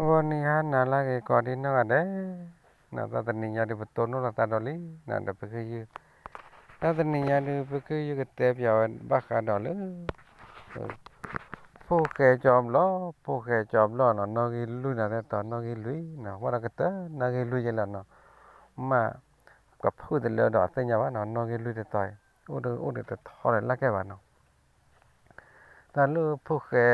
ဂီၤနံၤဟါနၤလၢအဂ့ၤကိးဒံနီၢ်ဂၤဒဲး, တၢ်တနံၤညါဒုးပတိၢ်နီၣ်လိာ်သးဒီးလံ, ဒီးပက, တၢ်တနံၤညါဒုး ပကယုၢ်ကတဲပၠးဝဲဘၣ်ဃးဒီးလၢ ဖိၣ်ဃဲကၠီဘျီၣ်, ဖိၣ်ဃဲကၠီဘျီၣ်နီၤ, နီၣ်ဂံၢ်လွံၢ်နၤတဲတီၤ နီၣ်ဂံၢ်လွံၢ်နီၤ, ဝဲဒီးကတၢၢ်နီၣ်ဂံၢ်လွံၢ်ယဲလီၤနီၤ, မ့ၢ် ကဖုၣ်တလၢဒီးအသ့ၣ်ညါဘၣ်နီၤ, နီၣ်ဂံၢ်လွံၢ်တဲတီၤအံၤ အိၣ်ဒီးတထီဒီးလၢ်ကဲဘၣ်နီၤ. တၢ်လၢဖိၣ်ဃဲ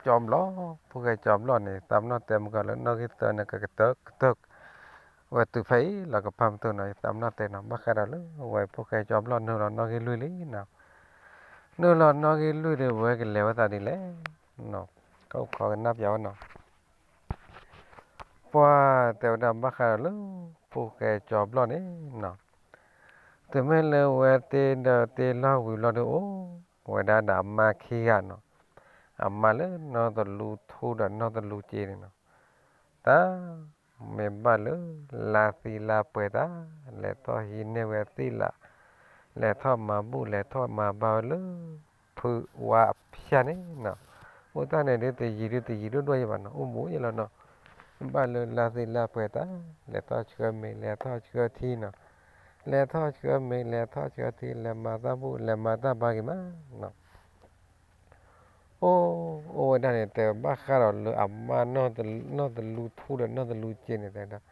ကၠီဘျီၣ်, ဖိၣ်ဃဲကၠီဘျီၣ်န့ၣ် သးပနီၣ်တဲမုၢ်ကီၢ်လၢနီၣ်ဂံၢ်သၢန့ၣ် ကကတၢၢ်ကတၢၢ် ဝဲတုၤဖဲအံၤလီၤကဖၣ်မုၢ်ထူၣ်နီၤ, သးပနီၣ်တဲနီၤ, ဘၣ်ဃးဒီးလၢဝဲဖိၣ်ဃဲကၠီဘျီၣ်နုာ်လီၤနီၣ်ဂံၢ်လွံၢ်လံနီၤ, နုာ်လီၤနီၣ်ဂံၢ်လွံၢ်ဒီး ဝဲကလဲၤဝဲသးဒ်လဲၣ်နီၤ, ကအိၣ်ခိးကနၣ်ပၠးဝဲနီၤ. ပှၤတဲဝဲဒၣ်ဘၣ်ဃးဒီးလၢ ဖိၣ်ဃဲကၠီဘျီၣ်န့ၣ်နီၤ, တုၤမ့ၢ်လၢဝဲတ့ဒီးတ့လီၢ်ဝံၤဘျီဒီး အိၣ်ဝဲဒၣ်ဒီးအမါခံဂၤနီၤ, အမါလၢနီၢ်တလူထူဒီးနီၢ်တလူစ့န့ၣ်နီၤ, တၢ်မ့ၢ်ဘၣ်လၢ လါသံလါပှဲၤတၢ် လဲၤထီၣ်ဟံးန့ၢ်ဝဲသ့ၣ်လး, လဲၤထီၣ်မၤဘူၣ် လဲၤထီၣ်မၤဘါဝဲလၢ ဖုဝါဖၠၣ်န့ၣ်နီၤ, အိၣ်တၢ်န့ၣ်ဒ်တယံၤဒ်တယံၤဒိၣ်ဒိၣ်ယဲဘၣ်နီၤ, အိၣ်မူယဲလီၤနီၤ, ဘၣ်လၢလါသံလါပှဲၤတၢ် လဲၤထီၣ်ဆှၢမ့ၤ လဲၤထီၣ်ဆှၢထံနီၤ, လဲၤထီၣ်ဆှၢမ့ၤ လဲၤထီၣ်ဆှၢထံ လဲၤမၤတၢ်ဘူၣ် လဲၤမၤတၢ်ဘါက့ၤမးနီၤ. အိၣ်, အိၣ်ဝဲဒၣ်န့ၣ် တဲဘၣ်ဃးဒီးလၢအမါနီၢ်တလူထူဒီးနီၢ်တလူစ့န့ၣ် တဲဒၣ်,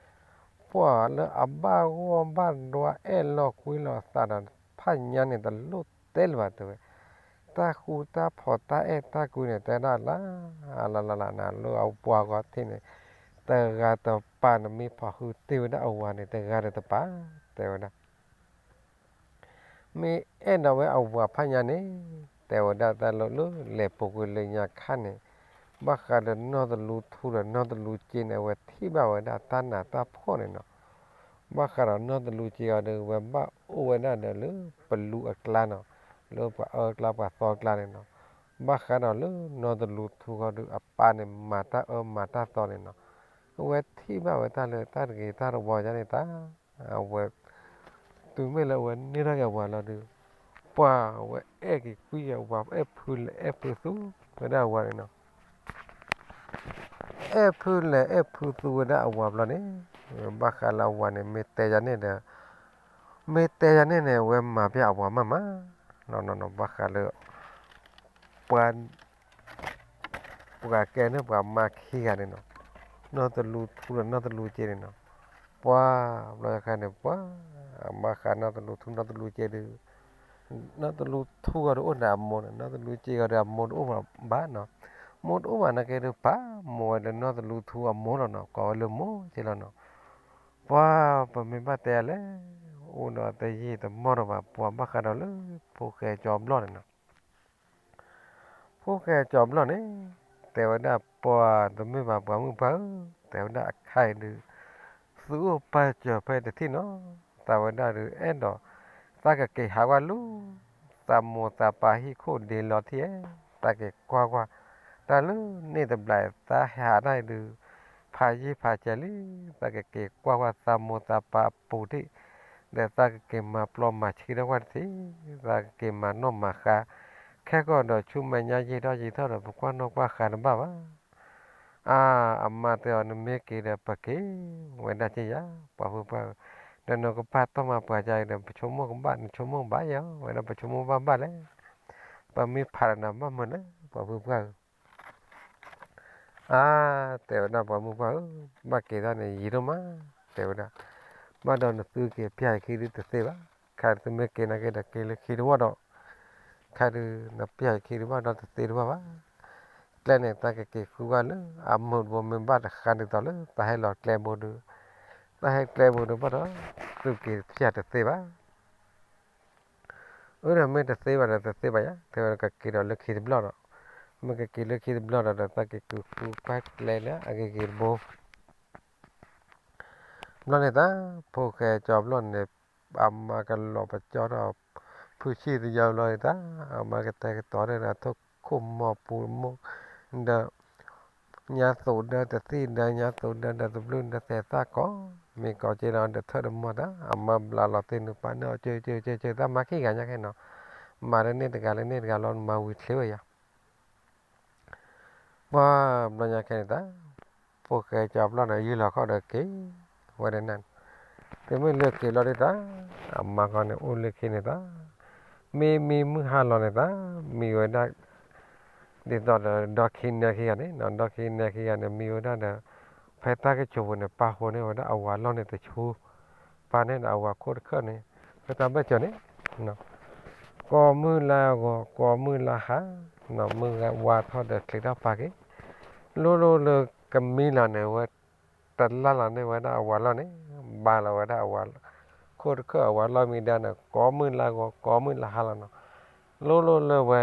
ပှၤလၢအဘၣ်ဂီၢ်ဘၣ်ဒွါအဲၣ်လီၤကွံလီၤသးဒီးဖးညါန့ၣ် တလိၣ်တဲလၢၤဘၣ်တဲဝဲ, တၢ်ဃူတၢ်ဖိးတၢ်အဲၣ်တၢ်ကွံန့ၣ် တဲဒၣ်လၢ လၢလၢလၢနၤလၢအပှၤဂီၢ်ထံးန့ၣ် တဂၤတပၤန့ၣ် မ့ၢ်ဖီၣ်ဃုတ့ၢ်ဝဲဒၣ်အဝၤန့ၣ် တဂၤဒီးတပၤ တဲဝဲဒၣ် မ့ၢ်အဲၣ်ဒိးဝဲအဝၤဖးညါန့ၣ် တဲဝဲဒၣ်တၢ်လၢလၢလဲၤပူၤကွံာ်လၢညါခါန့ၣ် ဘၣ်ဃးဒီးနီၢ်တလူထူဒီးနီၢ်တလူစ့န့ၣ် အဝဲထံၣ်ဘၣ်ဝဲဒၣ်တၢ်နးတၢ်ဖှီၣ်န့ၣ်နီၤ, ဘၣ်ဃးဒီးနီၢ်တလူစ့အီၤဒီး ဝဲဘၣ်အိၣ်ဝဲဒၣ်ဒီးလၢပလူအကျါနီၤ, လၢပှၤအၢကျါပှၤသီကျါန့ၣ်နီၤ, ဘၣ်ဃးဒီးလၢနီၢ်တလူထူဃီဒီးအပၢ်န့ၣ် မၤတၢ်အၢမၤတၢ်သီန့ၣ်နီၤ, အဝဲထံၣ်ဘၣ်ဝဲတၢ်လၢတၢ်တဂ့ၤတၢ်တဝီညါန့ၣ်တၢ် အဝဲ တုၤမ့ၢ်လၢအဝဲန့ၢ်ထီၣ်က့ၤအဝၤလီၤဒီး ပှၤဝဲအဲၣ်က့ၤကွံအဝၤ အဲၣ်ဖုလဲၤအဲၣ်ဖုသူဝဲဒၣ်အဝၤန့ၣ်နီၤ, အဲၣ်ဖုလဲၤအဲၣ်ဖုသူဝဲဒၣ်အဝၤဘျီန့ၣ် ဘၣ်ဃးလၢအဝၤန့ၣ် မ့ၢ်တဲယၤန့ၣ်ဒီး မ့ၢ်တဲယၤန့ၣ်န့ၣ် အဝဲမၤပျၢ်အဝၤမးမး နီၤနီၤနီၤ ဘၣ်ဃးလၢ ပှၤ ပှၤကဲန့ၣ်ပှၤမါခံဂၤန့ၣ်နီၤ, နီၢ်တလူထူဒီးနီၢ်တလူစ့န့ၣ်နီၤ, ပှၤ ဘျီယခါန့ၣ် ပှၤ အမါဃးနီၢ်တလူထူနီၢ်တလူစ့ဒီး နီၢ်တလူထူဂီၤဒီးအိၣ်ဒီးအမိၢ်နီၤ, နီၢ်တလူစ့ဂီၤဒီးအမိၢ်တအိၣ်ဘၣ်နီၤ, မိၢ်တအိၣ်ဘၣ်နာ်က့ဒီး ပာ်မိၢ်ဝဲလၢနီၢ်တလူထူအမိၢ်လီၤနီၤ, ကိးဝဲလၢမိၢ်က့လီၤနီၤ, ပှၤ ပမ့ၢ်ဘၣ်တဲလဲၣ်, အိၣ်ဒီးတယံာ်တမီၢ်ဒီးဘၣ် ပှၤဘၣ်ဃးဒီးလၢ ဖိၣ်ဃဲကၠီဘျီၣ်န့ၣ်နီၤ ဖိၣ်ဃဲကၠီဘျီၣ်န့ၣ် တဲဝဲဒၣ်ပှၤတမ့ၢ်ဘၣ်ပှၤမုၣ်ပှၢ်ဧၢ, တဲဝဲဒၣ်အခါအံၤဒုး သုအိၣ်ပာ်စၢၤဖဲတထံၣ်နီၤ, သးဝဲဒၣ်ဒုးအဲၣ်ဒိး သးကက့ၤဟးကွၢ်လၢ သးမိၢ်သးပၢ်ဟံၣ်ခိၣ်ဒ့လီၤထံဧၢ, သးက့ၤကွၢ်ကွၢ်, တၢ်လၢန့ၣ်တဘျီသးဟဲဟးတၢ်အံၤဒုး ဖးယံာ်ဖးစဲၤလံ, သးကက့ၤကွၢ်ကွၢ်သးမိၢ်သးပၢ်အပူၤထံး, ဒီးသးကက့ၤမၤပျီမၤဆှံထီၣ်ကွၢ်တထံး, သးကက့ၤမၤနီၣ်မၤဃါ, ခဲကီၢ်ဒီးဆူမဲာ်ညါယံာ်ထီၣ်ယံာ်ထီၣ်ဒီး ပကွၢ်နီၣ်ကွၢ်ဃါတဘၣ်ဘၣ်. အါ, အမါတဲအီၤ နမ့ၢ်က့ၤဒီးပက့ၤဝဲဒၣ်က့ယၤ, ပှၤဖုပှၢ်ဧၢ, ဒီးနကပာ်တီၢ်မၤပှၤကါအံၤဒီး ပဆိကမိၣ်ကဘၣ် နဆိကမိၣ်ကဘၣ်ယၤ, ဝဲဒၣ်ပဆိကမိၣ်ဘၣ်ဘၣ်လဲၣ်, ပမ့ၢ်ဖးဒီးနၤဘၣ်မုာ်လဲၣ် ပှၤဖုပှၢ်ဧၢ. အါ, တဲဝဲဒၣ်ပှၤမုၣ်ပှၢ်ဧၢ, ဘၣ်က့ၤတၢ်န့ၣ်ယံာ်ဒိၣ်မး, တဲဝဲဒၣ်, ဘၣ်ဒီးနသုက့ၤပျၢ်ယခံဒုးတသ့ဘၣ်, ခါသုမ့ၢ်က့ၤနာ်က့ဒီးက့ၤလၢခံတဝီဒီး, ခါဒုးနပျၢ်ယခံတဝီဒီးတသ့တဝီဘၣ်, ကျဲန့ၣ်တၢ်ကက့ၤဃုဘၣ်လၢ အမုၢ်တဘိမ့ၢ်ဘၣ်တဃါဒ်သိးလၢ တၢ်ဟဲလီၤကျဲဘိဒုး, တၢ်ဟဲကျဲဘိဒုးဘၣ်ဒီး, သုက့ၤပျၢ်တသ့ဘၣ်. အၢ ဒီးမ့ၢ်တသ့ဘၣ်ဒီးတသ့ဘၣ်ယၤ, တဲဝဲဒၣ်ကက့ၤဒီးလၢခံတဘျီဒီး, မ့ၢ်ကက့ၤလၢခံတဘျီဒီး ဒီးတၢ်က့ၤက့ၤဃုကွၢ်ကျဲလၢအဂ့ၤဂ့ၤတဘိ ဘျီန့ၣ်တၢ်, ဖိၣ်ဃဲကၠီဘျီၣ်န့ၣ်, အမါကလီၤပကၠီထီၣ်, ဖုဆံၣ်တယီဘျီန့ၣ်တၢ်, အမါကတဲာ်ကတီၤဒီးထိၣ်ခိၣ်မီၤပူၤမိၢ်, ဒီး ညါသိးဒၢတသံၣ်ဒၢ ညါသိးဒၢဒီးတဘျုးဒီးသဲးသၣ်ကီး, မ့ၢ်ကီးက့လီၤဒီးထၢၣ်တမီၢ်တၢ်, အမါဘျးလီၤသ့ၣ်နုာ်ပာ်န့ၢ်အီၤ ကၢကၢကၢကၢ တၢ်မၤခံဂၤညါခဲနီၤ, မၤလၢန့ၣ်တဂၤလၢန့ၣ်တဂၤလီၤ နမၤဝံၤချ့ဝဲယၤ ပှၤဘျီညါခဲန့ၣ်တၢ်, ဖိၣ်ဃဲကၠီၤပျီၢ်န့ၣ် ယုၢ်လီၤခီၣ်ဒီးက့ၤဝဲဒၣ်န့ၣ်, တုၤမ့ၢ်လၢက့ၤလီၤဒ်တၢ်, အမါဃီန့ၣ် အိၣ်လၢခံန့ၣ်တၢ်, မ့မ့ၢ်မုၢ်ဟါလီၤန့ၣ်တၢ်, မံဝဲဒၣ် ဒ်သိးဒီး ဒီခံနဲခံဂၤန့ၣ်, ဒီခံနဲခံဂၤန့ၣ် မံဝဲဒၣ်ဒီး ဖဲတၢ်ကဆိးပူၤန့ၣ် ပာ်ဃုာ်န့ၢ်ဝဲဒၣ်အဝၤလီၢ်န့ၣ်တဆူ, ပာ်န့ၢ်ဒီးအဝၤခိၣ်တခၢၣ်န့ၣ်, ဖဲတၢ်ဘၢၣ်စၢၤန့ၣ်, ကိးမုၢ်လၢဂီၤ ကိးမုၢ်လၢဟါ, မုၢ်ဝါထီၣ်ဒီးချံးထီၣ်ပာ်က့ၤ, လိၣ်လိၣ်လၢကမံလီၤန့ၣ်ဝဲ, တလၢ်လီၤန့ၢ်ဝဲဒၣ်အဝၤလီၢ်န့ၣ်, ဘါလီၤဝဲဒၣ်အဝၤခိၣ်တခၢၣ်အဝၤလီၢ်မံဒါန့ၣ် ကိးမုၢ်လၢဂီၤ ကိးမုၢ်လၢဟါလီၤနီၤ, လိၣ်လိၣ်လၢဝဲ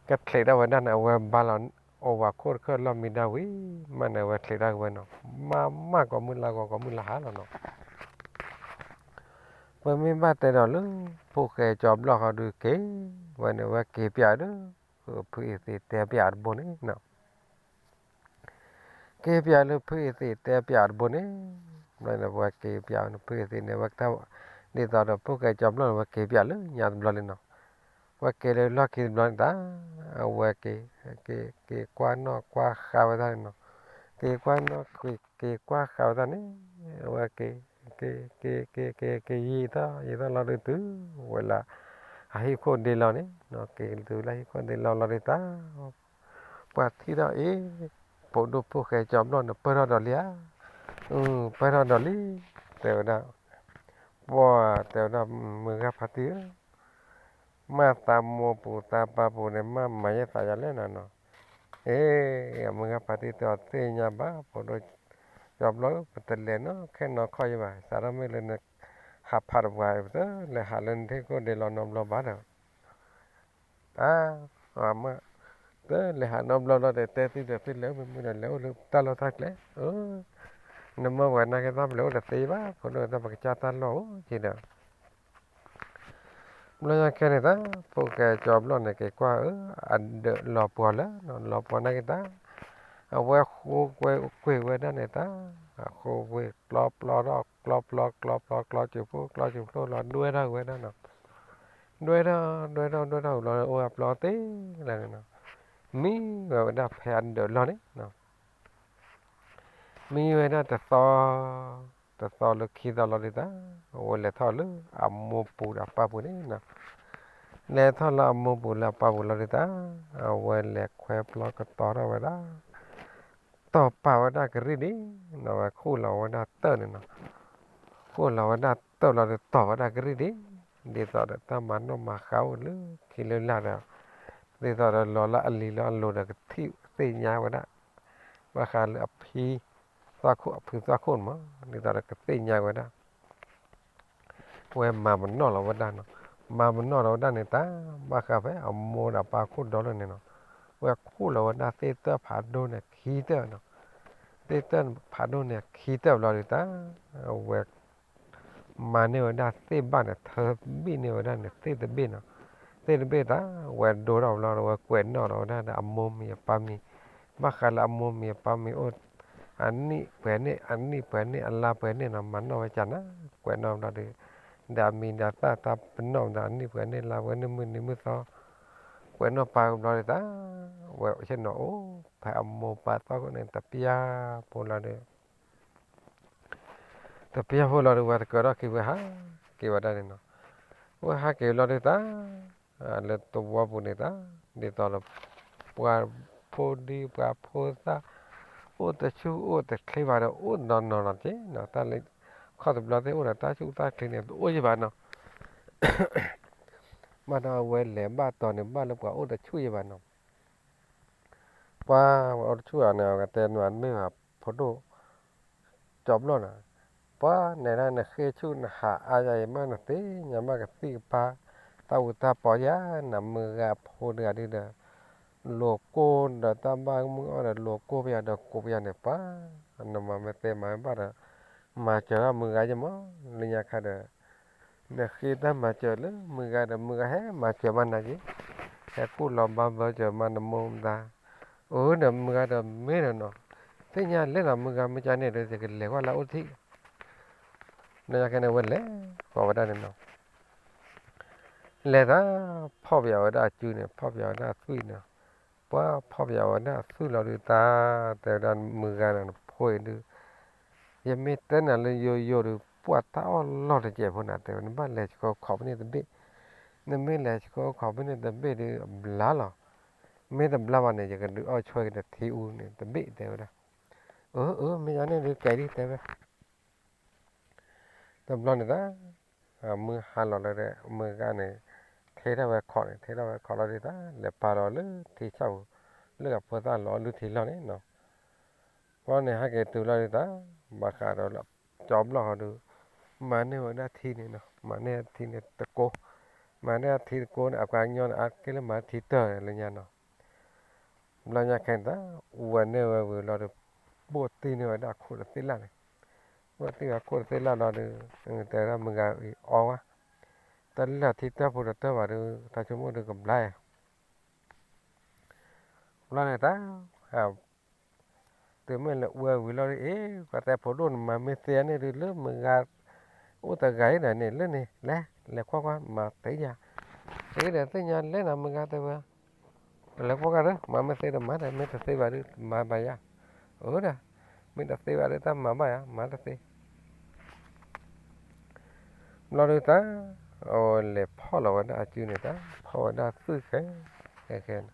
ကချံးထီၣ်ဝဲဒၣ်န့ၣ် အဝဲဘါလီၤအဝၤခိၣ်တခၢၣ်လီၢ်မံဒါဝံၤ, မ့ၢ်န့ၣ် အဝဲချံးထီၣ်က့ၤဝဲနီၤ, မ့ၢ်မးကိးမုၢ်လၢဂီၤ ကိးမုၢ်လၢဟါလီၤနီၤ. ပမ့ၢ်ဘၣ်တဲဒီးလၢ ဖိၣ်ဃဲကၠီၤဘျီၣ်ဃီဒုးက့ၤဝဲန့ၣ် ဝဲက့ၤပၠးဒီး ဖုအ့သ့တဲပၠးတဘိန့ၣ်နီၤ, က့ၤပၠးလၢဖုအ့သ့တဲပၠးတဘိန့ၣ်, ဘျီန့ၣ် ဝဲက့ၤပၠးဖုအ့သ့န့ၣ် ဝဲကထၢၣ်, ဒ်သိးဒီးဖိၣ်ဃဲကၠီၤဘျီၣ်န့ၣ် ဝဲက့ၤပၠးလၢညါတဘျီလံနီၤ, ဝဲက့ၤလၢလီၢ်ခံတဘျီန့ၣ်တၢ်, အဝဲက့ၤ, က့ၤကွၢ်နီၣ်ကွၢ်ဃါဝဲဒၣ်န့ၣ်နီၤ, က့ၤကွၢ်နီၣ်က့ၤကွၢ်ဃါဝဲဒၣ်န့ၣ်, အဝဲက့ၤ, က့ၤ, က့ၤ, က့ၤ, က့ၤ, က့ၤယံာ်ထီၣ်ယံာ်ထီၣ်လီၤဒုးတုၤဝဲလၢ အဟံၣ်ခိၣ်ဒ့လီၤန့ၣ်, က့ၤတုၤလၢဟံၣ်ခိၣ်ဒ့လီၤလီၤဒုးတၢ်, ပှၤထံၣ်ထီၣ်အ့ၣ်, ဖိဒိၣ်ဖိၣ်ဃဲကၠီၤဘျီၣ်န့ၣ် ပၢၢ်ထီၣ်ဒီးလံဧါ, ပၢၢ်ထီၣ်ဒီးလံ, တဲဝဲဒၣ်, ပှၤတဲဝဲဒၣ် မုၢ်ဂၤဖါတံၢ်ဧၢ, မ့ၢ်သးမိၢ်ပူၤသးပၢ်ပူၤန့ၣ် မ့ၢ်မၤယဲၢ်သးယၤလဲၣ်နီၤနီၤ, အ့ၣ်, မုၢ်ဂၤဖါတံၢ်တဲအီၤသ့ၣ်ညါဘၣ် ဖိဒိၣ်ကၠီၤဘျီၣ်ဧၢ, ပတလဲၤနီၢ်ခဲနီၢ်ခီၣ်ယံၤဘၣ်, စးထီၣ်မ့ၢ်လၢနဟးဖးတပှၤ ပတလဲၤဟးလၢနထံၣ်ခိၣ်ဒ့လီၤနီတဘျီဘၣ်ဒီး အါ, အမါ, တလဲၤဟးနီတဘျီဘျီဒီး တဲသုဒီးသုလဲၤအိၣ်မ့ၢ်မုၢ်ဒီး လဲၤအိၣ်လၢတၢ်လီၢ်တၢ်ကျဲ, နမၢပှၤနာ်က့ၤတၢ် ပလဲၤအိၣ်တသ့ဘၣ် ဖိဒိၣ်တၢ် ပကစၢ်တၢ်လီၢ်အိၣ်က့ၤဒီး, ဘျီညါခဲန့ၣ်တၢ် ဖိၣ်ဃဲကၠီၤဘျီၣ်န့ၣ် က့ၤကွၢ်အၢ အဒၢးလီၤပှီၤလၢ လီၤပှီၤနာ်က့ၤတၢ်, အဝဲဃိကွဲကွံာ်ဝဲဒၣ်န့ၣ်တၢ်, အဃိကွံာ်ကျီပျီထီၣ် ကျီပျီ ကျီပျီ ကျီစူၤဖှိၣ် ကျီစူၤဖှိၣ်လီၤ ဒွဲထီၣ်ဝဲဒၣ်နီၤ, ဒွဲထီၣ် ဒွဲထီၣ် ဒွဲထီၣ်ဘျီ အိၣ်အပျီသ့လၢန့ၣ်နီၤ, မံဝဲဝဲဒၣ်ဖဲအဒၢးလီၢ်န့ၣ်နီၤ, မံဝဲဒၣ်တသီ, တသီလၢခံသီလီၤဒုးတၢ်, အဝဲလဲၤထီၣ်လၢအမိၢ်ပူၤဒီးအပၢ်ပူၤန့ၣ်နီၤ, လဲၤထီၣ်လၢအမိၢ်ပူၤလၢအပၢ်ပူၤလီၤဒုးတၢ်, အဝဲလဲၤခွဲပျီကတီၤထီၣ်ဝဲဒၣ် တီၢ်ပာ်ဝဲဒၣ်ကရံၣ်ဒံး, အဝဲခူၣ်လီၤဝဲဒၣ်တၢၢ်န့ၣ်နီၤ, ခူၣ်လီၤဝဲဒၣ်တၢၢ်လီၤဒီးတီၢ်ဝဲဒၣ်ကရံၣ်ဒံး, ဒ်သိးဒီးတၢ်မၤနီၣ်မၤဃါအိၣ်လၢခံလၢလာ်ဒီး, ဒ်သိးဒီးလီၤလၢအလံၤလၢအလိၤဒီးကထံၣ်သ့ၣ်ညါဝဲဒၣ်, ဘၣ်ဃးလၢအဖံ, သီခိၣ်အဖုသီခိၣ်န့ၣ်မး, ဒ်သိးဒီးကသ့ၣ်ညါဝဲဒၣ် ဝဲမၤပနီၣ်လီၤဝဲဒၣ်နီၤ, မၤပနီၣ်လီၤဝဲဒၣ်န့ၣ်တၢ်, ဘၣ်ဃးဖဲအမိၢ်ဒီးပၢ်ခိၣ်ဒီလၢန့ၣ်နီၤ, ဝဲခူၣ်လီၤဝဲဒၣ်သ့ၣ်တၢၢ်ဖးဒိၣ်န့ၣ်ခံတၢၢ်နီၤ, သ့ၣ်တၢၢ်ဖးဒိၣ်န့ၣ်ခံတၢၢ်ဘျီဒုးတၢ်, ဝဲ မၤန့ၢ်ဝဲဒၣ်သ့ၣ်ဘၣ်န့ၣ် ထၢဘံၣ်န့ၢ်ဝဲဒၣ်န့ၣ် သ့ၣ်တဘ့ၣ်နီၤ, သ့ၣ်တဘ့ၣ်တၢ်, ဝဲဒိထီၣ်ဘျီဒီး ဝဲကွဲးနီၣ်လီၤဝဲဒၣ်ဒီးအမိၢ်မံၤအပၢ်မံၤ, ဘၣ်ဃးလၢအမိၢ်မံၤအပၢ်မံၤအိၣ်, အနံၣ်ပှဲၤန့ၢ် အနံၣ်ပှဲၤန့ၢ် အလါပှဲၤန့ၢ်နီၤ, မၤနီၣ်ဝဲကၢ်နၤ, ကွဲးနီၣ်ဘျီဒီး, ဒီးအမံၤဒီးသၣ်တၢ်ပနီၣ်ဒီး အနံၣ်ပှဲၤန့ၢ် လါပှဲၤန့ၢ် မုၢ်နံၤမုၢ်သီ, ကွဲးနီၣ်ပာ်ကဘျီဒီးတၢ်, ဝဲဆ့ၣ်နီၤအိၣ်ဖဲအမိၢ်ပၢ်သီခိၣ်န့ၣ် တပျၢ်ဖိလီၤဒီး တပျၢ်ဖိလီၤဒီး ဝဲတကၢထီၣ်ခံ ဝဲဟးက့ၤဝဲဒၣ်န့ၣ်နီၤ, ဝဲဟးက့ၤလီၤဒုးတၢ်, လၢသဝီပူၤန့ၣ်တၢ်, ဒ်သိးဒီး ပှၤဖိဒံပှၤဖိသၣ်, အိၣ်တဆူၣ်အိၣ်တချ့ဘၣ်ဒီး အိၣ်နီၢ်နီၢ်နီၢ်က့နီၤ, တၢ်လၢ ခီၣ်တဘျီသ့ၣ်အိၣ်ဒီးတၢ်ဆူၣ်တၢ်ချ့န့ၣ် တအိၣ်ယံၤဘၣ်နီၤ, ဘၣ်ဒီးအဝဲလဲၤဘၣ်တီၤန့ၣ် ဘၣ်လၢပှၤအိၣ်တဆူၣ်ယံၤဘၣ်နီၤ ပှၤဝဲအိၣ်တဆူၣ်ဧါန့ၣ် အကတဲနမ့ၢ်ဘၣ်ဖိဒိၣ် ကၠီဘျီၣ်နီၤ, ပှၤနဲဒၣ်နဃ့ဆူၣ်နဟးအါယၤအံၤမး နသ့ၣ်ညါမးကသံၣ်ကပၤ တၢ်အူတၢ်ပီယၤ နမုၢ်ဂၤအဖိတဂၤဒ်ဒီး လိာ်ကိၢ်ဒီးတၢ်ဘၣ်မုၢ်အီၣ်ဒီး လိာ်ကိၢ်ပယၤဒီး ကိးပယၤန့ၣ် ပှၤ နမၤမ့ၢ်သ့မၤမ့ၢ်ဘၣ်ဒီး မၤစၢၤဒၣ်မုၢ်ဂၤယမး လၢညါခါဒီး နဃ့တၢ်မၤစၢၤလၢမုၢ်ဂၤဒီး မုၢ်ဂၤဟဲမၤစၢၤမးနၤက့ၤ, ဟဲခူၣ်လီၤဘၣ်ဘၢစၢၤမးနမိၢ်မတၤ, အၢဒီးမုၢ်ဂၤဒီးမ့ၢ်ဒီးနီၤ, သ့ၣ်ညါလဲၣ်ဒီးမုၢ်ဂၤမ့ၢ်ကန့ၣ်ဒီး ယကလဲၤကွၢ်လၢအအိၣ်တထံၣ်, လၢညါခါန့ၣ်ဝဲလဲၤဃီၤဝဲဒၣ်န့ၣ်နီၤ, လဲၤတၢ် ဖီၣ်ပယီၤဝဲဒၣ်အစုန့ၣ် ဖီၣ်ပယီၤဝဲဒၣ်အသွံၣ်န့ၣ်, ပ ပှၤဖီၣ်ပယီၤဝဲဒၣ်အသွံၣ်လီၤဒုးတၢ်, တဲဝဲဒၣ်မုၢ်ဂၤန့ၣ် နဖိအံၤဒုး ယမ့ၢ်တဲနၤလၢယိယိဒုး ပှၢ်တၢ်အီၣ်လီၢ်တစဲးဖိန့ၣ် တဲဝဲ နဘၣ်လဲၤဆှၢခီၣ်ဖဲန့ၣ်တဘ့ၣ်, နမ့ၢ်လဲၤဆှၢခီၣ်ဖဲန့ၣ်တဘ့ၣ်ဒုး အဘျါလီၤ, မ့ၢ်တဘျါဘၣ်န့ၣ် ယကဒုးအီၣ်ဆွဲက့ၤတထံအူန့ၣ်တဘ့ၣ် တဲဝဲဒၣ်. အၢ အၢ မ့ၢ်ယၤန့ၣ်ဒုးကဲဒ်တဲဝဲ တဘျီန့ၣ်တၢ် မုၢ်ဟါလီၤလၢ မုၢ်ဂၤန့ၣ် ထ့ထီၣ်ဝဲခီၣ်န့ၣ် ထ့ထီၣ်ဝဲခီၣ်လီၤဒုးတၢ် လဲၤပာ်လီၤလၢထံဆၣ်ပူၤ လၢအဖိသၣ်လီၤအီၣ်လုၢ်ထံလီၢ်န့ၣ်နီၤ. ဘျီန့ၣ် ဟဲက့ၤတုၤလီၤဒုးတၢ် ဘၣ်ဃးဒီး ကၠီဘျီၣ်ဃီဒုး မၤန့ၢ်ဝဲဒၣ်ထံန့ၣ်နီၤ မၤန့ၢ်ထံန့ၣ်တကိး, မၤန့ၢ်ထံတကိးန့ၣ် အပှၤကညီန့ၣ် အါတက့ၢ်လၢမၤထံတၢၢ်လၢညါနီၤ. ဘျီညါခဲန့ၣ်တၢ် ဝဲန့ၢ်ဝဲဝံၤလီၤဒီး ဘိၣ်တံၢ်န့ၢ်ဝဲဒၣ်ခိၣ်တသ့ၣ်လၢ်န့ၣ်, ဘိၣ်တံၢ်ဝဲခိၣ်တသ့ၣ်လၢ်လီၤဒီး တဲဝဲဒၣ်မုၢ်ဂၤအံၤအီဝဲ, တၢ်လၢထံတၢၢ်ဖိတတၢၢ်ဘၣ်ဒီး တၢ်ဆိကမိၣ်ဒုးကဘျါ ဘျီန့ၣ်တၢ် တုၤမ့ၢ်လၢဝဲဝံၤလီၤဒုး အ့ ပှၤတဲဖိဒိၣ်န့ၣ် မၤမ့ၢ်သ့န့ၣ်ဒုး လၢမုၢ်ဂၤ အိၣ်တဂၤအံၤဒီးန့ၣ် လၢန့ၣ် လဲၤ လဲၤကွၢ်ကွၢ် မၤသ့ယၤ, သ့ဒီးသ့ၣ်ညါလဲၣ်နၤ မုၢ်ဂၤတဲဝဲ, လဲၤကွၢ်ကွၢ်ဒီး မၤမ့ၢ်သ့ဒီးမၤဒီး မ့ၢ်တသ့ဘၣ်ဒုး မၤဘၣ်ယၤ, အၢဒီး မ့ၢ်တသ့ဘၣ်ဒုး တၢ်မၤဘၣ်ယၤ မၤတသ့ ဘျီဒုးတၢ် အဝဲလဲၤဖီၣ်လီၤဝဲဒၣ်အစုန့ၣ်တၢ် ဖီၣ်ဝဲဒၣ်သွံၣ်ဃဲ ဃဲဃဲန့ၣ်,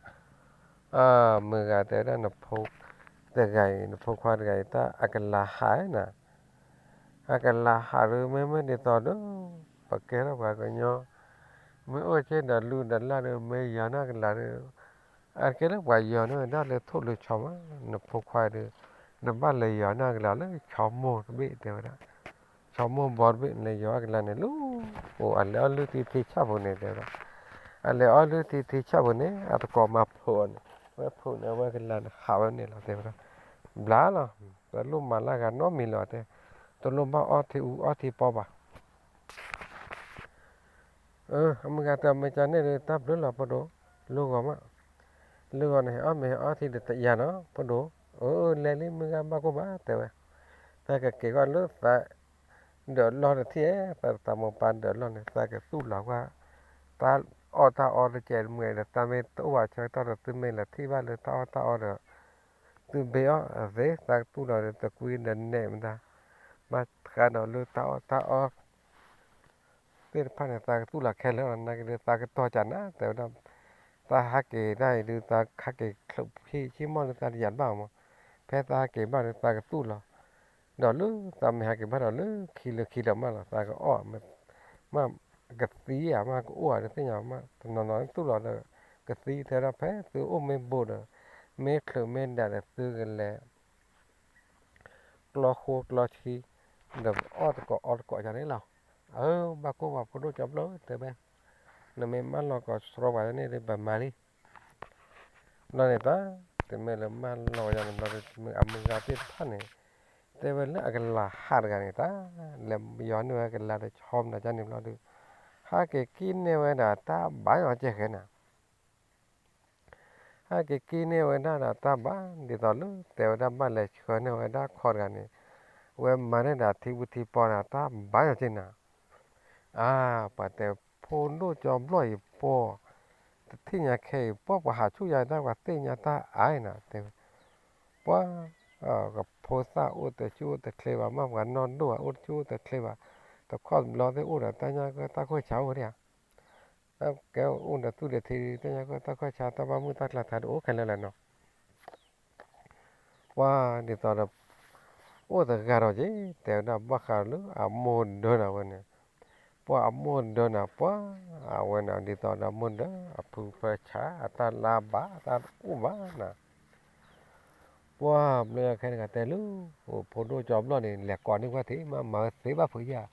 အၢ မုၢ်ဂၤတဲဝဲဒၣ်နဖိတဂၤအံၤ နဖိခွါတဂၤအံၤ တၢ်အကလၤဟးနၤ, အကလၤဟးဒုး မ့မ့ၢ်ဒ်သိးဒီး ပကဲထီၣ်ပှၤကညီ မ့ၢ်အိၣ်က့ၤဒီးလုၢ်ဒီးလၢ်ဒီး မ့ၢ်ယီၤန့ၢ်အကလၤဒီး အကဲလၢပှၤယီၤန့ၢ်ဝဲဒၣ်လၢထိၣ်လၢဆီမး နဖိခွါဒုး နဘၣ်လဲၤယီၤန့ၢ်အကလၤလၢဆီမိၢ်တဘ့ၣ်တဲဝဲဒၣ်, ဆီမိၢ်ဘီတဘ့ၣ် လဲၤယီၤအကလၤန့ၣ်လီၤ, အိၣ် အလဲၤအီၣ်လုၢ်ထံထံဆၣ်ပူၤန့ၣ်တဲဝဲဒၣ်, အလဲၤအီၣ်လုၢ်ထံထံဆၣ်ပူၤန့ၣ် အသကိးမၤဖုးအီၤန့ၣ် ဝဲဖုးန့ၣ် အဝဲကလၤန့ၣ်ဟးဝဲန့ၣ်လီၤတဲဝဲဒၣ်, ဘျါလီၤ, တလိၣ်မၤလၢဂၤနီတမံၤလၢၤတဲ, တလိၣ်ဘၣ်အီထံအူအီထံပီဘၣ် အၢ အမုၢ်ဂၤတဲအီၤ မ့ၢ်ကန့ၣ်ဒီး တၢ်ဘျုးလီၤဖိဒိၣ်, လၢဂီၤမး, လၢဂီၤန့ၣ် ဟဲအီၣ်မ့ၤဟဲအီထံဒီးတယၤနီၤ ဖိဒိၣ်, အၢ လဲၤလံ မုၢ်ဂၤဘၣ်ကိၢ်ဘၣ်တဲဝဲ, သးကက့ၤကွၢ်လၢသး ဒၢးလီၢ်တထံၣ်, သးတသးမိၢ်ပၢ်ဒၢးလီၢ်န့ၣ် သးကသူၣ်လီၤကွၢ်, တၢ်အီၣ်တၢ်အီတကဲးတမှဲၤဒီး သးမ့ၢ်တအိၣ်ဘၣ်ဆၢကတီၢ်ဒီး သုမ့ၢ်လဲၤထံၣ်ဘၣ်လၢတၢ်အီၣ်တၢ်အီဒီး သုဘ့အီၣ်သ့, သးကသူၣ်လီၤဒီး တကွံဒီးနဲၣ်မတၤ, ဘၣ်ဃးဒီးလၢတၢ်အီၣ်တၢ်အီ သ့ၣ်တဖၣ်န့ၣ် သးကသူၣ်လီၤခဲလၢာ်လီၤ, နာ်က့ဒီး သးကတီၢ်ကနၤ တဲဝဲဒၣ်, သးဟးက့ၤတၢ်အံၤဒုး သးဟးက့ၤချုးဖံဆံမီၢ်လၢသးတယၤတဘၣ်မး, ဖဲသးဟးက့ၤဘၣ်ဒီး သးကသူၣ်လီၤ, ဒီးလၢသးမ့ၢ်ဟးက့ၤဘၣ်ဒီး လၢခံလၢခံဒီးမးလီၤ သးကအီၣ်, မ့ၢ်ကသံဧါ မ့ၢ်ကအိၣ်ဧါ တသ့ၣ်ညါဘၣ်, တနီၤနီၤသူၣ်လီၤဒီး ကသံ တဲဝဲဒၣ် ဖဲသုအိၣ်မ့ၢ်ဘူးဒီး မ့ၢ်ချုးမ့ၢ်ဒၣ်ဒီး သုကလဲၤ ကျီဃိကျီဆံ ဒီးအီၣ်သကိးအီသကိးယၤန့ၣ်လီၤ. အၢ ဘၣ်ကိၢ်ဘၣ် ဖိဒိၣ်ကၠီဘျီၣ် တဲဝဲ, နမ့ၢ်မၢလီၤကီးစရီပှၤန့ၣ်ဒီး ပမၤလံ. ဘျီန့ၣ်တၢ် တမ့ၢ်လၢမၢလီၤယၤန့ၣ်ဘျီဒီး မ့ၢ်အမုၢ်ဂၤသ့ၣ်တဖၣ်န့ၣ် တဲဝဲလၢအကလၤဟးတဂၤန့ၣ်တၢ် လဲၤယီၤန့ၢ်ဝဲကလၤဒီး ဆီမနၤကန့ၣ်ဘျီဒီး ဟဲက့ၤကံၣ်န့ၢ်ဝဲဒၣ်တၢ်ဘါယီၤကဲဃဲနၤ ဟဲက့ၤကံၣ်န့ၢ်ဝဲဒၣ်ဒီးတၢ်ဘါ ဒ်သိးလၢတဲဝဲဒၣ်ဘၣ်လဲၤဆှၢန့ၢ်ဝဲဒၣ်ခီတဂၤန့ၣ် ဝဲမၤန့ၢ်ဒၣ်ထံပူၤထံပီဒီးတၢ်ဘါယီၤက့နၤ. အါ ပှၤတဲဖိဒိၣ်ကၠီဘျီၣ်အံၤပှၤ တထံၣ်ညါခဲအံၤ ပှၤပှၤဟးဆူၣ်ယါတၢ် ပှၤသ့ၣ်ညါတၢ်အါအံၤနၤ တဲဝဲ ပှၤ ကဖိသၣ်အိၣ်တဆူၣ်အိၣ်တချ့ဘၣ် မ့ၢ်ပှၤနီၢ်ဒိၣ်ဘၣ် အိၣ်တဆူၣ်အိၣ်တချ့ဘၣ် တခီတဘျီသ့ၣ်အိၣ်ဒီးတၢ်ညၣ်ကတၢၢ်တၢ်ခိၣ်ဆါအိၣ်ဒံးဧါ တၢ်ကဲအိၣ်ဒီးသူၣ်ဒီးထံ တၢ်ညၣ်ကတၢၢ်တၢ်ခိၣ်ဆါ တၢ်ဘၣ်မုၢ်တၢ်ကျါထါတအိၣ်ခဲလၢာ်လၢၤနီၤ. ပှၤဒ်သိးဒီး အိၣ်တဂၤဒီးက့ၤ တဲဝဲဒၣ်ဘၣ်ဃးလၢအမိၢ်ဒၢနၤဝဲန့ၣ်, ပှၤအမိၢ်ဒၢနၤ ပှၤ အဝဲန့ၣ်ဒ်သိးဒီးမိၢ်ဒၢ အဖုဖၢဆါ အတၢ်လါဘၣ် အတၢ်အိၣ်ဘၣ်နၤ ပှၤဘျီယၤခဲတဂၤတဲလၢ ဖိဒိၣ်ကၠီဘျီၣ်န့ၣ် လဲၤကိးန့ၢ်ကွၢ်ထံ မ့ၢ်မၤဝဲသ့ဘၣ်ဖုးယၤ,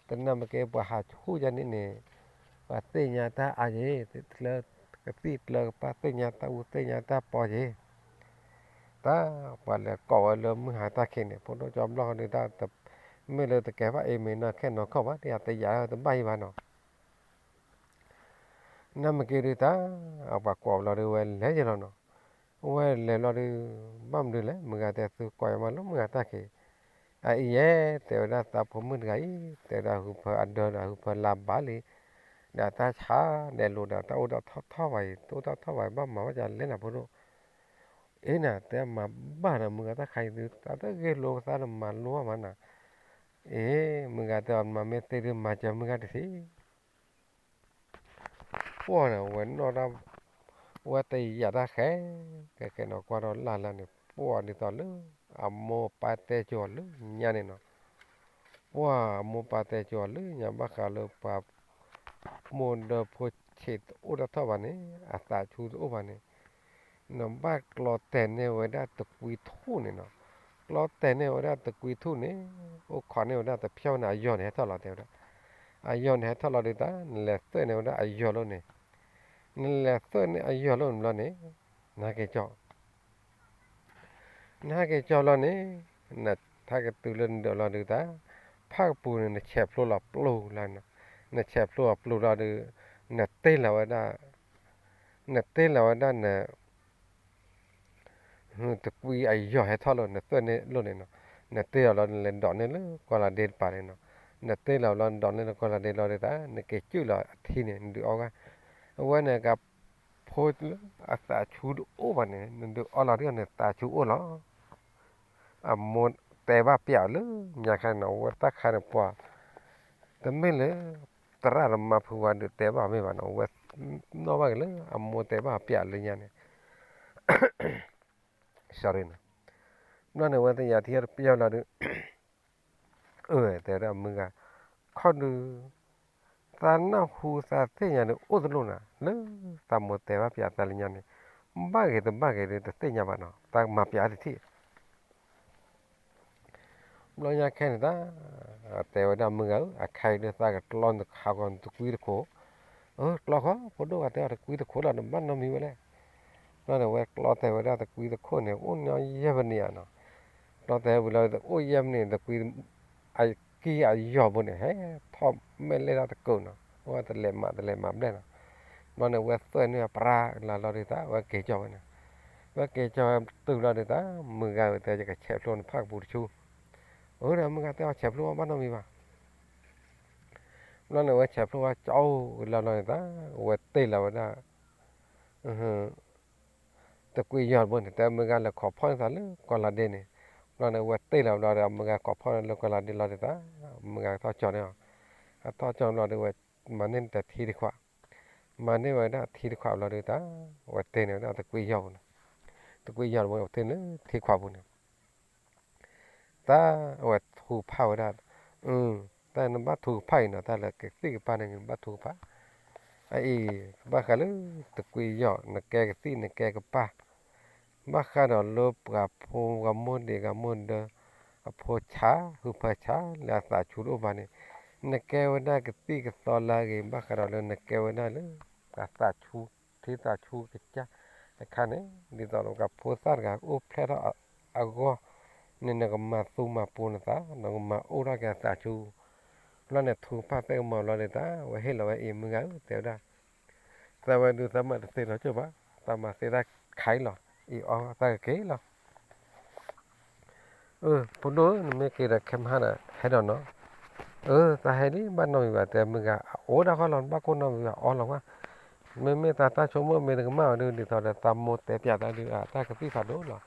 တနၢ်မ့ၢ်ကဲပှၤဟးဆူၣ်ယၤန့ၣ်န့ၣ် ပှၤသ့ၣ်ညါတၢ်အါယ့ၤ ကသံၣ်ကျၢကပၣ်သ့ၣ်ညါတၢ်အူသ့ၣ်ညါတၢ်ပီယ့ၤ, တၢ်ပှၤလဲၤကိးဝဲလၢမုၢ်ဟါတၢ်ခံးန့ၣ် ဖိဒိၣ်ကၠီဘျီၣ်ဒုးတၢ် မ့ၢ်လၢတကဲဘၣ်အ့ၣ်မ့ၢ်နီၢ်ခဲနီၢ်ခီၣ်ဘၣ် တယၤတဘၣ်ယံၤဘၣ်နီၤ နမ့ၢ်က့ၤဒုးတၢ် အပှၤကိးဘျီဒုးဝဲလဲၤယဲလီၤနီၤ, ဝဲလဲၤဘျီဒုး ဘၣ်မနုၤလဲၣ် မုၢ်ဂၤတဲသုကိးယၤမးလၢမုၢ်ဂၤတၢ်ခံး, အအံၤယဲ တဲဝဲဒၣ်သးဖိမုၣ်တဂၤအံၤ တဲဝဲဒၣ်ဟုဖၢအဒၢဒီးဟုဖၢလါဘၣ်လံ, ဒီးတၢ်ဆါဒဲးလိာ်ဒီးတၢ်အိၣ်ဒီးထီၣ်ထီၣ်ဘၣ်အံၤ တအိၣ်တၢ်ထီၣ်ဘၣ်အံၤ ဘၣ်မၤဝဲဒ်လဲၣ်နၤဖိဒိၣ်, အ့နၤ တဲမၤဘၣ်ဒီး မုၢ်ဂၤတၢ်ခါအံၤသု သးတဂ့ၢ်လိာ်ကသါဒီးမၤလိဘၣ်မးနၤ, အ့ မုၢ်ဂၤတဲအီၤ မၤမ့ၢ်သ့ဒုး မၤစၢၤမုၢ်ဂၤတထံး ပှၢ်န့ၣ် ဝဲနီၣ်တၢ်, ဝဲတယာ်တၢ်ဃဲ, ကဲကဲနီၤ ကွၢ်ထီၣ်လၢ်လၢ်န့ၣ် ပှၢ်ဒ်သိးလၢ အမိၢ်ပၢ်တဲကၠီၤလၢညါန့ၣ်နီၤ, ပှၢ်အမိၢ်ပၢ်တဲကၠီၤလၢညါ ဘၣ်ဃးလၢပှၤ မိၢ်ဒၢဖိဆံးတအိၣ်တၢ်ထီၣ်ဘၣ်န့ၣ် အသးဆူတအိၣ်ဘၣ်န့ၣ် နဘၣ်ကျီတဲာ်န့ၢ်ဝဲဒၣ်တကွံထူၣ်န့ၣ်နီၤ, ကျီတဲာ်န့ၢ်ဝဲဒၣ်တကွံထူၣ်န့ၣ်, အိၣ်ခိးန့ၢ်ဝဲဒၣ်တဖျၢၣ်န့ၣ် အယီၢ်န့ၣ်ဟဲထီၣ်လီၤတဲဝဲဒၣ်, အယီၢ်န့ၣ်ဟဲထီၣ်လီၤဒုးသး နလဲၤသွဲၣ်န့ၢ်ဝဲဒၣ်အယီၢ်လီၤန့ၣ်, နလဲၤသွဲၣ်န့ၢ်အယီၢ်လီၤန့ၣ်ဘျီန့ၣ်, နဟဲက့ၤကၠီ နဟဲက့ၤကၠီလီၤန့ၣ်, နထါကတုၤလၢနဒၢးလီၤဒုးသး, ဖၣ်ကပူၤန့ၣ် နဆဲးဖျိလီၤပျူၤလီၤ, နဆဲးဖျိလီၤပျူၤလီၤဒုး, နတ့ၢ်လီၤဝဲဒၣ်, နတ့ၢ်လီၤဝဲဒၣ်န တကွံအယီၢ်ဟဲထီၣ်လီၤ နသွဲၣ်န့ၢ်လီၤန့ၣ်နီၤ, နတ့ၢ်လီၤဘျီနလဲၤဒိးန့ၢ်လၢကီၢ်လၤဒ့တပၤန့ၣ်နီၤ, နတ့ၢ်လီၤဘျီနဒိးန့ၢ်လၢကီၢ်လၤဒ့လီၤဒုးသး နက့ၤကၠုၣ်လီၤအထံန့ၣ် နဒုးအီဝဲ, အဝဲန့ၣ်ကဖိလၢအသးဆူတအိၣ်ဘၣ်န့ၣ် နဒုးအီလီၤဒုးနသးဆူအိၣ်လီၤ အမိၢ်တဲဘၣ်ပျးလၢညါခါန့ၣ် အဝဲတၢ်ခါန့ၣ်ပှၤ, တမ့ၢ်လၢ သရၣ်သမါဖုဝါဒုးတဲဘၣ်မ့ၢ်ဘၣ်နီၤ, အဝဲနီၣ်ဘၣ်က့ၤလၢအမိၢ်တဲဘၣ်ပျးလၢညါန့ၣ်, ဘျီန့ၣ် အဝဲသ့ၣ်ယၤထံၣ်တပျၢ်လီၤဒုး အၢ တဲဝဲဒၣ်မုၢ်ဂၤ, ခီဒုး သးနၢ်ဟူသးသ့ၣ်ညါဒုးအိၣ်တလိၣ်နၤ လၢသးမိၢ်တဲဘၣ်ပျးသးလၢညါန့ၣ်, ဘၣ်ဂ့ၤတဘၣ်ဂ့ၤဒုးတသ့ၣ်ညါဘၣ်နီၤ, သးမၤပျးတထံၣ် ဘျီညါခဲန့ၣ်တၢ်, တဲဝဲဒၣ်မုၢ်ဂၤဧၢ, အခါအံၤဒုးသးကကျီနခးကီနတကွံတခိး, အၢ ကျီဃီ ဖိဒိၣ်ဂၤတဲအီၤတကွံတခိးလီၤ နဘၣ်နီတမံၤဝဲလဲၣ်, ဘျီန့ၣ်ဝဲကျီတဲာ်ဝဲဒၣ်တကွံတခိးန့ၣ် အိၣ်ညီယဲၢ်မံးနံးဧါနီၤ, ကျီတဲာ်ဝဲလီၤ အိၣ်ယဲၢ်မံးနံးတကွံ အကံၢ်အယီၢ်ဘိန့ၣ် ဟဲထီၣ်မဲာ်လဲၢ်ဒၣ်တကိးနီၤ, အဝဲတလဲၤမးတလဲၤမးဘျဲၣ်နီၤ, ဘျီန့ၣ်ဝဲသွဲၣ်န့ၢ်အပြါလၢလီၤဒုးသး ဝဲက့ၤကၠီဝဲန့ၣ်, ဝဲက့ၤကၠီဝဲတုၤလီၤဒုးသး မုၢ်ဂၤဝဲတဲယကဆဲးဖျိနဖၣ်ကပူၤတဆူ, အၢဒီးမုၢ်ဂၤတဲအီၤဆဲးဖျိဝဲဘၣ်နီတမံၤဘၣ် ဘျီန့ၣ်ဝဲဆဲးဖျိဝဲကၠီလီၤလီၤန့ၣ်သး, ဝဲတ့ၢ်လီၤဝဲဒၣ် တကွံယီၢ်တဘိန့ၣ် တဲမုၢ်ဂၤလဲၤခိးဖီၣ်န့ၢ်သးလၢကီၢ်လၤဒ့န့ၣ်, ဘျီန့ၣ်ဝဲတ့ၢ်လီၤဘျီဒီး မုၢ်ဂၤခိးဖီၣ်န့ၢ်လၢကီၢ်လၤဒ့လီၤဒုးသး, မုၢ်ဂၤကထီၣ်ကၠီန့ၣ်, အထီၣ်ကၠီဘျီဒီးဝဲ မၤန့ၢ်တထံတခွး, မၤန့ၢ်ဝဲဒၣ်ထံတခွးဘျီဒုးသး, ဝဲတ့ၢ်န့ၢ်ဝဲဒၣ်တကွံယီၢ်ပူၤန့ၣ်, တကွံယီၢ်တဘိန့ၣ် ဝဲတ့ၢ်န့ၢ်ထံခွးပူၤန့ၣ် တၢ်အဝဲထူကဖၣ်ဝဲဒၣ်, တၢ်နဘၣ်ထူကဖၣ်အံၤနီၤ တၢ်လၢကသံၣ်ကပၤန့ၣ် နဘၣ်ထူကဖၣ်, အအံၤ ဘၣ်ဃးလၢတကွံယီၢ် နကဲကသံၣ်နကဲကပၤ, ဘၣ်ဃးဒီးလၢပှၤဖိဂၤမိၢ်ဒ့ဂၤမိၢ်ဒၢ အဖိဆါ ဟုဖၢဆါ လၢအသးဆူတအိၣ်ဘၣ်န့ၣ်, နကဲဝဲဒၣ်ကသံၣ်ကသီလၢအဂ့ၤ ဘၣ်ဃးဒီးလၢနကဲဝဲဒၣ်လၢ ပှၤသးဆူ ထံသးဆူကစၢ်တခါန့ၣ် ဒ်သိးဒီးပှၤဖိသၣ်တဂၤအိၣ်ဖျဲၣ်ထီၣ်အဂီၢ်န့ၣ် နကမၤသူမၤပူၤနသး နကမၤအိၣ်ထီၣ်က့ၤအသးဆူ, ဘျီန့ၣ်ထူကဖၣ်သ့ၣ်ကမီၤဘျီဒုးသး ဝဲဟ့ၣ်လီၤဝဲအံၤမုၢ်ဂၤဧၢ တဲဝဲဒၣ်, သးဝဲဒုးသးမၤတသ့ဒီးကၠိၣ်ဘၣ်, သးမၤသ့တၢ်ခါအံၤလီၤ, အံၤအီသးကက့ၤလီၤ အၢ ဖိဒိၣ်ဧၢ နမ့ၢ်က့ၤဒီးခဲမဟါဒီး ဟဲဒီးနီၤ, အၢ သးဟဲလံ ဘၣ်နီတမံၤဘၣ် တဲမုၢ်ဂၤ အိၣ်ဒၣ်ဃီလီၤ နဘၣ်ကိၢ်နီတမံၤဘၣ် အီလီၤကွၢ်, မ့မ့ၢ်သးတၢ်ဆိကမိၣ်မ့ၢ်တကမၣ်အီၤဒုး ဒ်သိးဒီးသးမိၢ်တဲပျးသးဒုး အတၢ်ကသံၣ်ဖးဒိၣ်လီၤ,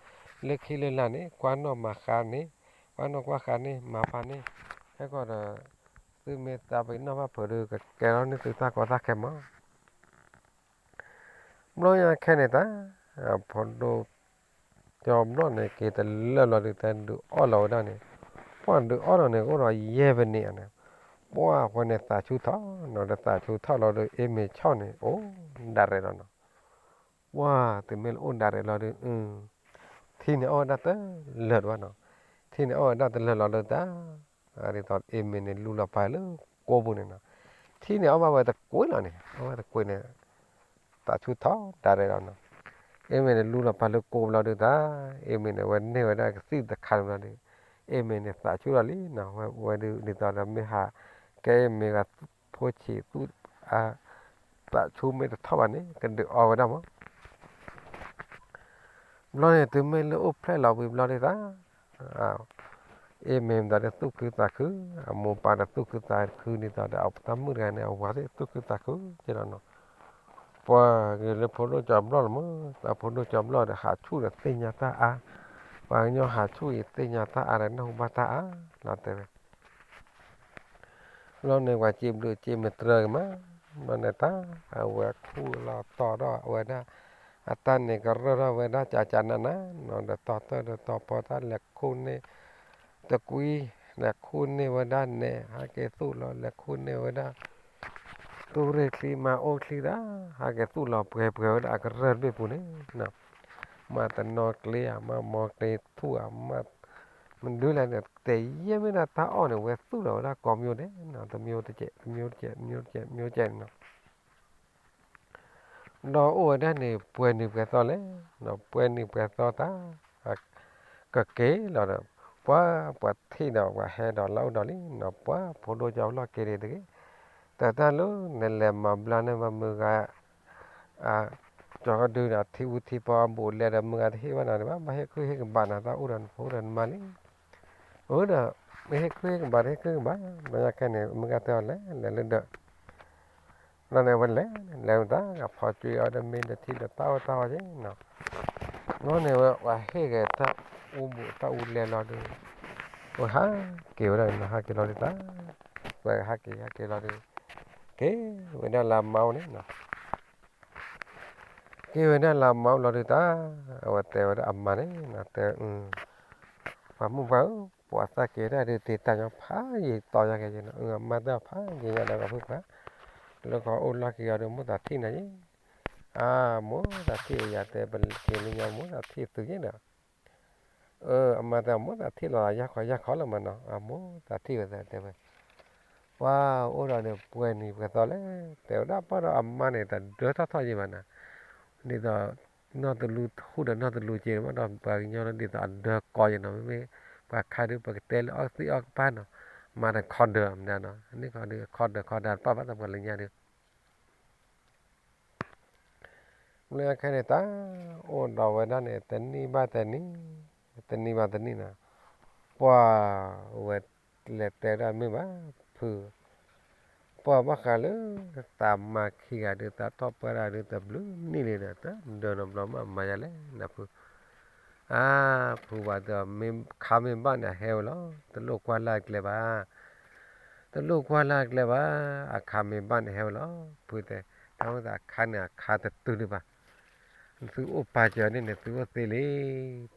လၢခံလၢလာ်န့ၣ် ကွၢ်နီၣ်မၤဃါန့ၣ်, ကွၢ်နီၣ်ကွၢ်ဃါန့ၣ် မၤပာ်န့ၣ်, ဟဲကီးဒီး သုမ့ၢ်သးပ့ၤနီၣ်ဘၣ်ဖုးဒုး ကကဲထီၣ်န့ၢ်သုတၢ်ကီတၢ်ခဲမး ဘျီညါခဲန့ၣ်တၢ်, ဖိဒိၣ်ကၠီဘျီန့ၣ် က့ၤတလၢာ်လီၤဒုး တၢ်ဒုးအီၣ်လီၤဝဲဒၣ်န့ၣ်, ပှၢ်ဒုးအီၣ်လီၤန့ၣ် အိၣ်ဒီးယဲၢ်မံးနံးဧါန့ၣ်, ပှၢ်အဃိန့ၣ်သးဆူထီၣ်နီၤ ဒီးသးဆူထီၣ်လီၤဒီး အ့မ့ၤဆီၣ်န့ၣ် အိၣ်ဒၣ်ရဲၣ်လီၤနီၤ, ပှၢ်တုၤမ့ၢ်လၢအိၣ်ဒၣ်ရဲၣ်လီၤဒုး ထံန့ၣ်အီၣ်ဝဲဒၣ်တလၢာ်ဒၣ်ဘၣ်နီၤ, ထံန့ၣ်အီၣ်ဝဲဒၣ်တလၢာ်လီၤဒုးတၢ် ဒ်သိးအ့မ့ၤန့ၣ်လူလီၤပာ်လၢကိးပူၤန့ၣ်နီၤ, ထံန့ၣ်အီၣ်ဘၣ်ဝဲတကွ့လီၤန့ၣ် အီၣ်ဝဲတကွ့န့ၣ် သးဆူထီၣ်ဒၣ်ရဲၣ်လီၤနီၤ, အ့မ့ၤန့ၣ်လူလီၤပာ်လၢကိးဘျီဒုးတၢ်, အ့မ့ၤန့ၣ် ဝဲန့ၢ်ဝဲဒၣ်ကသံၣ်တခါန့ၣ်ဘျီဒုး, အ့မ့ၤန့ၣ်သးဆူထီၣ်လံနီၤ, ဝဲဒုးဒ်သိးဒီးမ့ၢ်ဟး ကဲအ့မ့ၤဂၤဖိဆံးသူၣ်အါ သးဆူမ့ၢ်တထီၣ်ဘၣ်န့ၣ် ကဒုးအီဝဲဒၣ်မး ဘျီန့ၣ် တုၤမ့ၢ်လၢအိၣ်ဖျဲၣ်လီၤဝံၤဘျီဒုးသး, အ့မ့ၤမတၤဒီးသူၣ်ခုသးခု, အမိၢ်ပၢ်ဒီးသူၣ်ခုသးခုဒ်သိးဒီး အတၢ်မုၣ်တဂၤန့ၣ် အဝၤသ့ၣ်သူၣ်ခုသးခုက့လီၤနီၤ, ပှၤဂ့ၤလၢဖိဒိၣ်ကၠီၤဘျီၣ်လီၤမး, တၢ်ဖိဒိၣ်ကၠီၤဘျီၣ်ဒီး ဟးဆူၣ်ဒီးသ့ၣ်ညါတၢ်အါ, ပှၤကညီဟးဆူၣ်အံၤသ့ၣ်ညါတၢ်အါဒီး နၢ်ဟူဘၣ်တၢ်အါလီၤ တဲဝဲ. ဘျီန့ၣ် ပှၤစံးဘျုးစံးမုၢ်တြၢၤက့ၤမး, ဘျီန့ၣ်တၢ် အဝဲခူၣ်လီၤတီၤထီၣ်ဝဲဒၣ် အတၢ်န့ၣ်ကရၢၢ်ထီၣ်ဝဲဒၣ် ကကနနနီၤ ဒီးတီၤတၢၢ်ဒီးတီၤပီၤတၢ် လဲၤခူၣ်န့ၢ်တကွံ, လဲၤခူၣ်န့ၢ်ဝဲဒၣ်နဲ ဟဲက့ၤသူၣ်လီၤ လဲၤခူၣ်န့ၢ်ဝဲဒၣ် သူၣ်ရ့ၣ်ချံမၤအိၣ်ချံတၢ် ဟဲက့ၤသူၣ်လီၤပှဲၤပှဲၤဝဲဒၣ်အကရၢၢ်တဘ့ၣ်ပူၤန့ၣ် မၤတနီၤကျ့ဧါ မၤမီၤကျ့ထူၣ်ဧါ မၤ မနုၤလဲၣ်န့ၣ် တဲယဲၢ်မ့ၢ်ဒၣ်တၢ်အီၣ်န့ၣ် ဝဲသူၣ်လီၤဝဲဒၣ်ကိးမံၤဒဲးနီၤ တမံၤတကဲး တမံၤတကဲး တမံၤတကဲး တမံၤတကဲးနီၤ ဒီးအိၣ်ဝဲဒၣ်န့ၣ် ပှဲၤနံၤပှဲၤသီလဲၣ်, ပှဲၤနံၤပှဲၤသီတၢ် ကက့ၤလီၤဒီး ပှၤ ပှၤထံၣ်ဒီးပှၤဟဲဒီးလၢအိၣ်ဒီးလံနီၤ ပှၤဖိဒိၣ်ကၠီၤဘျီၣ်က့ၤဒံးတဂ့ၤ, တၢ်တၢ်လၢနလဲၤမၤဘျါန့ၢ်ဘၣ်မုၢ်ဂၤ ကၠီၤကဒုဒီးထံအူထံပီအဘူးအလဲဒီး မုၢ်ဂၤတဟ့ၣ်ဘၣ်နၤန့ၣ်ဘၣ်, ဘၣ်ဟ့ၣ်ခုၣ်ဟ့ၣ်ကဘၣ်နၤ တၢ်အိၣ်ဒီးနဖိဒီးနမါလံ. အၢဒီး မ့ၢ်ဟ့ၣ်ခုၣ်ဟ့ၣ်ကဘၣ်တဟ့ၣ်ခုၣ်ကဘၣ်, ဘျီညါခဲန့ၣ် မုၢ်ဂၤတဲအီၤလဲၤ လဲၤလၢဒၢး ဘျီန့ၣ် အဝဲလဲၤ လဲၤတၢ် ဖီကၠွံအီၤဒီးမ့ၢ်ဒီးထံဒီးတၢ်အိၣ်တၢ်အီၣ်က့နီၤ, ဘျီန့ၣ်ဝဲ ပှၤဟ့ၣ်က့ၤတၢ်အူဘူးတၢ်အူလဲလီၤဒီး ဝဲဟးက့ၤဝဲဒၣ်နီၤ ဟးက့ၤလီၤဒုးတၢ်, ပှၤဟးက့ၤ ဟးက့ၤလီၤဒီး က့ၤဝဲဒၣ်လၢအမါအိၣ်န့ၣ်နီၤ က့ၤဝဲဒၣ်လၢအမါအိၣ်လီၤဒုးတၢ်, အဝဲတဲဝဲဒၣ်အမါန့ၣ်နီၤ တဲ ပှၤမုၣ်ပှၢ်ဧၢ, ပှၤသးက့ၤဒၣ်ဒုး တ့တၢ်ညီဖးယံာ်တီၤညါက့ၤနီၤ, အမါတဲအီၤဖးယံာ်ညါဒီး ပှၤမုၣ်ပှၢ် လၢကီၢ်အိၣ်လီၢ်က့ၤအီၤဒီး မိၣ်သးထံၣ်နၤယဲ, အမိၣ်သးထံၣ်ယၤတဲ ပက့ၤလၢညါမိၣ်သးထံၣ်သုယဲဒီး အမါတဲ အမိၣ်သးထံၣ်လီၤ ယၢ်ခီယၢ်ခီလီၤမးနီၤ, အမိၣ်သးထံၣ်ဝဲသးတဲဝဲ, ပှၤအိၣ်ဒီးန့ၣ် ပှဲၤနံၤပှဲၤသီလဲၣ်, တဲဝဲဒၣ် ဘၣ်ဒီးအမါန့ၣ် တဒၢထီၣ်ထီၣ်ယံၤဘၣ်နီၤ, ဒ်သိး နီၢ်တလူထူဒီးနီၢ်တလူက့ၤ ဘၣ်ဒီးပှၤကညီလၢဒ်သိးအဒၢကီယံၤနီၤ, မ့မ့ၢ်ပှၤခါဒုး ပကတဲလၢအီၣ်သံအီၣ်ကပၤနီၤ, မါဒီးခီဒၢမနုၤနီၤ, န့ၣ်ခီဒုး ခီဒၢခီဒၢတပၣ်ဘၣ်သးပှၤလၢညါဒုး လၢခဲန့ၣ် တၢ်အိၣ်ဒီးဝဲဒၣ်န့ၣ် တနံၣ်ဘၣ်တနံၣ်, တနံၣ်ဘၣ်တနံၣ်နီၤ, ပှၤဝဲလဲၤတဲဒၣ်မ့ၢ်ဘၣ် ဖု, ပှၤဘၣ်ဃးလၢ သးမါခံဂၤဒုး သးထီၣ်ပှၢ်ဒၣ်ဒုး တဘျုးနံၣ်လံဒီး တဒၢနီတဘျီမး အမါယၤလဲၣ် နဖု, အါ ဖုဝဲဒီး ခါမ့ၢ်ဘၣ်န့ၣ် အဟဲဝဲလီၤ, တလိၣ်ကွၢ်လၢ်ကျဲဘၣ် တလိၣ်ကွၢ်လၢ်ကျဲဘၣ်, အခါမ့ၢ်ဘၣ်န့ၣ်ဟဲဝဲလီၤ, ဖုတဲ, တၢ်အိၣ်သးအခါန့ၣ် အခါတတုၤဒံးဘၣ်, သုအိၣ်ပာ်စၢၤန့ၣ်န့ၣ် သုအိၣ်သ့လံ,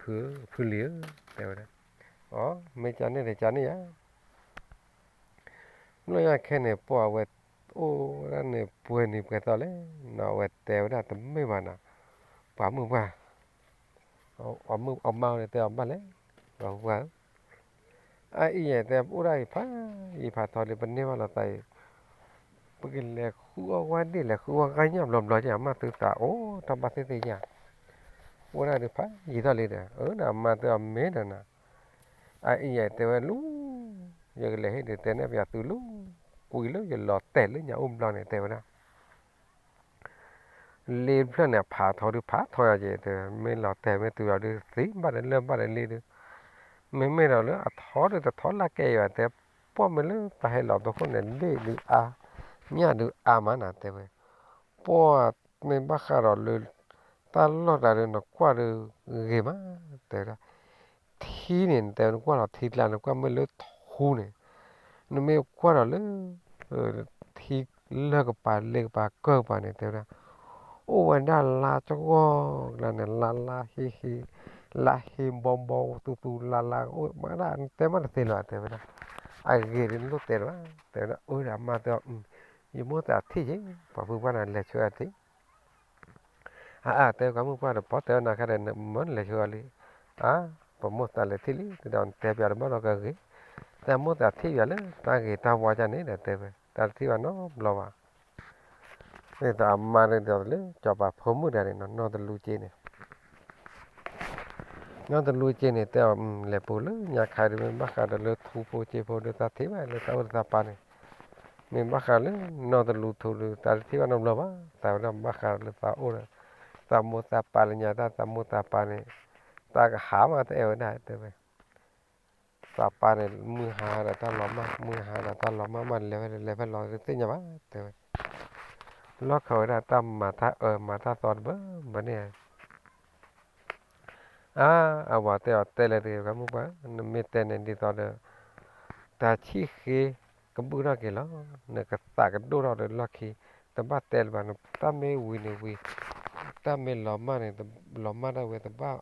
ဖု, ဖုလံၤဧၢ, တဲဝဲဒၣ်, အိ မ့ၢ်ကန့ၣ်ဒီးကန့ၣ်ယါ, ဘျီညါခဲန့ၣ် ပှၤအဝဲအိၣ်ဒၣ်န့ၣ် ပှဲၤနံၤပှဲၤသီလဲၣ်, နီၤအဝဲတဲဝဲဒၣ်တမ့ၢ်ဘၣ်နီၤ, ပှၤမုၣ်ပှၢ် အမါန့ၣ်တဲအီၤဘၣ်လဲၣ်, ပှၤဧၢ, အအံၤယဲၢ်တဲ ပအိၣ်ဒၣ်အံၤဖးယံာ်ဖးထီလံ ပန့ၢ်ဘၣ်လိာ်သးအံၤ, ပကလဲၤဃုအီၣ်ဝဲဒၣ် လဲၤဃုအီၣ်ဂၤညၣ်ဘျီဘျီက့ အမါသုသးအိၣ်ထီၣ်ဘၣ်သ့ၣ်သ့ၣ်ညါ, အိၣ်ဒၣ်ဒုးဖးယံာ်ထီၣ်လံဒီး အၢဒီးအမါတဲအီၤမ့ၢ်ဒီးနၤ, အအံၤယဲၢ်တဲဝဲလူၤ, ယကလဲၤဟ့ၣ်ဒုးတဲန့ၣ်ပယီၤသုလူၤ, ကွံာ်လၢယလီၤတဲာ်လၢညါအိၣ်ဘျီန့ၣ် တဲဝဲဒၣ် လ့ဖျၢၣ်န့ၣ် အဖးထီဒုးဖးထီယၤက့ၤ တဲမ့ၢ်လီၤတဲာ်မ့ၢ်တုၤလီၤဒုးသံဘၣ်ဒီးလၢၢ်ဘၣ်ဒီးလ့ဒုး, မ့မ့ၢ်ဒီးလၢအထီဒုးတထီလၢကဲယၤတဲ, ပှၢ်မ့ၢ်လၢတၢ်ဟဲလီၤသခိၣ်န့ၣ် လ့ဒုးအါ, ညၣ်ဒုးအါမးနၤတဲဝဲ, ပှၢ်မ့ၢ်ဘၣ်ဃးဒီးလၢ တၢ်လီၢ်တၢ်ဒုးနကွၢ်ဒုးဂ့ၤမး, တဲဝဲဒၣ် ထံန့ၣ် နတဲနကွၢ်လီၤထံကျါ နကွၢ်မ့ၢ်လၢထူန့ၣ်, နမ့ၢ်ကွၢ်ဒီးလၢ ထံလၢၢ်ကပၤလ့ကပၤကၢၢ်ကပၤန့ၣ် တဲဝဲဒၣ်, အိၣ်ဝဲဒၣ်လါကဂီၢ်ကျါန့ၣ် လါလါဟ့ဟ့, လါဟ့ဘီဘီသူသူလါလါအိၣ်မးဒၣ် နတဲမးတသ့လၢၤ တဲဝဲဒၣ်, အဂ့ၤဒ်နလိၣ်တဲလၢၤဘၣ် တဲဝဲဒၣ်, အၢဒီးအမါတဲအီၤ, ယမိၣ်သးထံၣ်က့ၤ ပှၤဖုပှၢ်နၤလဲၤဆှၢအီၤထံၣ် အါအါ တဲကီမုၣ်ပှၢ်ဒီး ပီၣ်တဲအီၤနၤခါဒီး မၢနလဲၤဆှၢအီၤလံ, အါ ပမိၣ်သးလဲၤထံၣ်လံ တဲဒီး နတဲပျးတဘၣ်ဒီးကဂ့ၤ, တၢ်မိၣ်သးထံၣ်ပျးလၢတၢ်ဂ့ၤတၢ်ဝါကန့ၣ်ဒီး တဲဝဲ တၢ်တထံၣ်ဘၣ်နီတဘျီဘၣ်, မ့ၢ်တၢ်အမါဒီးလၢ ကၠီၤပၤဖိမုၣ်တဂၤန့ၣ် နီၢ်တလူက့န့ၣ် နီၢ်တလူက့န့ၣ် တဲအီၤ လဲၤပူၤလၢညါခါဒီး မ့ၢ်ဘၣ်ဃးဒီးလၢထူဖိက့ဖိဒီး တၢ်ထံၣ်ဘၣ်လၢတၢ်အိၣ်လၢသးပၢ်န့ၣ်, မ့ၢ်ဘၣ်ဃးလၢနီၢ်တလူထူဒီး တၢ်တထံၣ်ဘၣ်နီတဘျီဘၣ်, သးဝဲဒၣ်ဘၣ်ဃးလၢသးအိၣ်ဒီး သးမိၢ်သးပၢ်လၢညါ တၢ်သးမိၢ်သးပၢ်န့ၣ် တၢ်ကဟးမး တအဲၣ်ဝဲဒၣ် တဲဝဲ သးပၢ်န့ၣ် မုၢ်ဟါဒီးတၢ်လီၤမၢ် မုၢ်ဟါဒီးတၢ်လီၤမၢ်မး လဲၤဝဲလဲၤဖဲလီၤတသ့ၣ်ညါဘၣ် တဲဝဲ, လီၢ်ခၢးဝဲဒၣ်တၢ်မၤတၢ်အၢမၤတၢ်သီတဘၢဘၢန့ၣ် အါ, အဝၤတဲအီၤ တဲလဲၣ်တဂ့ၤ ပှၤမုၣ်ပှၢ်, နမ့ၢ်တဲန့ၣ်ဒ်သိးဒီး တၢ်ဆံၣ်ဃ့ကဘုၣ်ထီၣ်က့ၤလီၤ, နကသးကဒိၣ်ထီၣ်ဒီးလီၢ်ခံ, တဘၣ်တဲလၢၤဘၣ်, တၢ်မ့ၢ်ဝံၤန့ၣ်ဝံၤ, တၢ်မ့ၢ်လီၤမၢ်န့ၣ် လီၤမၢ်ဒၣ်ဝဲ တဘၣ်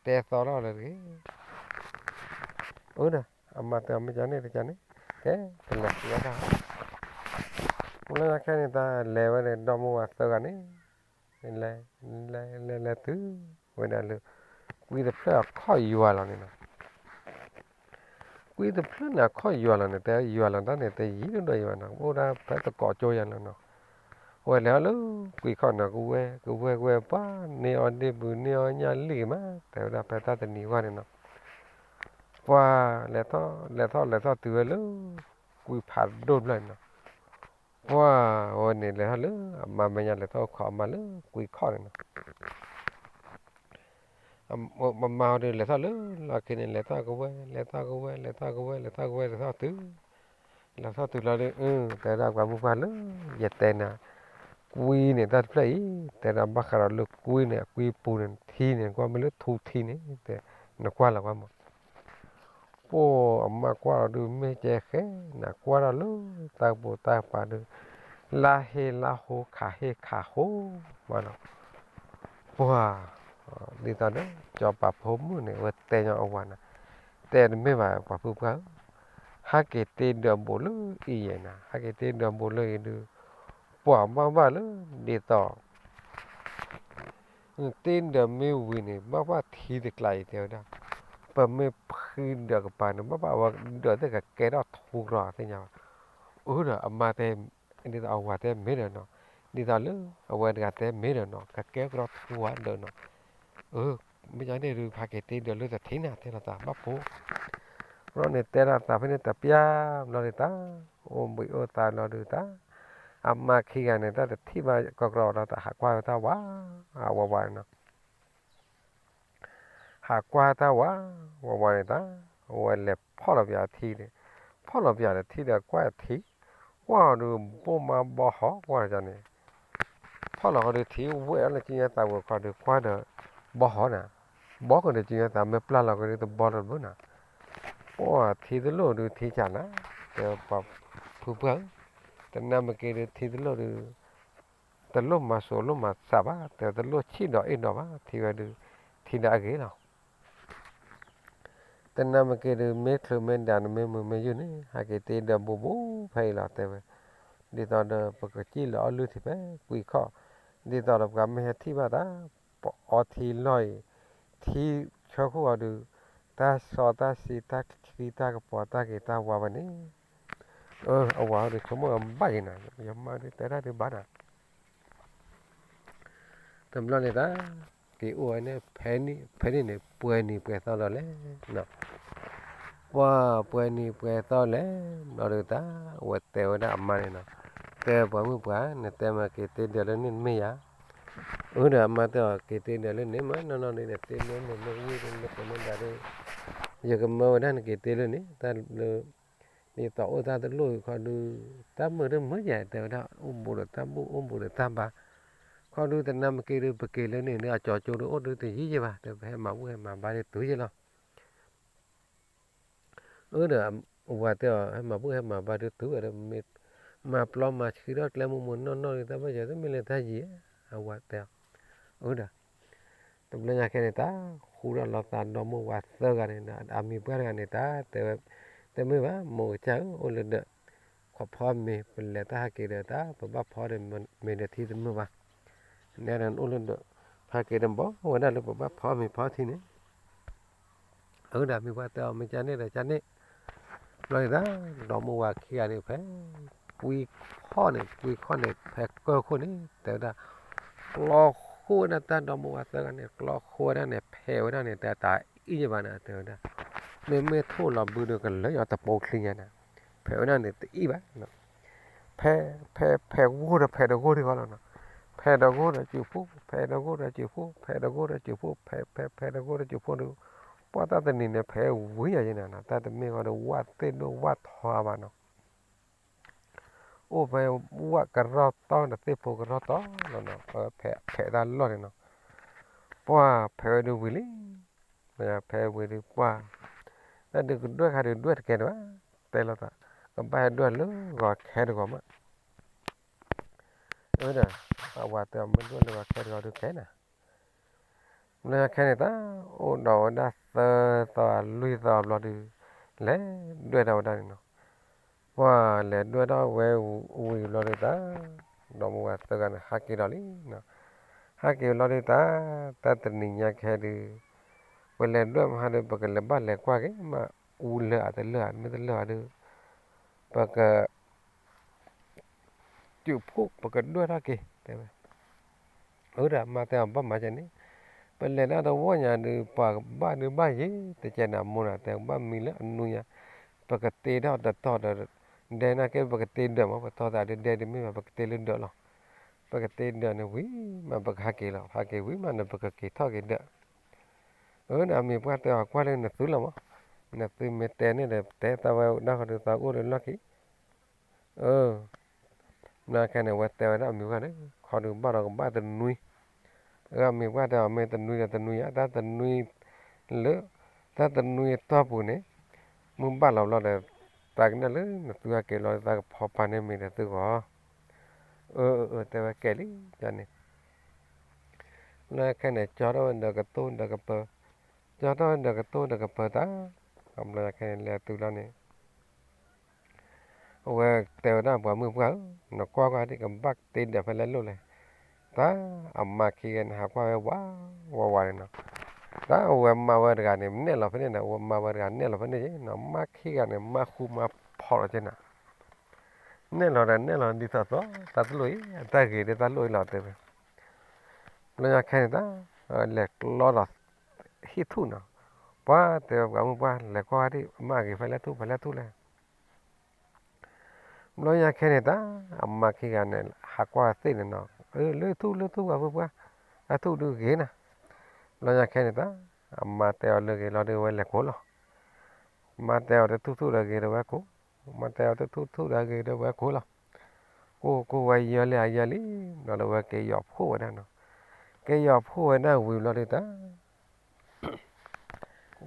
တဲသီထီၣ်လၢၤတဂ့ၤ. အၢဒီး အမါတဲအီၤ မ့ၢ်ကန့ၣ်တကန့ၣ်, ကဲ, ကလဲၤသံအီၣ်တၢ်, မ့ၢ်လၢခဲန့ၣ် တၢ်လဲၤဝဲန့ၣ် ဒီမါဝၤသၢဂၤန့ၣ် လဲၤ, လဲၤ, လဲၤ, လဲၤတုၤဝဲဒၣ်လၢ ကွံတဖျၢၣ်အခီၣ်ယွၤလီၤန့ၣ်လီၤ. ကွံတဖျၢၣ်န့ၣ်အခီၣ်ယွၤလီၤန့ၣ် တဲယွၤလီၤတၢ်န့ၣ် တယံာ်ဒိၣ်ဒိၣ်ယွၤနီၤ, အိၣ်ဒၣ်ဖဲသကိးကၠိယၤလီၤနီၤ. ဝဲလဲၤအီၤလၢကွံခီၣ်န့ၣ် ကဝဲ, ကဝဲ, ကဝဲပှၤန့ၢ်အီၣ်ဒ့ၣ်ဘုး န့ၢ်အီၣ်ညၣ်လံၣ်ဂ့ၤမး တဲဝဲဒၣ်ဖဲတၢ်တနံၤအဂီၢ်န့ၣ်နီၤ. ပှၤလဲၤထီၣ်, လဲၤထီၣ်လဲၤထီၣ်တုၤဝဲလၢ ကွံဖးဒိၣ်တဖျၢၣ်န့ၣ်နီၤ. ပှၤဝဲန့ၣ်လဲၤထီၣ်လၢ အမါမဲာ်ညါလဲၤထီၣ်အိၣ်ခိးအမါလၢကွံခီၣ်န့ၣ်နီၤ. အမါအီၤဒုးလဲၤထီၣ်လၢလီၢ်ခံန့ၣ် လဲၤထီၣ်ကဝဲ, လဲၤထီၣ်ကဝဲ, လဲၤထီၣ်ကဝဲ, လဲၤထီၣ်ကဝဲ, လဲၤထီၣ်တုၤ, လဲၤထီၣ်တုၤလီၤဒီး တဲဝဲဒၣ်ပှၤမုၣ်ပှၢ်လၢ ယတဲနၤ ကွံန့ၣ်တၢ်တဖျၢၣ်အံၤ တဲဒၣ်ဘၣ်ဃးဒီးလၢကွံန့ၣ် အကွံပူၤန့ၣ် ထံန့ၣ် ကွၢ်မ့ၢ်လၢထူထံန့ၣ် တဲ, နကွၢ်လီၤကွၢ်မး. ပှၤအမါကွၢ်လီၤဒုး မ့ၢ်ကဲဃဲနၤ ကွၢ်ထီၣ်လၢတၢ်ကပိာ်တၢ်ကပၤဒုး လါဟ့လါဟိ ခးဟ့ခးဟိမးနီၤ. ပှၤ ဒ်သိးဒီး စီၤပၤဖိမုၣ်န့ၣ် အဝဲတဲညီအဝၤန့ၣ်, တဲတမ့ၢ်ဘၣ် ပှၤဖုပှၢ်ဧၢ, ဟဲက့ၤတ့ဒၢးဘူးလၢအံၤယဲၢ်နၤ, ဟဲက့ၤတ့ဒၢးဘူးလၢအံၤဒုး ပှၤဘၣ်ဘၣ်လၢ ဒ်သိး တ့ဒၢးမ့ၢ်ဝံၤန့ၣ် ဘၣ်ဘၣ်ထံတကျါအံၤတဲဝဲဒၣ်, ပမ့ၢ်ဖှံဒၢးကပၤန့ၣ် ဘၣ်ဘၣ်အဝဲဒၢးသ့ၣ်ကကဲထီၣ်ထူကြိးသ့ၣ်ညါဘၣ်. အၢဒီးအမါတဲ ဒ်သိးအဝၤတဲမ့ၢ်ဒီးနီၤ, ဒ်သိးလၢအဝဲတဂၤတဲမ့ၢ်ဒီးနီၤ ကကဲကဒီးထူဧါဒၢးနီၤ. အၢ မ့ၢ်ကန့ၣ်ဒုး ဖးက့ၤတ့ဒၢးလၢတထံၣ်နၤ တဲလီၤသးဘၣ်ဖိ ဘျီန့ၣ်တဲဒၣ်သးဖဲန့ၣ်တပျၢ်ဘျီဒုးတၢ် အိၣ်ဘှံးအိၣ်သါလီၤဒုးတၢ် အမါခံဂၤန့ၣ် တၢ်တထံၣ်ဘၣ်ကီကီဒီးတၢ်ဟးကွၢ်ဝဲတၢ်ဝး အဝၤဝၤန့ၣ်နီၤ. ဟးကွၢ်တၢ်ဝး ဝးဝးန့ၣ်တၢ် အဝဲလဲၤဖီၣ်လီၤပၠးထံန့ၣ် ဖီၣ်လီၤပၠးဒီးထံဒီးကွၢ်ထံ ကွၢ်အီၤဒုး ဘိၣ်မးဘီဟီ ကွၢ်န့ၣ် ဖီၣ်လီၤဃီဒုး ထံဝဲၢ်အီၤလၢကညီသးဝဲခီဒုး ကွၢ်ဒီး ဘီဟီနၤ, ဘီဃီဒီးကညီသးမ့ၢ်ပျၢ်လီၤကဒီးတဘီလီၤတဘၣ်နၤ, ပှၤထံတလိၣ်ဒုးထံကၢ်နၤ, တဲပှၤဖုပှၢ်ဧၢ, တနၤမ့ၢ်က့ၤဒုးထံတလိၣ်ဒုး တလိၣ်မၤစိးလိၣ်မၤသးဘၣ်, တဲတလိၣ်ဆံၣ်ဒီးအ့ၣ်ဒီးဘၣ်, ထံဝဲဒုး ထံဒီးအဂ့ၤလီၤ. တနၤမ့ၢ်က့ၤဒုး မ့ၢ်ချုးမ့ၢ်ဒၣ်နမ့ၢ်မုာ်မ့ၢ်ယုၢ်န့ၣ် ဟဲက့ၤတ့ဒၢးဘူးဘူးဖဲအံၤလီၤ တဲဝဲ, ဒ်သိးဒီး ပကစံၣ်လီၤအီၣ်လုၢ်ထံဖဲကွံခီၣ်, ဒ်သိးဒီးပှၤမ့ၢ်ဟဲထံၣ်ဘၣ်တၢ် ပအီထံလီၢ်အံၤ, ထံဆၢခိၣ်အီၤဒုး, တၢ်စီတၢ်ဆှံတၢ်ခံတၢ်ကပီၤ တၢ်ဂ့ၤတၢ်ဝါဝဲန့ၣ်, အဝၤဒုးဆိကမိၣ်အဘၣ်ယဲနၤ, ယမါဒုးတဲတၢ်ဒုးဘၣ်နၤ တဘျီန့ၣ်တၢ် က့ၤအိၣ်ဝဲန့ၣ် ဖဲန့ၣ်န့ၣ် ပှဲၤနံၤပှဲၤသီလီၤလဲၣ်, ပှၤပှဲၤနံၤပှဲၤသီလဲၣ်, ဘျီဒုးတၢ် အဝဲတဲဝဲဒၣ်အမါန့ၣ်နီၤ, တဲပှၤမုၣ်ပှၢ် နတဲမ့ၢ်က့ၤတ့ဒၢးလၢန့ၣ်တမ့ၢ်ဧါ, အၢဒီးအမါတဲအီၤ က့ၤတ့ဒၢးလၢန့ၣ်မ့ၢ်နီၢ်နီၢ်ဒုး နတဲမ့ၢ်မ့ၢ်မ့ၢ်ဝံၤဒုး လၢပမ့ၢ်ဒၣ်ဒုး ယကမၢဝဲဒၣ်နက့ၤတ့လၢန့ၣ် တၢ်လၢ ဒ်သိးအိၣ်တၢ်တလိၣ်ခီဒုး တၢ်မုာ်တမုာ်ယဲ တဲဝဲဒၣ် အိၣ်ဘူးဒီးတၢ်ဘူၣ် အိၣ်ဘူးဒီးတၢ်ဘါ, ခီဒုးတနၤမ့ၢ်က့ၤဒုး ပက့ၤလၢန့ၣ်ဒုး အကၠီကၠိဒုး အိၣ်ဒုးတယံာ်ယဲဘၣ် တဲပဟဲမၤဘူၣ်ဟဲမၤဘါဒုးတုၤယဲလီၤ. အၢဒီး ဝၤတဲအီၤ ဟဲမၤဘူၣ်ဟဲမၤဘါဒုးတုၤဝဲဒီး မ့ၢ်မၤပျီမၤဆှံထီၣ်ကျဲမိၢ်မိၢ်နီၢ်နီၢ်ဒုး တၢ်ဘၣ်ယွၤတမ့ၢ်လၢတၢ်ယံၤဧါ, အဝၤတဲအီၤ, အၢဒီး တဘျီညါခဲန့ၣ်တၢ် ဃူဒီးလီၤသးဒီမိၢ်ဝၤသၢဂၤန့ၣ် အမံၤပှၢ်တဂၤန့ၣ် တၢ်တဲဝဲ တမ့ၢ်ဘၣ် မိၢ်ကစၢ်ဧၢ အိၣ်လၢဒၢး ခိးဖီမ့ၤ ပလဲၤတၢ်ဟးက့ၤဒီးတၢ် ပဘၣ်ဖီဒီးမ့ၤဒီးထံတမုာ်ဘၣ်, နဲဒၣ်အိၣ်လၢဒၢး ဟဲက့ၤဒီးဘီဝဲဒၣ်လၢပဘၣ်ဖီမ့ၤဖီထံန့ၣ် အၢဒီးမံၤပှၢ်တဲအီၤ မ့ၢ်ကန့ၣ်ဒီးကန့ၣ်, ဘျီဒုးတၢ် ဒီမိၢ်ဝၤခံဂၤန့ၣ်ဖဲ ကွံခီၣ်န့ၣ် ကွံခီၣ်န့ၣ် ဖဲကၢၢ်ခိၣ်န့ၣ် တဲဝဲဒၣ် ကျီဃိဝဲဒၣ်တၢ်ဒီမိၢ်ဝၤသၢဂၤန့ၣ် ကျီဃိဝဲဒၣ်န့ၣ် ဖဲးဝဲဒၣ်န့ၣ် တၢ်တၢ်အံၤယဘၣ်န့ၣ် တဲဝဲဒၣ် မ့မ့ၢ်ထိၣ်လီၤဘုဒုး ကလၢာ်အီၤတပိာ်ချံညါန့ၣ် ဖဲးဝဲဒၣ်န့ၣ်တအံၤဘၣ် ဖဲး ဖဲး ဖဲးဂိၢ်ဒီးဖဲးတဂိၢ်ဒံးဃီလီၤနီၤ, ဖဲးတဂိၢ်ဒီးစုးဖှိၣ် ဖဲးတဂိၢ်ဒီးစုးဖှိၣ် ဖဲးတဂိၢ်ဒီးစုးဖှိၣ် ဖဲး ဖဲး ဖဲးတဂိၢ်ဒီးစုးဖှိၣ်ဒုး ပှၤတၢ်တနံၤန့ၣ် ဖဲးဝံၤယၤယဲနၤနီၤ, တၢ်တမ့ၢ်ဃီဒီး ဝၣ်သ့ၣ်ဒိၣ်ဝၣ်ထီဘၣ်နီၤ, အိၣ်ဖဲဝၣ်ကရီတီဒီးသ့ၣ်ဖိကရီတီလီၤနီၤ, ဖဲဖဲးတၢ်လီၢ်န့ၣ်နီၤ, ပှၢ်ဖဲးဝဲဒုးဝံၤလံ, ဖဲးဝံၤဒုးပှၢ်, တၢ်ဒုးကဒွဲၣ်ခါဒုးဒွဲၣ်တကဲဒံးဘၣ်, တဲလိာ်သး, ကဘၣ်ဟဲဒွဲၣ်လၢဂီၤခဲတဂီၤမး အဝဲဒီး အဝၤတဲအီၤမ့ၢ်ဒွဲၣ်လၢဂီၤခဲတဂီၤဒုးကဲနၤ, ဘျီညါခဲန့ၣ်တၢ် အိၣ်ဒီးဝဲဒၣ်သၢသီလွံၢ်သီဘျီဒုး လဲၤဒွဲၣ်ထီၣ်ဝဲဒၣ်န့ၣ်နီၤ, ပှၢ်လဲၤဒွဲၣ်ထီၣ်ဝဲဝံၤဘျီဒုးတၢ်, ဒီးမိၢ်ဝၤသၢဂၤန့ၣ် ဟးက့ၤဒီးလံနီၤ, ဟးက့ၤဘျီဒုးတၢ်, တၢ်တနံၤညါခဲဒုး ပလဲၤဒွဲၣ်မဟါဒီး ပကလဲၤဘၣ်လဲၤကွၢ်က့ၤမး, အူလၢာ်အတလၢာ်ဧါ မ့ၢ်တလၢာ်ဧါဒီး ပက စုးဖှိၣ်ပကဒွဲၣ်ထီၣ်က့ၤ တဲဝဲ, အဝဲဒၣ်မါတဲအီၤဘၣ်မၤကဲန့ၣ်, ပလဲၤဒၣ်တဝီညါဒုး ပှၤကဘၣ်ဒုးဘၣ်ယံၤ တကဲန့ၣ် အမိၢ်န့ၣ် တဲကဘၣ်မံလၢအနူညါ, ပကတ့ထီၣ်တတီၤဒီး ဒဲနာ်က့ ပကတ့ဒၢးမး ပတီၢ်သးဒုးဒဲဒုးမ့ၢ်ဘၣ် ပကတ့လၢဒၢးလီၤ, ပကတ့ဒၢးန့ၣ်ဝံၤမး ပကဟးက့ၤလီၤ, ဟးက့ၤဝံၤမးန့ၣ် ပကက့ၤထီၣ်က့ၤဒၢး အဝဲန့ၣ်အမံၤပှၢ်တဲအီၤကွၢ်လၢနသုလီၤမး, နသုမ့ၢ်တဲန့ၣ်ဒီး တဲသးဝဲဒၣ်ဃီဒုးသးအိၣ်လၢလီၢ်ခံ, အၢ ဘျီခဲန့ၣ် အဝဲတဲဝဲဒၣ်အမံၤပှၢ်န့ၣ် ခီဒုးဘၣ်ဒီးကဘၣ်တနွံ, အၢ အမံၤပှၢ်တဲအီၤမ့ၢ်တနွံဒီးတနွံယါ တၢ်တနွံ လၢ တၢ်တနွံအတီၢ်ပူၤန့ၣ် မုၢ်ဘၣ်လီၤဘျီဒီး သးကနၣ်လၢနသုဟဲက့ၤလီၤ သးကဖီပာ်န့ၢ်မ့ၤဒီးသုဂီၢ်, အၢ အၢ တဲဝဲကဲလံန့ၣ် လၢခဲန့ၣ် ကၠီထီၣ်ဝဲဒီးကတိၢ်ဒီးကပၢၤ, ကၠီထီၣ်ဝဲဒီးကတိၢ်ဒီးကပၢၤတၢ်, အဘျီခဲန့ၣ် လဲၤတုၤလီၤန့ၣ် အဝဲတဲဝဲဒၣ်ပှၤမုၣ်ပှၢ်ဧၢ, နကွၢ်ကွၢ်ဒ်ကဘၣ်တ့ဒၢးဖဲလဲၣ်လိၣ်လဲၣ်, တၢ်အမါခံဂၤန့ၣ် ဟးကွၢ်ဝဲဝးဝးဝးန့ၣ်နီၤ, တၢ်အဝဲမါဝဲတဂၤန့ၣ် နဲၣ်လီၤဖဲန့ၣ်န့ၣ် အဝဲမါဝဲတဂၤနဲၣ်လီၤဖဲန့ၣ်နီၤ, မါခံဂၤန့ၣ် မါဃူမါဖိးလီၤက့နၤ နဲၣ်လီၤဒီးနဲၣ်လီၤဒ်သိးသိး တၢ်တလိၣ်အံၤ အတၢ်ဂ့ၤဒီးတၢ်လိၣ်အံၤလီၤတဲဝဲ, ဘျီညါခဲန့ၣ်တၢ် လဲၤကျီဒီး ဟံၣ်ထူၣ်နီၤ, ပှၤတဲဝဲပှၤမုၣ်ပှၢ် လဲၤကွၢ်ဒ်အမါဂ့ၤဖဲလဲၣ်ထူၣ်ဖဲလဲၣ်ထူၣ်လဲၣ် ဘျီညါခဲန့ၣ်တၢ် အမါခံဂၤန့ၣ် ဟးကွၢ်သ့ၣ်န့ၣ်နီၤ, လၢထူၣ်လၢထူၣ်ပှၤမုၣ်ပှၢ်, တၢ်ထူၣ်ဒုးဂ့ၤနၤ, ဘျီညါခဲန့ၣ်တၢ် အမါတဲအီၤလၢဂ့ၤလီၤဒုးဝဲလဲၤကိးလီၤ မါတဲအီၤတထူၣ်ထူၣ်ဒီးဂ့ၤဒီးဝဲကိး, မါတဲအီၤတထူၣ်ထူၣ်ဒီးဂ့ၤဒီးဝဲကိးလီၤ, ကိးကိးဝဲယၢလံအယၢလံ, ဘျီဒီးဝဲက့ၤယီၤဖှိၣ်ဝဲဒၣ်နီၤ, က့ၤယီၤဖှိၣ်ဝဲဒၣ်ဝံၤဘျီဒုးတၢ်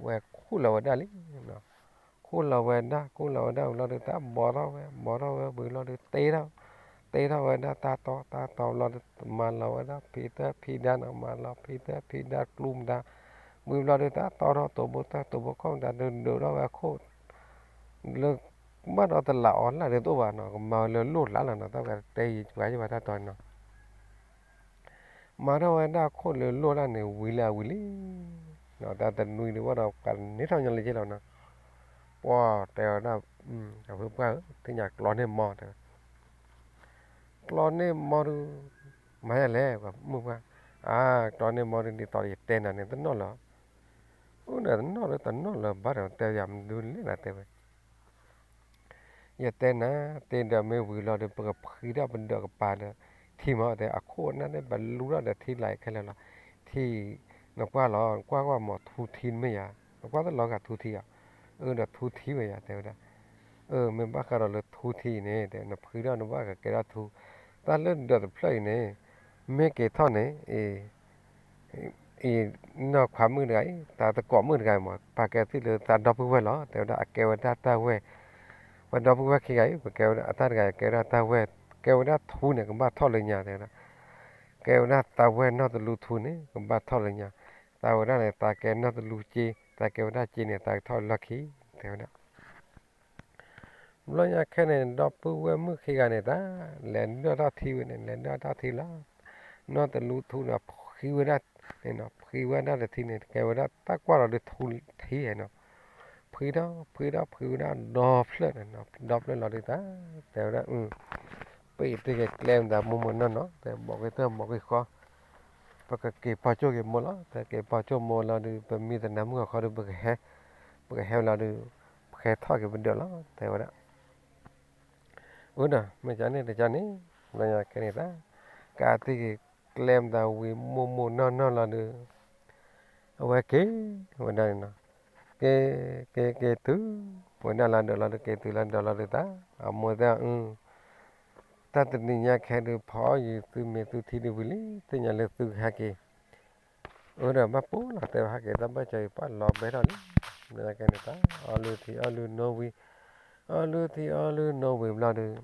ဝဲခူၣ်လီၤဝဲဒၣ်လံ, ခူၣ်လီၤဝဲဒၣ် ခူၣ်လီၤဝဲဒၣ်ဝံၤလီၤဒုးတၢ်ဘီထီၣ်ဝဲ ဘီထီၣ်ဝဲဝံၤလီၤဒုးတ့ထီၣ်, တ့ထီၣ်ဝဲဒၣ်တၢ်တီ တၢ်တီဘျီဒုး မၤလီၤဝဲဒၣ်ဖံတၢ်ဖံဒါနီၤ မၤလီၤဖံတၢ်ဖံဒါကျူမတၤ, ဝံၤဘျီဒုးတၢ်တီထီၣ်တိၤဘိတၢ်တိၤဘိခီၣ်မတၤဒုးဒုးထီၣ်ဝဲအခိၣ် လၢ ဘၣ်ဒီးတလးအီၤလၢ်ဒုးတအိၣ်ဘၣ်နီၤ ကမၤဝဲလၢလိၣ်လၢ်လၢ်နီၤ တၢ်ပှၤတဲယံၤပှၤယံၤဘၣ်တၢ်တီနီၤ မၤထီၣ်ဝဲဒၣ်ခိၣ်လၢလိၣ်လၢ်န့ၣ် ဝံၤလၢအဝံၤလံ, တၢ်တနွံဒုးဘၣ်ဒီးပှၤန့ၢ်ထီၣ်ညီလၢက့လီၤနီၤ, ပှၤတဲဝဲဒၣ် အဖုပှၢ်ဧၢ သ့ၣ်ညါကျီန့ၢ်မီတဲဝဲ, ကျီန့ၢ်မီဒုး မၤယၤလဲၣ် ပှၤမုၣ်ပှၢ်, အါ ကျီန့ၢ်မီဒုး ဒ်သိးယတဲနၤန့ၣ် တနီၣ်လၢၤ, အိၣ်ဒီးတနီၣ်လၢတနီၣ်လၢၤဘၣ်ဒီးတဲယၤမနုၤလဲၣ်နၤတဲဝဲ ယတဲနၤ တ့ဒၢးမ့ၢ်ဝံၤလီၤဒီး ပကဖှံထီၣ်ပဒၢးကပၤဒီး ထံမး တဲအခိၣ်အနၢ်န့ၣ် ပလူထီၣ်ဒီးထံလၢခဲလၢာ်လီၤ, ထံ နကွၢ်လီၤ ကွၢ်ကွၢ်မးထူထံမ့ၢ်ယၤ, နကွၢ်တလီၤဂာ်ထူထံဧါ, အၢ ဒီးထူထံဝဲယၤ တဲဝဲဒၣ်, အၢ မ့ၢ်ဘၣ်ဃးဒီးလၢထူထံအံၤန့ၣ် တဲ နဖှံထီၣ်နဘၣ်ကကဲထီၣ်ထူ, တၢ်လၢဒၢးတဖျၢၣ်အံၤန့ၣ် မ့ၢ်က့ၤထီၣ်န့ၣ် အံၤ အံၤ နီၢ်ခွါမုၣ်တဂၤအံၤ တၢ်သကိးမုၣ်တဂၤအံၤမး ပာ်ကဲသ့ၣ်လၢသးဒီပုၢ်ဝဲၢ်လီၤ တဲဝဲဒၣ် အကဲဝဲဒၣ်တၢ်ဝဲၢ်, ပှၤဒီပုၢ်ဝဲၢ်ခံဂၤအံၤ ပကဲဝဲဒၣ် အတၢ်တဂၤအံၤကဲဝဲဒၣ်တၢ်ဝဲၢ်, ကဲဝဲဒၣ်ထူန့ၣ် ကဘၣ်ထီၣ်လၢညါ တဲဝဲဒၣ်, ကဲဝဲဒၣ်သးဝဲၢ်နီၢ်တလူထူန့ၣ် ကဘၣ်ထီၣ်လၢညါ, သးဝဲဒၣ်န့ၣ် သးကဲနီၢ်တလူစ့, သးကဲဝဲဒၣ်စ့န့ၣ် သးကထီၣ်လၢလီၢ်ခံ, တဲဝဲဒၣ် ဘျီညါခဲန့ၣ် ဒီပုၢ်ဝဲၢ်မုၣ်ခံဂၤန့ၣ်တၢ် လဲၤဒၢၣ်ထီၣ်ထံဝဲန့ၣ် လဲၤဒၢၣ်ထီၣ်ထံလီၤ, နီၢ်တလူထူန့ၣ် ဖှံဝဲဒၣ်န့ၣ်နီၤ ဖှံဝဲဒၣ်တထံန့ၣ် ကဲဝဲဒၣ်တၢ်ကွၢ်လီၤဒုးထူထံနီၤ, ဖှံထီၣ် ဖှံထီၣ် ဖှံဝဲဒၣ်ဒီဖျၢၣ်န့ၣ်နီၤ ဒီဖျၢၣ်လီၤဒုးတၢ် တဲဝဲဒၣ် ပအံၤတက့ၤကျဲမတၤမိၢ်မိၢ်နီၢ်နီၢ် တဲဘီက့ၤတၢ်ဘီက့ၤဃီ ပကက့ၤပီၢ်ကၠိၣ်က့ၤမိၢ်လီၤ, ပက့ၤပီၢ်ကၠိၣ်မိၢ်လီၤဒုး ပမ့ၢ်တနၢ်မုၣ်အခီဒုး ပကဟဲ, ပကဟဲဝဲလီၤဒုး ပဟဲထီၣ်က့ၤပဒၢးလီၤ တဲဝဲဒၣ်. အၢဒီး မ့ၢ်ကန့ၣ်တကန့ၣ် လၢညါခဲန့ၣ်တၢ် ကးတံၢ်က့ၤကျဲမတၤဝံၤမိၢ်မိၢ်နီၢ်နီၢ်လီၤဒုး အဝဲက့ၤဝဲဒၣ်န့ၣ်နီၤ, က့ၤ က့ၤ က့ၤတုၤ ဝဲဒၣ်လၢဒၢးလီၤဒုး က့ၤတုၤလၢဒၢးလီၤဒုးတၢ် အမိၢ်တဲအီၤ အၢ တၢ်တနံၤညါခဲဒုး ဖီအီၣ်ယံၤသုမ့ၢ်သုထံဒုးဝံၤလံ သ့ၣ်ညါလၢသုကဟဲက့ၤ, အၢဒီးဘၣ်ပိၢ်လီၤတဲဝဲဟဲက့ၤ တၢ်ဘၣ်ကီအံၤပှၢ်လီၤဘဲထီၣ်လံ, မ့ၢ်ကဲန့ၣ်တၢ် အီလုၢ်ထံအီလုၢ်နိဝံၤ, အီလုၢ်ထံအီလုၢ်နိဝံၤဘျီဒုး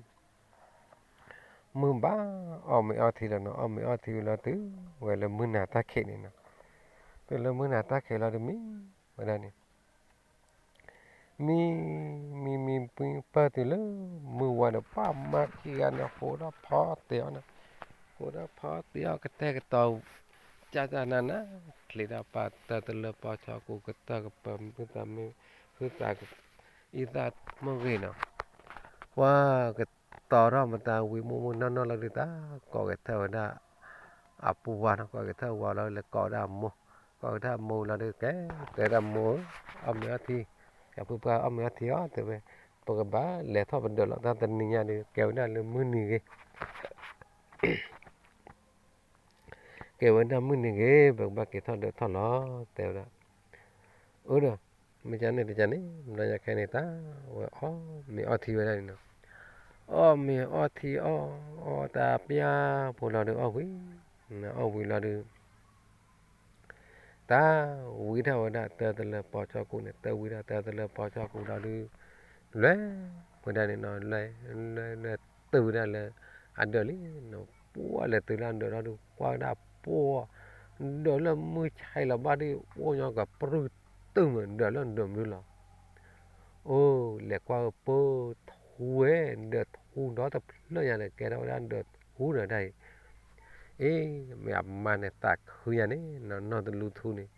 မုၢ်ဘၣ်အီၣ်မ့ၤအီထံလီၤနီၤ, အီၣ်မ့ၤအီထံဝံၤလီၤတုၤ ဝဲလၢမုၢ်နၤတၢ်ခံးန့ၣ်နီၤ, တုၤလၢမုၢ်နၤတၢ်ခံးလီၤဒုးမံဝဲဒၣ်န့ၣ် မံ မံ မံ ပၢၢ်တုၤလၢ မုၢ်ဝါဒီး ပၢ်မါခံဂၤန့ၣ် ဟိးထီၣ်ဖီတ့ၢ်အီၤန့ၣ်, ဟိးထီၣ်ဖီတ့ၢ်အီၤကတဲာ်ကတီၤ ကၢ်ကၢ်နးနး ချံးတၢ်ပာ်တၢ်တလၢပီၢ်ဆီကူ ကတၢၢ်ကပၤ မုၢ်သးမ့ၢ် ဟုသး အံသၣ်မိၢ်ဂ့ၤနီၤ, ပှၤကတီၤထီၣ်မတၤဝံၤ မိၢ်မိၢ်နီၢ်နီၢ်လီၤဒုး တၢ်ကိးက့ၤထၢၣ်ဝဲဒၣ် အပူၤဝါနီၤ, ကိးက့ၤထၢၣ်ဝါလီၤ လဲၤကိးဝဲဒၣ်အမိၢ်, ကိးက့ၤထၢၣ်အမိၢ်လီၤဒုး ကဲ တဲဝဲဒၣ်မိၢ်ဧၢ, အီၣ်မ့ၤအီထံ, ယဖိပှၢ်အီၣ်မ့ၤအီထံအီၤ တဲဝဲ, ပကဘၣ်လဲၤထီၣ်ပဒၢးလီၤ တၢ်တနံၤညါဒုး ကဲဝဲဒၣ်လၢမုၢ်နံၤဂ့ၤ ကဲဝဲဒၣ်မုၢ်နံၤဂ့ၤ ပကဘၣ်က့ၤထီၣ်ဒၢးထီၣ်လီၤ တဲဝဲဒၣ်, အၢဒီး မ့ၢ်ကန့ၣ်တကန့ၣ် ဘျီညါခဲန့ၣ် တၢ်ဝဲအီၣ်မ့ၤအီထံဝဲဒၣ်န့ၣ်နီၤ, အီၣ်မ့ၤအီထံအီၣ် အီၣ်တၢ်ပျၢ်ဖိလီၤဒုး အီၣ်ဝံၤ, အီၣ်ဝံၤလီၤဒုး တၢ်ဝံထီၣ်ဝဲဒၣ်တၢ်တလၢပီၢ်ဆီကူန့ၣ်, တၢ်ဝံထီၣ်တၢ်တလၢပီၢ်ဆီကူလီၤဒုး လဲၤဝဲဒၣ်န့ၣ်နီၤ, လဲၤ လဲၤ လဲၤတုၤဝဲဒၣ်လၢအဒၢးလံနီၤ, ပှၢ်လဲၤတုၤလၢအဒၢးလီၤဒုး ကွၢ်ဝဲဒၣ်ပှၢ် ဒၢးလၢမုၢ်ဆါလီၤဘၣ်ဒုး အိၣ်ညီကပြုၢ်တုာ်မး ဒၢးလၢဒၢးမုၢ်လီၤ အိၣ် လဲၤကွၢ်ဝဲပၢၢ်ထူဝဲ, ဒၢးထူဒီတဖျၢၣ်ညါန့ၣ် ကဲထီၣ်ဝဲဒၣ်ဒၢးထူဒီးတၢ်အံၤ, အ့ မ့ၢ်အမါန့ၣ်သးခုညါန့ၣ်နီၤ, နီၢ်တလူထူန့ၣ်,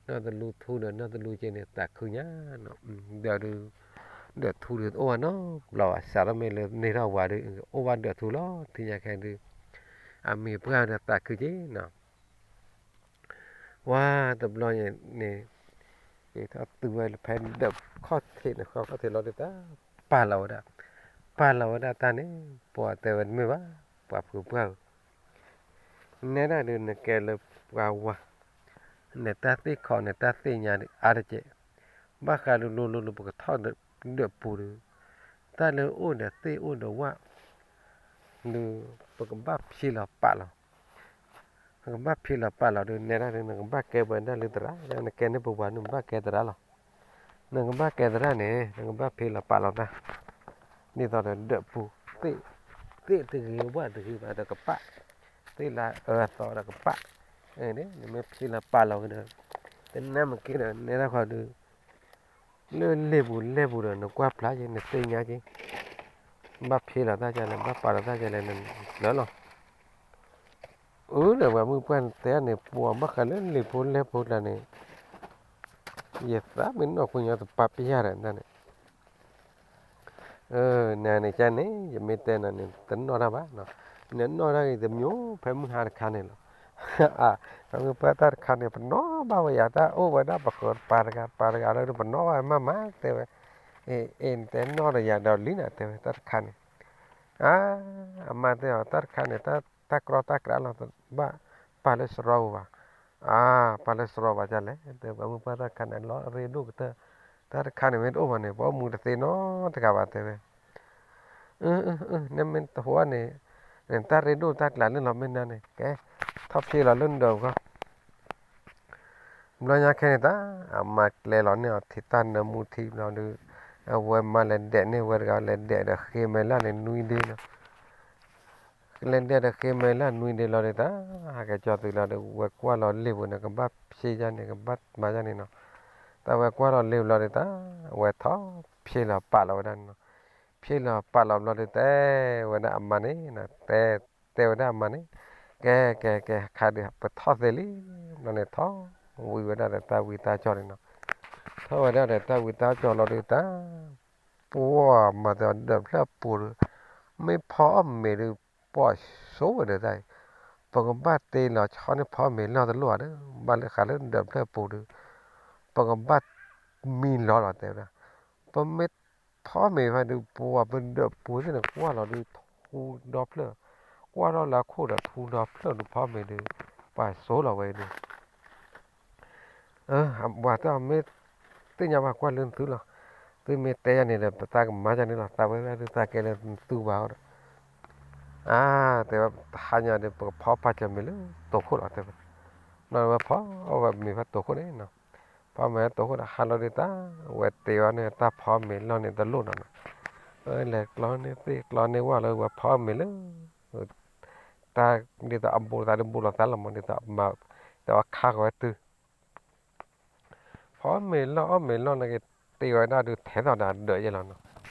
နီၢ်တလူထူဒီးနီၢ်တလူက့န့ၣ် သးခုညါနီၤ, ဒၢးဒုး ဒၢးထူဒုးတအိၣ်ဘၣ်နီတဘျီဘၣ်, စးထီၣ်မ့ၢ်လၢန့ၢ်ထီၣ်ဝၤဒုး အိၣ်ဘၣ်ဒၢးထူလီၤ, ထံၣ်ညါခဲဒုး အမံၤပှၢ်ဒီးသးခုက့နီၤ ဝါတဘျီန့ၣ် က့ၤထီၣ်တုၤဝဲလၢဖဲဒၢးခီၣ်ထံးန့ၣ် ဃီခီၣ်ထံးလီၤဒုး တၢ်ပာ်လီၤဝဲဒၣ်, ပာ်လီၤဝဲဒၣ်တၢ်န့ၣ် ပှၤတဲဝဲတမ့ၢ်ဘၣ်, ပှၤဖုပှၢ်ဧၢ, နဲဒၣ်ဒုး နကဲလၢပှၤဝၤ, နတၢ်သ့ၣ်ခီ နတၢ်သ့ၣ်ညါဒုး အါတက့ၢ်, ဘၣ်ဃးဒုးလိၤလိၤလိၤ ပကထီၣ်ဒၢးပူၤဒုး, တၢ်လၢအိၣ်ဒီးသ့ၣ်အိၣ်ဒီးဝၣ် ဒုး ပကဘၣ်ဖျ့လီၤပာ်လီၤ, ပကဘၣ်ဖျ့လီၤပာ်လီၤဒုး နဲဒၣ်ဒုး နကဘၣ်ကဲဝဲဒၣ်လၢသရၣ်, နကဲန့ၢ်ပဝၤဒုး နဘၣ်ကဲသရၣ်လီၤ, နကဘၣ်ကဲသရၣ်န့ၣ် နကဘၣ်ဖျ့လီၤပာ်လီၤတၢ်, ဒ်သိးဒီးဒၢးပူၤ သ့ၣ်တဂ့ၤဝၣ်တဂ့ၤဘၣ်ဒီးကပာ်, သ့ၣ်လၢအၢအသီဒီးကပာ်, နမ့ၢ်ဖျ့လီၤပာ်လီၤဝဲဒီး တနၢ်မ့ၢ်က့ဒီး နဲဒၣ်ဃီဒုး လၢလ့ၣ်ပူၤလဲၣ်ပူၤဒီး နကွၢ်ဖျါက့ၤ နသ့ၣ်ညါက့ၤ, ဘၣ်ဖျ့လီၤတၢ်ကလဲၣ် ဘၣ်ပာ်လီၤတၢ်ကလဲၣ် နကျၢၤလီၤ, အၢဒီးပှၤမုၢ်ပှၢ်တဲန့ၣ် ပှၤဘၣ်ဃးလၢလ့ၣ်ဖိလဲၣ်ဖိကျါန့ၣ်, ယသးမ့ၢ်နီၢ်ကွံာ်ညီတပာ်ပယၢ်ဒီးန့ၣ် နန့ၣ်ကန့ၣ် ယမ့ၢ်တဲနၤန့ၣ် တနီၣ်တၢ်ဘၣ်, နနီၣ်တၢ်ဂ့ၤတမံၤ ဖဲမုၢ်ဟါတခါန့ၣ်လီၤ, ဖဲမုၢ်ပှၢ်တၢ်တခါန့ၣ် ပနီၣ်ဘၣ်ဝဲယၤ တၢ်အိၣ်ဝဲဒၣ်ပဃၢၤတပၤတဂၤ ပၤတဂၤလၢပနီၣ်ဘၣ်ဝဲမးမး တဲဝဲ, အ့ အ့ နတဲနီၣ်ဒီးယၤဒီးလံနၤ တဲဝဲ တၢ်တခါန့ၣ်, အါ အမါတဲအီၤ တၢ်တခါန့ၣ် တၢ်ကြီတၢ်ကြီလီၤ ဘၣ်ပာ်လၢစရီပူၤဘၣ်, အါ ပာ်လၢစရီဘၣ်ဒ်လဲၣ် တဲဝဲ မုၢ်ပှၢ်တၢ်တခါန့ၣ် လီၤရ့ဒိၣ်ကတၢၢ်, တၢ်တခါန့ၣ်မ့ၢ်တအိၣ်ဘၣ်န့ၣ် ပှၤအိၣ်မူတသ့နီတဂၤဘၣ် တဲဝဲ အၢ အၢ အၢ နမ့ၢ်တဟူးန့ၣ် နတၢ်ရ့ဒိၣ်တၢ်ကျးလၢလီၤမ့ၢ်နၤန့ၣ် ကဲ ထီၣ်ဖျ့လီၤလၢနဒၢးပူၤဃီ, ဘျီညါခဲန့ၣ်တၢ် အမါကျဲလီၤန့ၢ်အီၤထံ တၢ်နၢမူထံဘျီဒုး အဝဲမါလဲၤဒဲးန့ၢ်ဝဲတဂၤ လဲၤဒဲးဒီးဃ့မဲာ်လၢ်န့ၣ် နွံဒ့နီၤ လဲၤဒဲးဒီးဃ့မဲာ်လၢ်နွံဒ့လီၤဒုးတၢ် ဟဲက့ၤကၠီၤသုးလီၤဒီး ဝဲကွၢ်လီၤလ့ၣ်ပူၤန့ၣ် ကဘၣ်ဖျ့ယါန့ၣ် ကဘၣ်မၤယါန့ၣ်နီၤ, တၢ်ဝဲကွၢ်လီၤလ့ၣ်ပူၤလီၤဒုးတၢ် ဝဲထီၣ်ဖျ့လီၤပာ်လီၤဝဲဒၣ်န့ၣ်နီၤ, ဖျ့လီၤပာ်လီၤဘျီဒုး တဲဝဲဒၣ်အမါန့ၣ် တဲ တဲဝဲဒၣ်အမါန့ၣ်, ကဲ ကဲ ကဲ ခါဒုး ပထီၣ်သ့လံ, ဘျီန့ၣ်ထီၣ်ဝံၤဝဲဒၣ်ဒီးတၢ်ဝံတၢ်ကၠီၤန့ၣ်နီၤ, ထီၣ်ဝဲဒၣ်ဒီးတၢ်ဝံတၢ်ကၠီၤလီၤဒုးတၢ် ပှၤမၤသးဒၢးဖျၢၣ်ပူၤဒီး မ့ၢ်ဖီအီၣ်မ့ၤဒုး ပှၤဆိဝဲဒီးတၢ်အံၤ, ပကဘၣ်တ့လီၤဆီန့ၢ်ဖီအီၣ်မ့ၤလီၢ်တလိၣ်ဧါဒီး ဘၣ်လၢဃးလၢဒၢးဖျၢၣ်ပူၤဒီး ပကဘၣ်မံလီၤလီၤတဲဝဲဒၣ်, ပမ့ၢ်ဖီအီၣ်မ့ၤဖဲဒုး ပှၤပဒၢးပူၤသ့ၣ်န့ၣ် ကွၢ်လီၤဒုးထူဒီဖျၢၣ်, ကွၢ်ထီၣ်လၢအခိၣ်ဒီးထူဒီဖျၢၣ်ဒုးဖီအီၣ်မ့ၤဒုး ပှၤဆိလီၤဝဲဒုး ပှၤတၢ်မ့ၢ်သ့ၣ်ညါဘၣ်ကွၢ်လၢသုလီၤ, သုမ့ၢ်တဲယၤန့ၣ်ဒီး ပသးကမၤယၤန့ၣ်လီၤ, သးဝဲဒၣ်ဒုးသးကဲလၢသုဘၣ်အီၤဒီး, အါ, တဲဝဲတဟါညါဒီး ပကဖီပာ်စၢၤမ့ၤလၢတိာ်ခိၣ်လီၤ တဲဝဲ. ဘျီဝဲဖီဝဲမ့ၤဖဲတိာ်ခိၣ်န့ၣ်နီၤ, ဖီမ့ၤဖဲတိာ်ခိၣ်ဒီး ဟါလီၤဒုးတၢ် ဝဲတဲဝဲန့ၣ် တၢ်ဖီမ့ၤလီၢ်န့ၣ်တလိၣ်နီၤနီၤ, လဲၤကျီန့ၢ်သ့ၣ်ကျီန့ၢ်ဝၣ်လၢဝဲဖီမ့ၤလၢ တၢ်ဒ်သိးအဘူးလိာ်သးဒုးဘူးလိာ်သးလီၤမး ဒ်သိး တဲဝဲခါဃီၤဝဲတုၤ ဖီမ့ၤလီၢ်အီၣ်မ့ၤလီၢ်န့ၣ်က့ၤ တ့ဝဲဒၣ်ဒုးထဲသိးဒီးဒၢးယဲလီၤနီၤ,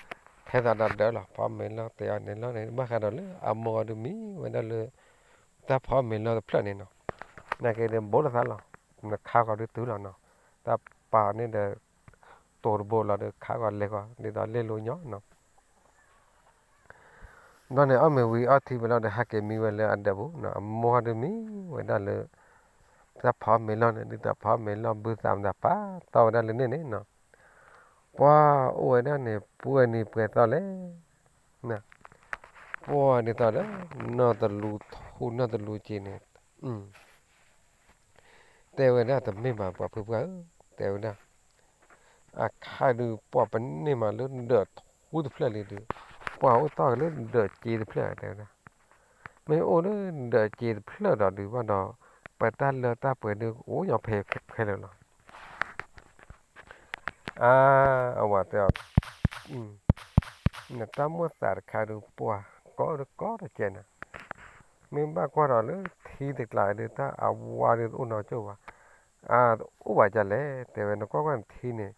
ထဲသိးဒီးဒၢးလီၤ ဖီမ့ၤလီၢ်တ့အီၣ်န့ၣ်လီၢ်န့ၣ် ဘၣ်ဃးဒီးလၢအမိၢ်အီၤဒုးမံဝဲဒၣ်လၢ တၢ်ဖီမ့ၤလီၢ်တဖျၢၣ်န့ၣ်နီၤ, နာ်က့ၤဒုးဘူးလိာ်သးလီၤ, နခါဃီၤဒုးတုၤလီၤနီၤ, တၢ်ပာ်န့ၣ်ဒီးတိာ်တဘိလီၤဒီးခါဃီၤလဲၤဃီၤ ဒ်သိးလဲၤလိာ်ညီနီၤ ဘျီန့ၣ် အီၣ်မ့ၤဝံၤအီထံဝံၤလီၤဒီး ဟဲက့ၤမံဝဲလၢအဒၢးပူၤနီၤ, အမိၢ်ဒုးမံဝဲဒၣ်လၢ တၢ်ဖီမ့ၤလီၢ်န့ၣ် ဒ်သိးဖီမ့ၤလီၢ်ဘုသးမတၤပာ်တီၢ်ဝဲဒၣ်လၢန့ၣ်န့ၣ်နီၤ, ပှၤအိၣ်ဝဲဒၣ်န့ၣ် ပှဲၤနံၤပှဲၤသီလဲၣ်, ပှၤဒ်သိးဒီး နီၢ်တလူထူနီၢ်တလူစ့န့ၣ် တဲဝဲဒၣ်တမ့ၢ်ဘၣ် ပှၤဖုပှၢ်ဧၢ, တဲဝဲဒၣ် အခါဒုးပှၤပန့ၢ်မးလၢဒၢးထူတဖျၢၣ်လံဒုး, ပှၤအိၣ်တီၢ်က့ၤလၢဒၢးစ့တဖျၢၣ်တဲဝဲဒၣ်, မ့ၢ်အိၣ်လၢဒၢးစ့တဖျၢၣ်ဒီးဒုးဘၣ်ဒီး ပတၢ်လၢတၢ်ပှဲၤဒုးအိၣ်ညီဖဲခဲလၢာ်လီၤ. အါ, အဝၤတဲအီၤ, နတၢ်မိၣ်သးတခါဒုးပှၤကီဒုးကီတကဲနၤ, မ့ၢ်ဘၣ်ကွၢ်ဒီးလၢထံတကျးဒုး တၢ်အဝါဒုးတအိၣ်နီတကၠိၢ်ဘၣ်, အအိၣ်ဘၣ်ဒ်လဲၣ် တဲဝဲ နကွၢ်ကွၢ်နထံန့ၣ်,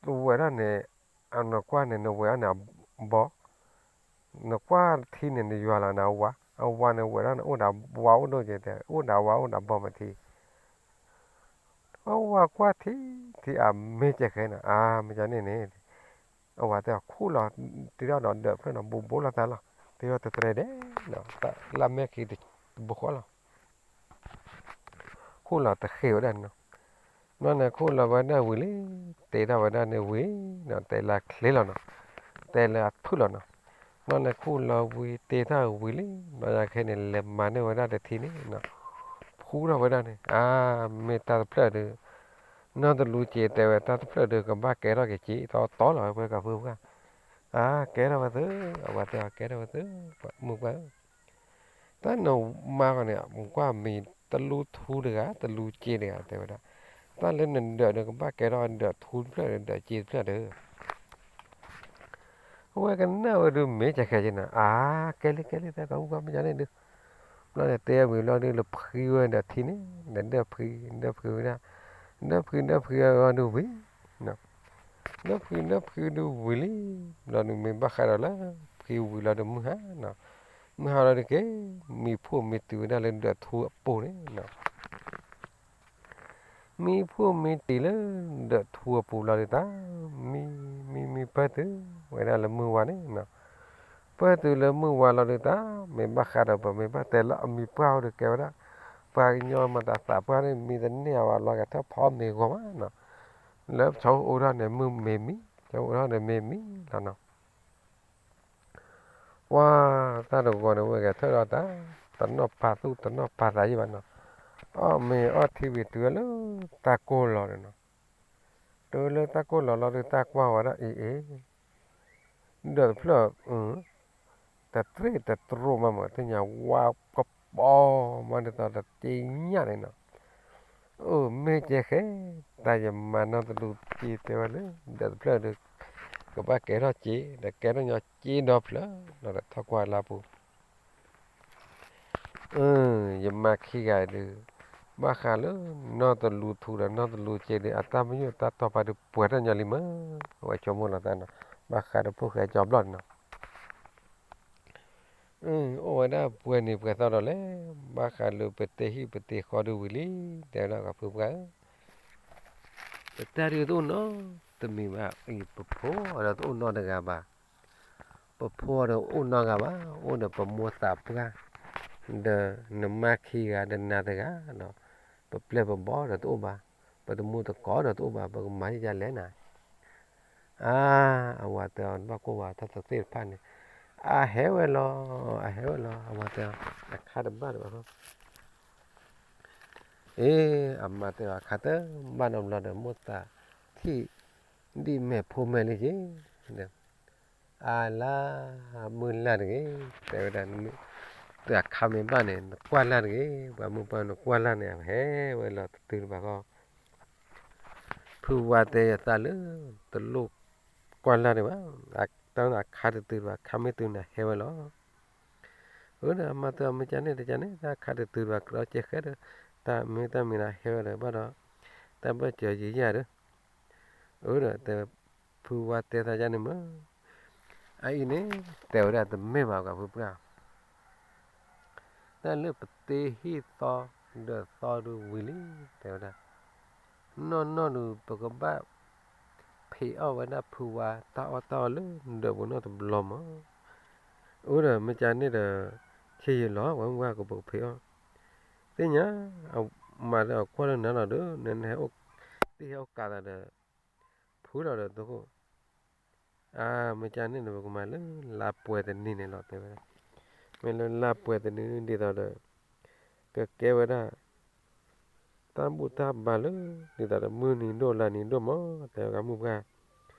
နဝဲၢ်ထီၣ်န့ၣ်, နကွၢ်န့ၣ် နဝဲၢ်ထီၣ်န့ၣ်အဘီ နကွၢ်ထံန့ၣ် နယွၤလီၤန့ၣ်အဝါ, အဝါန့ၣ်ဝဲၢ်ထီၣ်န့ၣ်အိၣ်ဒီးဝါအိၣ်ဒိၣ်က့ၤတဲ အိၣ်ဒီးဝါအိၣ်ဒီးဘီမၤထံ, အဝၤကွၢ်ထံ, ထံအမ့ၢ်ကဲဃဲနီၤ အါမ့ၢ်ကန့ၣ်န့ၣ်, အဝၤတဲအီၤခူၣ်လီၤ, တုၤထီၣ်ဒီးဒၢးဖျၢၣ်နီၤ ဘူးဘူးလိာ်သးလီၤ, တုၤထီၣ်တတြဲၤဒဲး, လၢမဲာ်ခံတဘိဃီလီၤ ခူၣ်လီၤတဃ့ၢ်ဝဲဒၣ်န့ၣ်နီၤ, ဘျီန့ၣ်ခူၣ်လီၤဝဲဒၣ်ဝံၤလံ, တ့ထီၣ်ဝဲဒၣ်န့ၣ်ဝံၤ, တဲလၢအချ့လီၤနီၤ, တဲလၢအဖုၣ်လီၤနီၤ, ဘျီန့ၣ်ခူၣ်လီၤဝံၤတ့ထီၣ်ဝံၤလံ, ဘျီန့ၣ်ခဲန့ၣ် လဲၤမၤန့ၢ်ဝဲဒၣ်တထံန့ၣ်, ဖှူထီၣ်ဝဲဒၣ်န့ၣ် အါ, မ့ၢ်တၢ်တဖျၢၣ်ဒုး, နီၢ်တလူစ့တဲဝဲတၢ်တဖျၢၣ်ဒုး ကဘၣ်ကဲထီၣ်က့ၤစ့ တီတီလီၤဝဲပှဲၤကီၢ်ဖုပှၢ်, အါ, ကဲထီၣ်ဝဲသု, အဝၤတဲအီၤကဲထီၣ်ဝဲသု, မုၢ်ပှၢ်ဧၢ တၢ်နမါဂီၤန့ၣ် ကွၢ်မံၤတလူထူတဂၤ တလူစ့တဂၤ တဲဝဲဒၣ်, တၢ်လၢနဒၢးဒီးကဘၣ်ကဲထီၣ်ဒၢးထူတဖျၢၣ်ဒီး ဒၢးစ့တဖျၢၣ်ဒီး, အဝဲကနၣ်ဝဲဒုးမ့ၢ်ကဲဃဲက့ၤနီၤ, အါ, ကဲလံ ကဲလံ တဲကီၢ်မုၢ်ပှၢ်မ့ၢ်ကန့ၣ်ဒုး, ဘျီန့ၣ်တဲဝံၤလီၤဒုး လၢဖှံဝဲဒီးထံန့ၣ်, ဒီးဒၢးဖှံ ဒၢးဖှံဝဲဒၣ်, ဒၢးဖှံ ဒၢးဖှံအဂီၢ်ဒုးဝံၤ ဒၢးဖှံ ဒၢးဖှံဒုးဝံၤလံ, ဘျီဒုးမ့ၢ်ဘၣ်ဃးဒီးလၢ ဖှံဝံၤလီၤဒုးမုၢ်ဟါနီၤ, မုၢ်ဟါလီၤဒုးက့ၤ မံၤဖှိၣ်မံၤတုၤဝဲဒၣ်လၢဒၢးထူအပူၤန့ၣ်နီၤ, မံၤဖှိၣ်မံၤတုၤလၢ ဒၢးထူအပူၤလီၤဒုးတၢ်, မံ မံ မံပၢၢ်တုၤဝဲဒၣ်လၢမုၢ်ဝါန့ၣ်နီၤ, ပၢၢ်တုၤလၢမုၢ်ဝါလီၤဒုးတၢ်, မ့ၢ်ဘၣ်ဃးဒီးပမ့ၢ်ဘၣ်တဲလၢအမံၤပှၢ်အိၣ်ဒုးကဲဝဲဒၣ်, ပှၤကညီမၤတၢ်သးပှၢ်န့ၣ် မံတန့ၢ်အဝဲလီၤဂာ်ထၢၣ်ဖီမ့ၤဂီၤမးနီၤ, လၢဆီအိၣ်ထီၣ်န့ၣ်မုၢ်မ့ၤမံ, ဆီအိၣ်ထီၣ်န့ၣ်မ့ၤမံလီၤနီၤ, ပှၤတၢ်တဂီၤန့ၣ် ဝဲဂဲၤထၢၣ်ဒီးတၢ်, တနီၣ်ပာ်သူၣ်တနီၣ်ပာ်သးယံၣ်ဘၣ်နီၤ, အီၣ်မ့ၤအီထံဝံၤတုၤဝဲလၢတၢ်ကိၢ်လီၤန့ၣ်နီၤ, တုၤလၢတၢ်ကိၢ်လီၤလီၤဒုးတၢ်ကွၢ်ဝဲဒၣ်အံၤအံၤ ဒၢးတဖျၢၣ်, တတြ့ၣ်တတြိၣ်မးမး သ့ၣ်ညါဝါကပီၤမးဒ်သိးတက့ညၣ်န့ၣ်နီၤ, အိၣ်မ့ၢ်ကဲဃဲ, တၢ်ယမၤနီၢ်တလူစ့တဲဝဲလၢ ဒၢးတဖျၢၣ်ဒုး ကဘၣ်ကဲထီၣ်စ့, ဒီးကဲထီၣ်ညီစ့ဒီဖျၢၣ်နီၤ, ဒီးထီၣ်ကွၢ်လၢပူၤ ယမါခံဂၤဒုး, ဘၣ်ဃးလၢနီၢ်တလူထူဒီးနီၢ်တလူစ့ဒီး အတၢ်မညိၣ်တၢ်တီပာ်ဒုးပှဲၤထီၣ်ညီလံမး, အဝဲဆိကမိၣ်လီၤသးနီၤ, ဘၣ်ဃးဒီးဖိၣ်ဃဲကၠီဘျီၣ်န့ၣ်နီၤ, အိၣ်ဝဲဒၣ်ပှဲၤနံၤပှဲၤသီဒီးလဲၣ်, ဘၣ်ဃးလၢပတဲဟံၣ်ပတဲဃီဒုးဝံၤလံ, တဲဝဲဒၣ်ပှၤဖုပှၢ်ဧၢ, ပတၢ်ဒုးတအိၣ်နီတမံၤဘၣ်, ပဖိဒီးတအိၣ်နီတဂၤဘၣ် ပဖိဒီးအိၣ်နီတဂၤဘၣ်, အိၣ်ဒီးပမိၢ်သးပှၢ်, ဒီးနမါခံဂၤဒီးနၤတဂၤဒီး, ပပျဲၢ်ပဘီၣ်ဒီးတအိၣ်ဘၣ်, ပတမူတကိးဒီးတအိၣ်ဘၣ်, ပကမၤဒ်လဲၣ်နၤ, အါ, အဝၤတဲအီၤ နဘၣ်ကိၢ်ဝဲတၢ်သ့ၣ်တဖၣ်န့ၣ်, အဟဲဝဲလီၤ, အဟဲဝဲလီၤ, အဝၤတဲအီၤ အခါတဘၣ်ဒီးဘၣ် အ့, အမါတဲအီၤ အခါတဘၣ်နီတဘျီဒီး မိၢ်သးထံၣ်ဒ်မဲာ်ဖိမဲာ်လံက့ၤ, ဒီး အါလါ, မုၢ်လၢ်တဂ့ၤ, တဲဝဲဒၣ်, တၢ်အခါမ့ၢ်ဘၣ်န့ၣ် နကွၢ်လၢ်တဂ့ၤ, ပှၤမုၢ်ပှၢ်နကွၢ်လၢ်န့ၣ် ဟဲဝဲလီၤတတုၤတဘၣ်ဃီ, ဖုဝါတဲယသးလၢ တလိၣ်ကွၢ်လၢ်ဒံးဘၣ်, တၢ်အခါတတုၤတဘၣ်, အခါမ့ၢ်တုၤန့ၣ်ဟဲဝဲလီၤ. အၢဒီး မၤတၢ်မ့ၢ်ကန့ၣ်တကန့ၣ် တၢ်အခါတတုၤတဘၣ် ကြၢးကဲဃဲဒီး တၢ်မ့ၢ်တၢ်မ့ၢ်န့ၣ်ဟဲဝဲဒီးဘၣ်ဒီး တၢ်ဘၢၣ်စၢၤယံာ်ယၤဒီး အၢဒီး တဲ ဖုဝါတဲသးယါန့ၣ်မ့ၢ် အအံၤန့ၣ် တဲဝဲဒၣ်တမ့ၢ်ဘၣ် ပှၤဖုပှၢ်, တၢ်လၢပတ့ဟံၣ်သီ ဒၢးသီဒုးဝံၤလံ တဲဝဲဒၣ်, နီၢ်နီၢ်ဒုး ပကဘၣ်ဖံးအီၣ်ဝဲဒၣ်ဖုဝါ တၢ်အီၣ်တၢ်အီလၢဒၢးပူၤနီတဘျီမး, အၢဒီး မ့ၢ်ကန့ၣ်ဒီး ဆ့ယံာ်လီၤ ပှၤမုၢ်ပှၢ်ကပကဖံးအီၣ်, သ့ၣ်ညါ မၤဒီးအကွၢ်လၢနၤလီၤဒီး နဟဲ တံၢ်ဟဲအိၣ်ကးသးဒီး ဖုလီၤဒီးသကိး, အါ မ့ၢ်ကန့ၣ်ဒီး ပကမၤလၢလါပှဲၤတနံၤန့ၣ်လီၤ တဲဝဲဒၣ်, မ့ၢ်လၢလါပှဲၤတနံၤဒ်သိးဒီး ကကဲဝဲဒၣ် တၢ်ဘူၣ်တၢ်ဘါလၢ ဒ်သိးဒီးမုၢ်နံၤဒိၣ်လါနံၤဒိၣ်မး တဲဝဲဒၣ်မုၢ်ပှၢ်,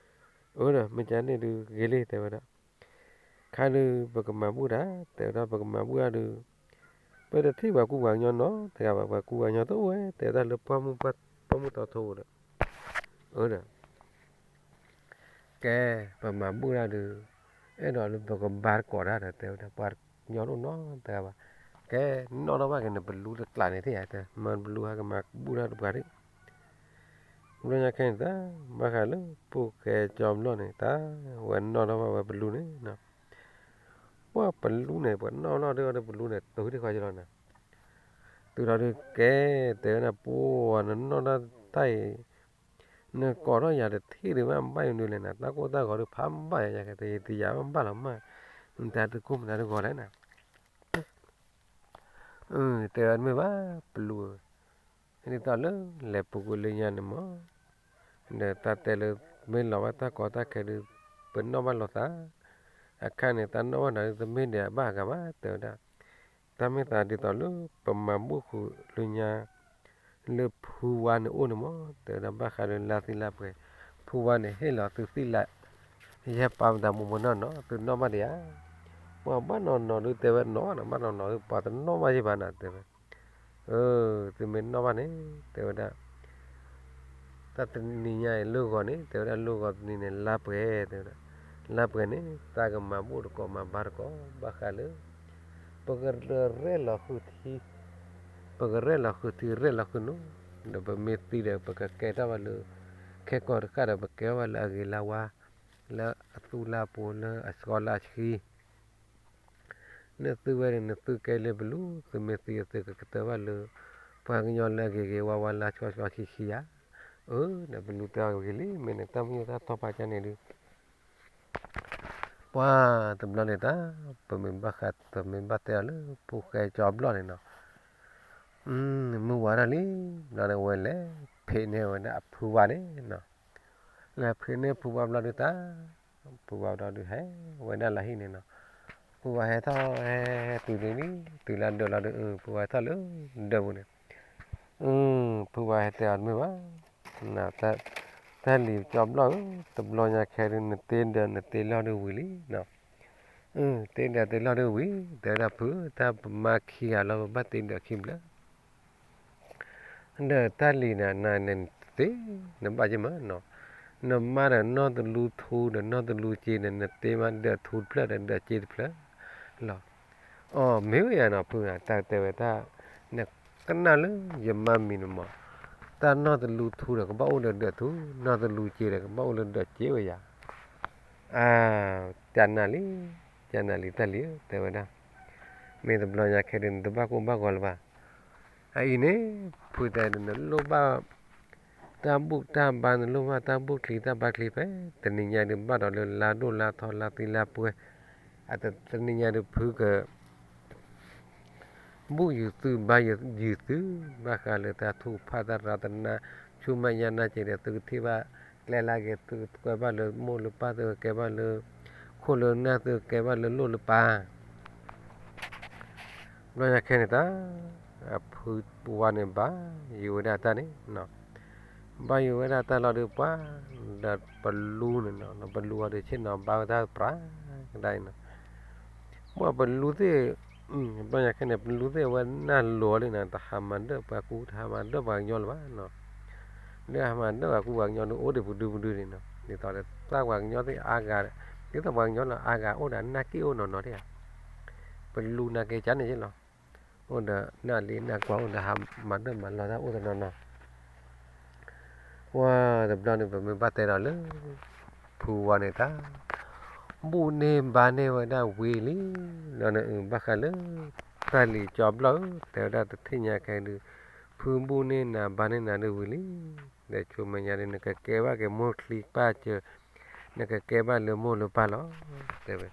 အၢဒီး မ့ၢ်ကန့ၣ်ဒုးဂ့ၤလံ တဲဝဲဒၣ်, ခါဒုး ပကမၤဘူၣ်တၢ် တဲဝဲဒၣ် ပကမၤဘူၣ်တၢ်ဒုး ပတထံၣ်ပှၤကူပှၤကညီနီတဂၤဘၣ် ပှၤကူပှၤကညီတအိၣ်ဝဲ တဲဝဲဒၣ်လၢပှၢ်မုၢ်ပှၢ် ပှၢ်မုၢ်တီထိဒီး, အၢဒီး ကဲ ပမၤဘူၣ်တၢ်ဒုး အဲၣ်ဒိးလၢပကဘါတကိးတၢ်ဒီး တဲဝဲဒၣ် ပှၤကညီတအိၣ်နီတဂၤဘၣ်, ကဲ နီၣ်ထီၣ်ဘၣ်က့ၤန့ၣ် ပလူတကျးန့ၣ်သ့ၣ်ဧါ တဲ မၢပလူဟဲကမၤဘူၣ်တၢ်တပှၤဒံး, ဘျီညါခဲန့ၣ်တၢ် ဘၣ်ဃးလၢဖိၣ်ဃဲကၠီဘျီၣ်န့ၣ် တၢ်ဝဲနီၣ်ထီၣ်ဘၣ်ဝဲပလူန့ၣ် ပှၤပလူန့ၣ် ပှၤနီၣ်လီၤဒၣ်ဝဲဒၣ်ပလူန့ၣ် တုၤထံၣ်ဃီကလီၤနၤ, တုၤလီၤဒုးကဲ တဲဝဲဒၣ် ပှၤနနီၣ်တၢ်တၢ်အံၤ နကိးထီၣ်ယၤတထံၣ်ဒံးဘၣ် ဘၣ်ယိၣ်ဒုးလဲၣ်နၤ တၢ်ကိၢ်တၢ်ဂီၤဒုးဖးဘၣ်ယၤ ယကတဲယတယၤဘၣ်လီၤမး, မတၤတကိၢ်မတၤတဂီၤလဲၣ်နၤ တဲဝဲတမ့ၢ်ဘၣ် ပလူဧၢ, ဒ်သိးလၢလဲၤပူၤကွံာ်လၢညါန့ၣ်မး, ဒီးတၢ်တဲလၢ မ့ၢ်လီၤဘၣ်တၢ်ကီတၢ်ခဲဒုး ပနီၣ်ဘၣ်လိာ်သး, အခါန့ၣ် တၢ်နီၣ်ဘၣ်နၤဒုး တမ့ၢ်ဒံးအဘၣ်အဂၤဘၣ် တဲဝဲဒၣ်, တၢ်မ့ၢ်သးဒ်သိးလၢ ပမၤဘူၣ်ဃုာ်လၢညါ လၢဖုဝါန့ၣ်အိၣ်န့ၣ်မး တဲဝဲဒၣ် ဘၣ်ဃးလၢလါသံလါပှဲၤ, ဖုဝါန့ၣ်ဟ့ၣ်လီၤသုသံလၢ ယဟဲပာ်မတၤမိၢ်မိၢ်နီၢ်နီၢ် သုနီၣ်ဘၣ်ဒံးဧါ, ပှၤဘၣ်နီၢ်နီၢ်ဒုးတဲဝဲနီၢ်နီၢ် ဘၣ်နီၢ်နီၢ်ဒုး ပှၤတနီၣ်ဘၣ်ယဲၢ်ဘၣ်နၤ တဲဝဲ, အၢ သုမ့ၢ်နီၣ်ဘၣ်န့ၣ် တဲဝဲဒၣ် တၢ်တနံၤညါအံၤလၢဂီၤန့ၣ် တဲဝဲဒၣ် လၢဂီၤတနံၤန့ၣ် လါပှဲၤ တဲဝဲဒၣ်, လါပှဲၤန့ၣ် တၢ်ကမၤဘူၣ်တကိးမၤဘါတကိး ဘၣ်ဃးလၢ ပကရဲၣ်လီၤဃုာ်ထံ ပကရဲၣ်လီၤဃုာ်ထံ ရဲၣ်လီၤဃုာ်နိ, ဒီးပမ့ၢ်သံဒီး ပကကဲထီၣ်ဘၣ်လၢ ခဲကီၢ်တဃၣ်ဒီး ပကဲထီၣ်ဘၣ်လၢအဂ့ၤလၢဝါ, လၢအသူလၢအပူၤ လၢအဆှီလၢအဆှံ နသုဝဲန့ၣ် နသုကဲလၢပလူၤ သုမ့ၢ်သံ သုကကတၢၢ်ဘၣ်လၢ ပှၤကညီလၢအဂ့ၤဂ့ၤဝါဝါလၢအဆှီဆှီဆှံဆှံဧါ. အၢ ဒီးပလူၤတဲအီၤဂ့ၤလံ မ့ၢ်န့ၣ် တၢ်မညိၣ်တၢ်ထီၣ်ဖးကၢ်န့ၣ်ဒုး ပှၤတဘျီန့ၣ်တၢ် ပမ့ၢ်ဘၣ်ဃး ပမ့ၢ်ဘၣ်တဲအီၤလၢ ဖိၣ်ဃဲကၠီဘျီၣ်န့ၣ်နီၤ မုၢ်ဝါထီၣ်လံ ဘျီန့ၣ် ဝဲလဲၤဖံးန့ၢ်ဝဲဒၣ်အဖုဝါန့ၣ်နီၤ, လဲၤဖံးန့ၢ်ဖုဝါဘျီဒုးတၢ်, ဖုဝါဘျီဒုးဟဲဝဲဒၣ်လၢဟံၣ်န့ၣ်နီၤ, ဖုဝါဟဲထီၣ်ဟဲဟဲတုၤန့ၣ်လံ, တုၤလၢဒၢးလီၤဒုး ဖုဝါဟဲထီၣ်လၢဒၢးပူၤန့ၣ်, ဖုဝါဟဲတဲအီၤတမ့ၢ်ဘၣ်, တၢ်လံၤကၠီဘျီၣ်ဧၢ, တဘျီညါခဲဒုး နတ့ဒၢးနတ့လီၢ်ဒုးဝံၤလံနီၤ တ့ဒၢးတ့လီၢ်ဒုးဝံၤ တဲဝဲဒၣ်ဖု တၢ်ပမါခံဂၤလီၤ ပဘၣ်တ့ဒၢးခံဖျၢၣ်, ဒီးတၢ်လံၤန့ၣ် နသ့ နဘၣ်ယဲၢ်မးနီၤ, နမါဒီးနီၢ်တလူထူဒီးနီၢ်တလူစ့ဒီး နတ့မးဒၢးထူတဖျၢၣ်ဒီးဒၢးစ့တဖျၢၣ်လီၤ. အီ မ့ၢ်ဝဲယၤနီၤဖု တၢ်တဲဝဲတၢ် နကနၣ်လၢယမါမံၤန့ၣ်မး, တၢ်နီၢ်တလူထူဒီးကဘၣ်အိၣ်လၢဒၢးထူ, နီၢ်တလူစ့ဒီးကဘၣ်အိၣ်လၢဒၢးစ့ဝဲယၤ အါ, ကနၣ်လံ, ကနၣ်လံတၢ်လံၤဧၢ တဲဝဲဒၣ်, မ့ၢ်တဘျီညါခဲဒုး နတဘၣ်ကိၢ်ဘၣ်ဂီၤလၢၤဘၣ်. အအံၤန့ၣ် ဖုတဲဒၣ် နလိၣ်ဘၣ် တၢ်ဘူၣ်တၢ်ဘါ နလိၣ်ဘၣ်တၢ်ဘူၣ်ချံတၢ်ဘါချံဖဲ တနံၤညါဒုးဘၣ်ဒီးလၢလါဒိၣ်လါထီလါသံလါပှဲၤ, အတနံၤညါဒုးဖုက ဘူၣ်ယုာ်သုဘါယုာ်သု ဘၣ်ဃးလၢတၢ်ထုကဖၣ်တၢ်ရၤတနါ ဆူမဲာ်ညါနါက့ၤဒီး သုကထံၣ်ဘၣ်ကျဲလၢအဂ့ၤ သုကကွဲဘၣ်လၢမိၢ်လၢပၢ် သုကကဲဘၣ်လၢ ခိၣ်လၢနၢ် သုကကဲဘၣ်လၢလိၣ်လၢပၢ် ဘျီညါခဲန့ၣ်တၢ် အဖုဝါန့ၣ်ဘၣ်ယိၣ်ဝဲဒၣ်တၢ်န့ၣ်နီၤ, ဘါယွၤဝဲဒၣ်တၢ်လီၢ်ဒုးပှၤ, ဒီးပလူန့ၣ်နီၤ, ပလူအီၤဒုးဆ့ၣ်နီၤဘါဝဲတၢ်ပြးကဒါအံၤနီၤ, မ့ၢ်ပလူသ့ၣ်, ဘျီညါခဲန့ၣ် ပလူသ့ၣ်အဝဲနၢ်လိၤလံနီၤ, တဟးမၤဒၢၣ်ပှၤကူ တဟးမၤဒၢၣ်ပှၤကညီလၢၤဘၣ်နီၤ, လၢအဟးမၤဒၢၣ်ပှၤကူပှၤကညီဒုးအိၣ်ဒံးပူၤဒုပူၤဒုန့ၣ်နီၤ, ဒ်သိးဒီးတၢ်ပှၤကညီသ့ၣ်အါဂၤ, ဒ်သိးပှၤကညီလၢအါဂၤအိၣ်ဒီးနၢ်က့ၣ်အိၣ်နီၢ်နီၢ်ဒၣ်ဧါ, ပလူနာ်က့ၤကန့ၣ်ယ့ၣ်လီၤ, အိၣ်ဒီးနၢ်လံနၢ်ကွၢ်အိၣ်ဒီးဟးမၤဒၢၣ်မၤလီၤတၢ်အိၣ်တနီၤနီၤ ပှၤတဘျီန့ၣ် ပမ့ၢ်ဘၣ်တဲဒီးလၢ ဖုဝါန့ၣ်တၢ် ဘူၣ်န့ၢ်ဘါန့ၢ်ဝဲဒၣ်ဝံၤလံ, လီၤန့ၣ်အုးဘၣ်ဃးလၢ တၢ်လံၤကၠီဘျီၣ်ဧၢ, တဲဝဲဒၣ်တထံၣ်ညါခဲဒုး ဖုဘူၣ်န့ၢ်နၤဘါန့ၢ်နၤဒုးဝံၤလံ, ဒီးဆိမဲာ်ညါဒုး နကကဲဘၣ်က့ၤမိၢ်ချံပၢ်စၢၤ, နကကဲဘၣ်လၢမိၢ်လၢပၢ်လီၤ, တဲဝဲ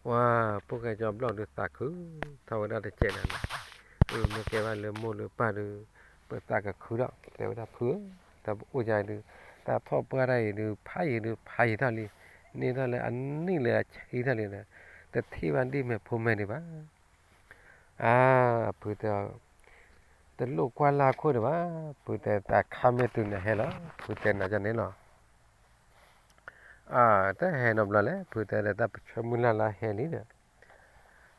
ပှၤ ဖုဃဲကၠီဘျီၣ်ဒုးသးခု ထီၣ်ဝဲဒၣ်တစဲးနၤန့ၣ်, မ့ၢ်ကဲဘၣ်လၢမိၢ်လၢပၢ်ဒုး ပသးကခုဒီး တဲဝဲဒၣ်ဖုဧၢ, တၢ်ပအိၣ်ယၤဒုး တၢ်ထီၣ်ပှၢ်တၢ်အံၤဒုး ဖးယံၤဒုးဖးယံၤထီၣ်လံ, န့ၢ်ထီၣ်လၢအနံၣ်လၢအဆံထီၣ်လံဒီး တထံၣ်ဘၣ်ဒ်မဲာ်ဖိမဲာ်ဒံးဘၣ် အါ, ဖုတဲ, တလိၣ်ကွၢ်လၢခိၣ်ဒံးဘၣ်, ဖုတဲတၢ်ခါမ့ၢ်တုၤနဟဲလီၤ, ဖုတဲနၤန့ၣ်လီၤ, အါ, တဟဲနီတဘျီလဲၣ်, ဖုတဲဒီးတၢ်ပဆၢမုၢ်လၢ်လၢဟဲလံဒီး,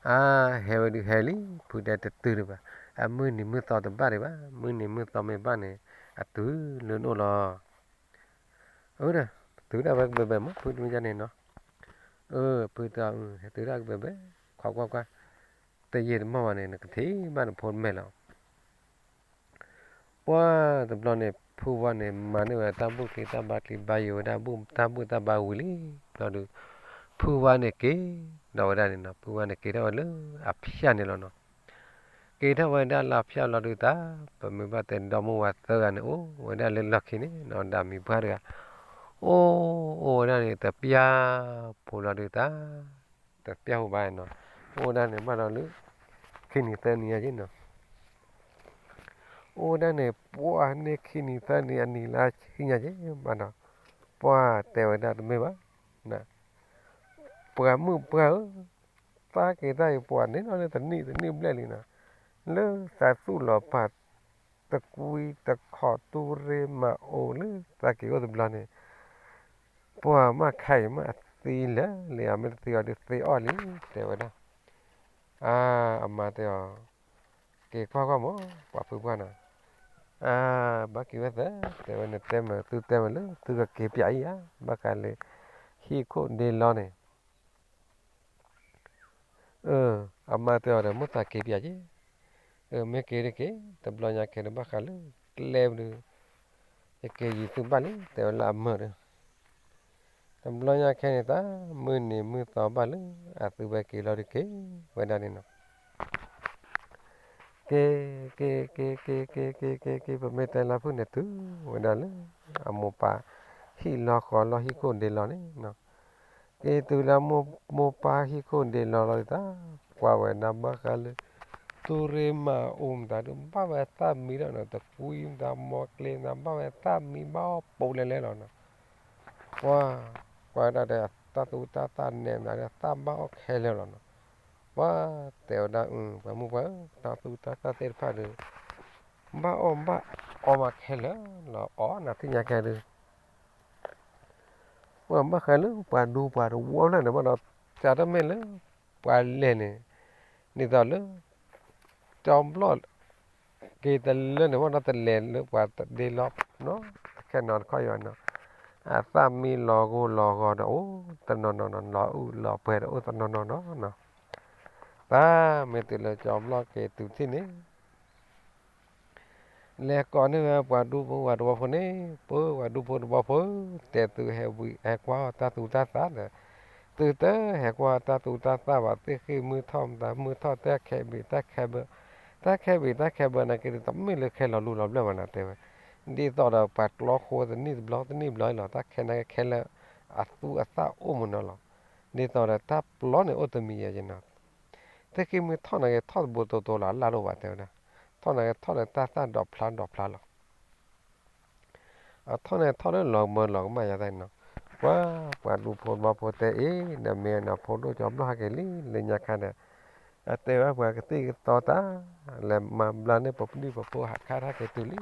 အါ, ဟဲဝဲဒုးဟဲလံ, ဖုတဲတတုၤဒံးဘၣ်, အမုၢ်နံၤမုၢ်သီတဘၣ်ဒံးဘၣ်, မုၢ်နံၤမုၢ်သီမ့ၢ်ဘၣ်န့ၣ် အတုၤလၢနအိၣ်လီၤ အၢ, တုၤဒၣ်ဝဲကဘဲဘဲမး ဖုတမ့ၢ်န့ၣ်နီၤ, အၢ, ဖုတဲ, တုၤဒၣ်ကဘဲဘဲ, ခိးကွၢ်ကွၢ်, တယံာ်တမီၢ်ဘၣ်န့ၣ် နကထံၣ်ဘၣ်နဖိတမဲာ်လီၤ, ပှၤတဘျီန့ၣ် ဖုဝါန့ၣ် မၤန့ၢ်ဝဲတၢ်ဘူၣ်ချံတၢ်ဘါချံ ဘါယွၤဝဲဒၣ်ဘူၣ်တၢ်ဘူၣ်တၢ်ဘါဝံၤလံ, ဘျီဒုး, ဖုဝါန့ၣ်က့ၤဒီးဝဲဒၣ်န့ၣ်နီၤ, ဖုဝါန့ၣ်က့ၤထီၣ်ဝဲလၢအဖၠၣ်န့ၣ်လီၤနီၤ က့ၤထီၣ်ဝဲဒၣ်လၢအဖၠၣ်လီၤဒုးတၢ်, ပမ့ၢ်ဘၣ်တဲဒီမါဝၤသၢဂၤန့ၣ် အိၣ်ဝဲဒၣ်လၢလီၢ်ခံန့ၣ်နီၤ, ဒီးမံၤပှၢ်တဂၤ, အိၣ်, အိၣ်ဝဲဒၣ်န့ၣ် တပျၢ်ဖိလီၤဒုးတၢ်, တပျၢ်ဖိဘၣ်နီၤ, အိၣ်ဝဲဒၣ်န့ၣ်ဘၣ်ဒီးလၢ ခံနံၤသၢနံၤညါက့နီၤ အိၣ်ဝဲဒၣ်န့ၣ် ပှၢ်န့ၢ်ခံနံၤသၢနံၤအနံၤလၢဆံညါက့ဘၣ်ဒီး, ပှၤတဲဝဲဒၣ်တမ့ၢ်ဘၣ်, ပှၤမုၣ်ပှၢ်ဧၢ, သးက့ၤတၢ်အံၤပှၤန့ၣ်လီၤလၢတနံၣ်တနံၣ်ဘျဲၣ်လံနီၤ, လၢသးသူၣ်လီၤပာ် တကွံတခီၣ်တူၢ်ရ့မၤအိၣ်လၢသးက့ၤအိၣ်တဘျီန့ၣ်, ပှၤမ့ၢ်ခါအံၤမ့ၢ်အသံလၢာ်လံ အမ့ၢ်တသံအီၤဒုးသ့အီၣ်လံ, တဲဝဲဒၣ် အါ, အမါတဲအီၤ, က့ၤကွၢ်ကွၢ်မး ပှၤဖုပှၢ်နီၤ, အါ, ဘၣ်က့ၤဝဲသၢ, တဲဝဲန့ၣ်တဲမ့ၢ်သုတဲမ့ၢ်လၢသုကက့ၤပၠးအံၤဧါ, ဘၣ်ဃးလၢ ဟံၣ်ခိၣ်ဒ့လီၤန့ၣ် အမါတဲအီၤဒီး မိၢ်သးက့ၤပၠးက့, မ့ၢ်က့ၤတက့ၢ်, တဘျီညါခဲန့ၣ် ဘၣ်ဃးလၢကျဲပူၤဒီး ယက့ၤယံၤသုဘၣ်လံ တဲဝဲလၢအမၢၢ်ဒီး, တဘျီညါခဲန့ၣ် တၢ်မုၢ်နံၤမုၢ်သီဘၣ်လၢ အသုဝဲက့ၤလီၤဒုးက့ၤဝဲဒၣ်န့ၣ်နီၤ က့ၤ, က့ၤ, က့ၤ, က့ၤ, က့ၤ, က့ၤ, က့ၤ, က့ၤ, က့ၤ, ပမ့ၢ်တဲလၢဖုၣ်န့ၣ် တုၤဝဲဒၣ်လၢ အမိၢ်ပၢ် ဟံၣ်လီၤဃီလီၤဟံၣ်ခိၣ်ဒ့လီၤန့ၣ်နီၤ, က့ၤတုၤလၢမိၢ်ပၢ်ဟံၣ်ခိၣ်ဒ့လီၤလီၤဒုးတၢ်, ကွၢ်ဝဲဒၣ်ဘၣ်ဃးလၢ တူၢ်ရ့မၤအူမတၤဒုး ဘၣ်ဝဲသၣ်မံဒီးနီၤ, တကွံမတၤ မီကျ့မတၤ ဘၣ်ဝဲသၣ်မံဘၣ်အီၣ်ပိာ်လဲလဲလီၤနီၤ ပှၤ, ကွၢ်ဒၣ်ဒီးတၢ်သူတၢ်သၣ်နဲမတၤဒီး သၣ်ဘၣ်အီၣ်ခဲလၢာ်လီၤနီၤ, ပှၤတဲဝဲဒၣ် ပှၤမုၣ်ပှၢ်ဧၢ, တၢ်သူတၢ်သၣ်သ့ၣ်တဖၣ်ဒီး ဘၣ်အီၣ်ဘၣ်အီမးခဲလၢာ်လီၤ, အီၣ်နၤသ့ၣ်ညါခဲဒုး ပှၤဘၣ်ဃးလၢပှၤဒူပှၤတဝီဖျၢၣ်န့ၣ်ဘၣ်ဒီး ကးတမ့ၢ်လၢ ပှၤလဲၤန့ၣ် ဒ်သိးလၢ ကၠီဘျီၣ် က့ၤတလၢန့ၣ်ဘၣ်ဒီး တလဲၤလၢပှၤတဒ့လီၤနီၤ, တခဲနီတခီယီၤနီၤ, အသၣ်မံလီၤဂိၢ်လီၤဂီၤဒီးအိၣ်တနီၤနီၤနီၤ, လီၤအုၣ်လီၤပှဲၤဒီးအိၣ်တနီၤနီၤနီၤနီၤ, တၢ်မ့ၢ်တုၤလၢကၠီဘျီၣ်က့ၤတုၤထံၣ်န့ၣ် လဲၤကိးန့ၢ်ဝဲပှၤဒူဖိဝဲတဝီဖိန့ၣ်, ပှၤဒူဖိတဝီဖိ, တဲသုဟဲဝံၤဟဲကွၢ်အီၣ်တၢ်သူတၢ်သၣ်ဒီး, သုတဟဲကွၢ်အီၣ်တၢ်သူတၢ်သၣ်ဘၣ်, သုဃ့ၢ်မုၢ်ထီၣ်မတၤမုၢ်ထီၣ် တၢ်ခဲဘ့ၣ်တၢ်ခဲဘၢ, တၢ်ခဲဘ့ၣ်တၢ်ခဲဘၢနာ်က့ဒီး တမ့ၢ်လၢခဲလီၤလူလီၤဘျၢၣ်ဘၣ်နီၤ တဲဝဲ, ဒ်သိးဒီးပှၤကျီဃိတနံၣ်တဘျီတနံၣ်ဘျီလီၤ, တၢ်ခဲနာ်က့ခဲလၢာ်အသူအသၣ်အိၣ်မးနီၤလီၤ, ဒ်သိးဒီးတၢ်ပျီန့ၣ်အိၣ်တမံၤယဲနီၤ သုဃ့ၢ်မုၢ်ထီၣ်နာ်က့ထီၣ်တဘိတိတိလီၤ အလၢ်လိၣ်ဘၣ်တဲဝဲဒၣ်, ထီၣ်နာ်က့ထီၣ်လၢတၢ်သၣ်ဒီးဖျါဒီးဖျါလီၤ, အထီၣ်န့ၣ်ထီၣ်လၢလီၤကမၢလီၤကမၣ်ယၤသၣ်နီၤ, ပှၤ, ပှၤဒူဖိတဝီဖိတဲအ့ၣ် နမ့ၢ်နဖိဒိၣ်ကၠီဘျီၣ်ဟဲက့ၤလံ လၢညါခါဒီး, အတဲဝဲပှၤကသံၣ်ကသီတၢ်, လဲၤမၤဘျါန့ၢ်ပပဒံၣ်ပဖိဟးခါထီၣ်က့ၤတုၤလံ,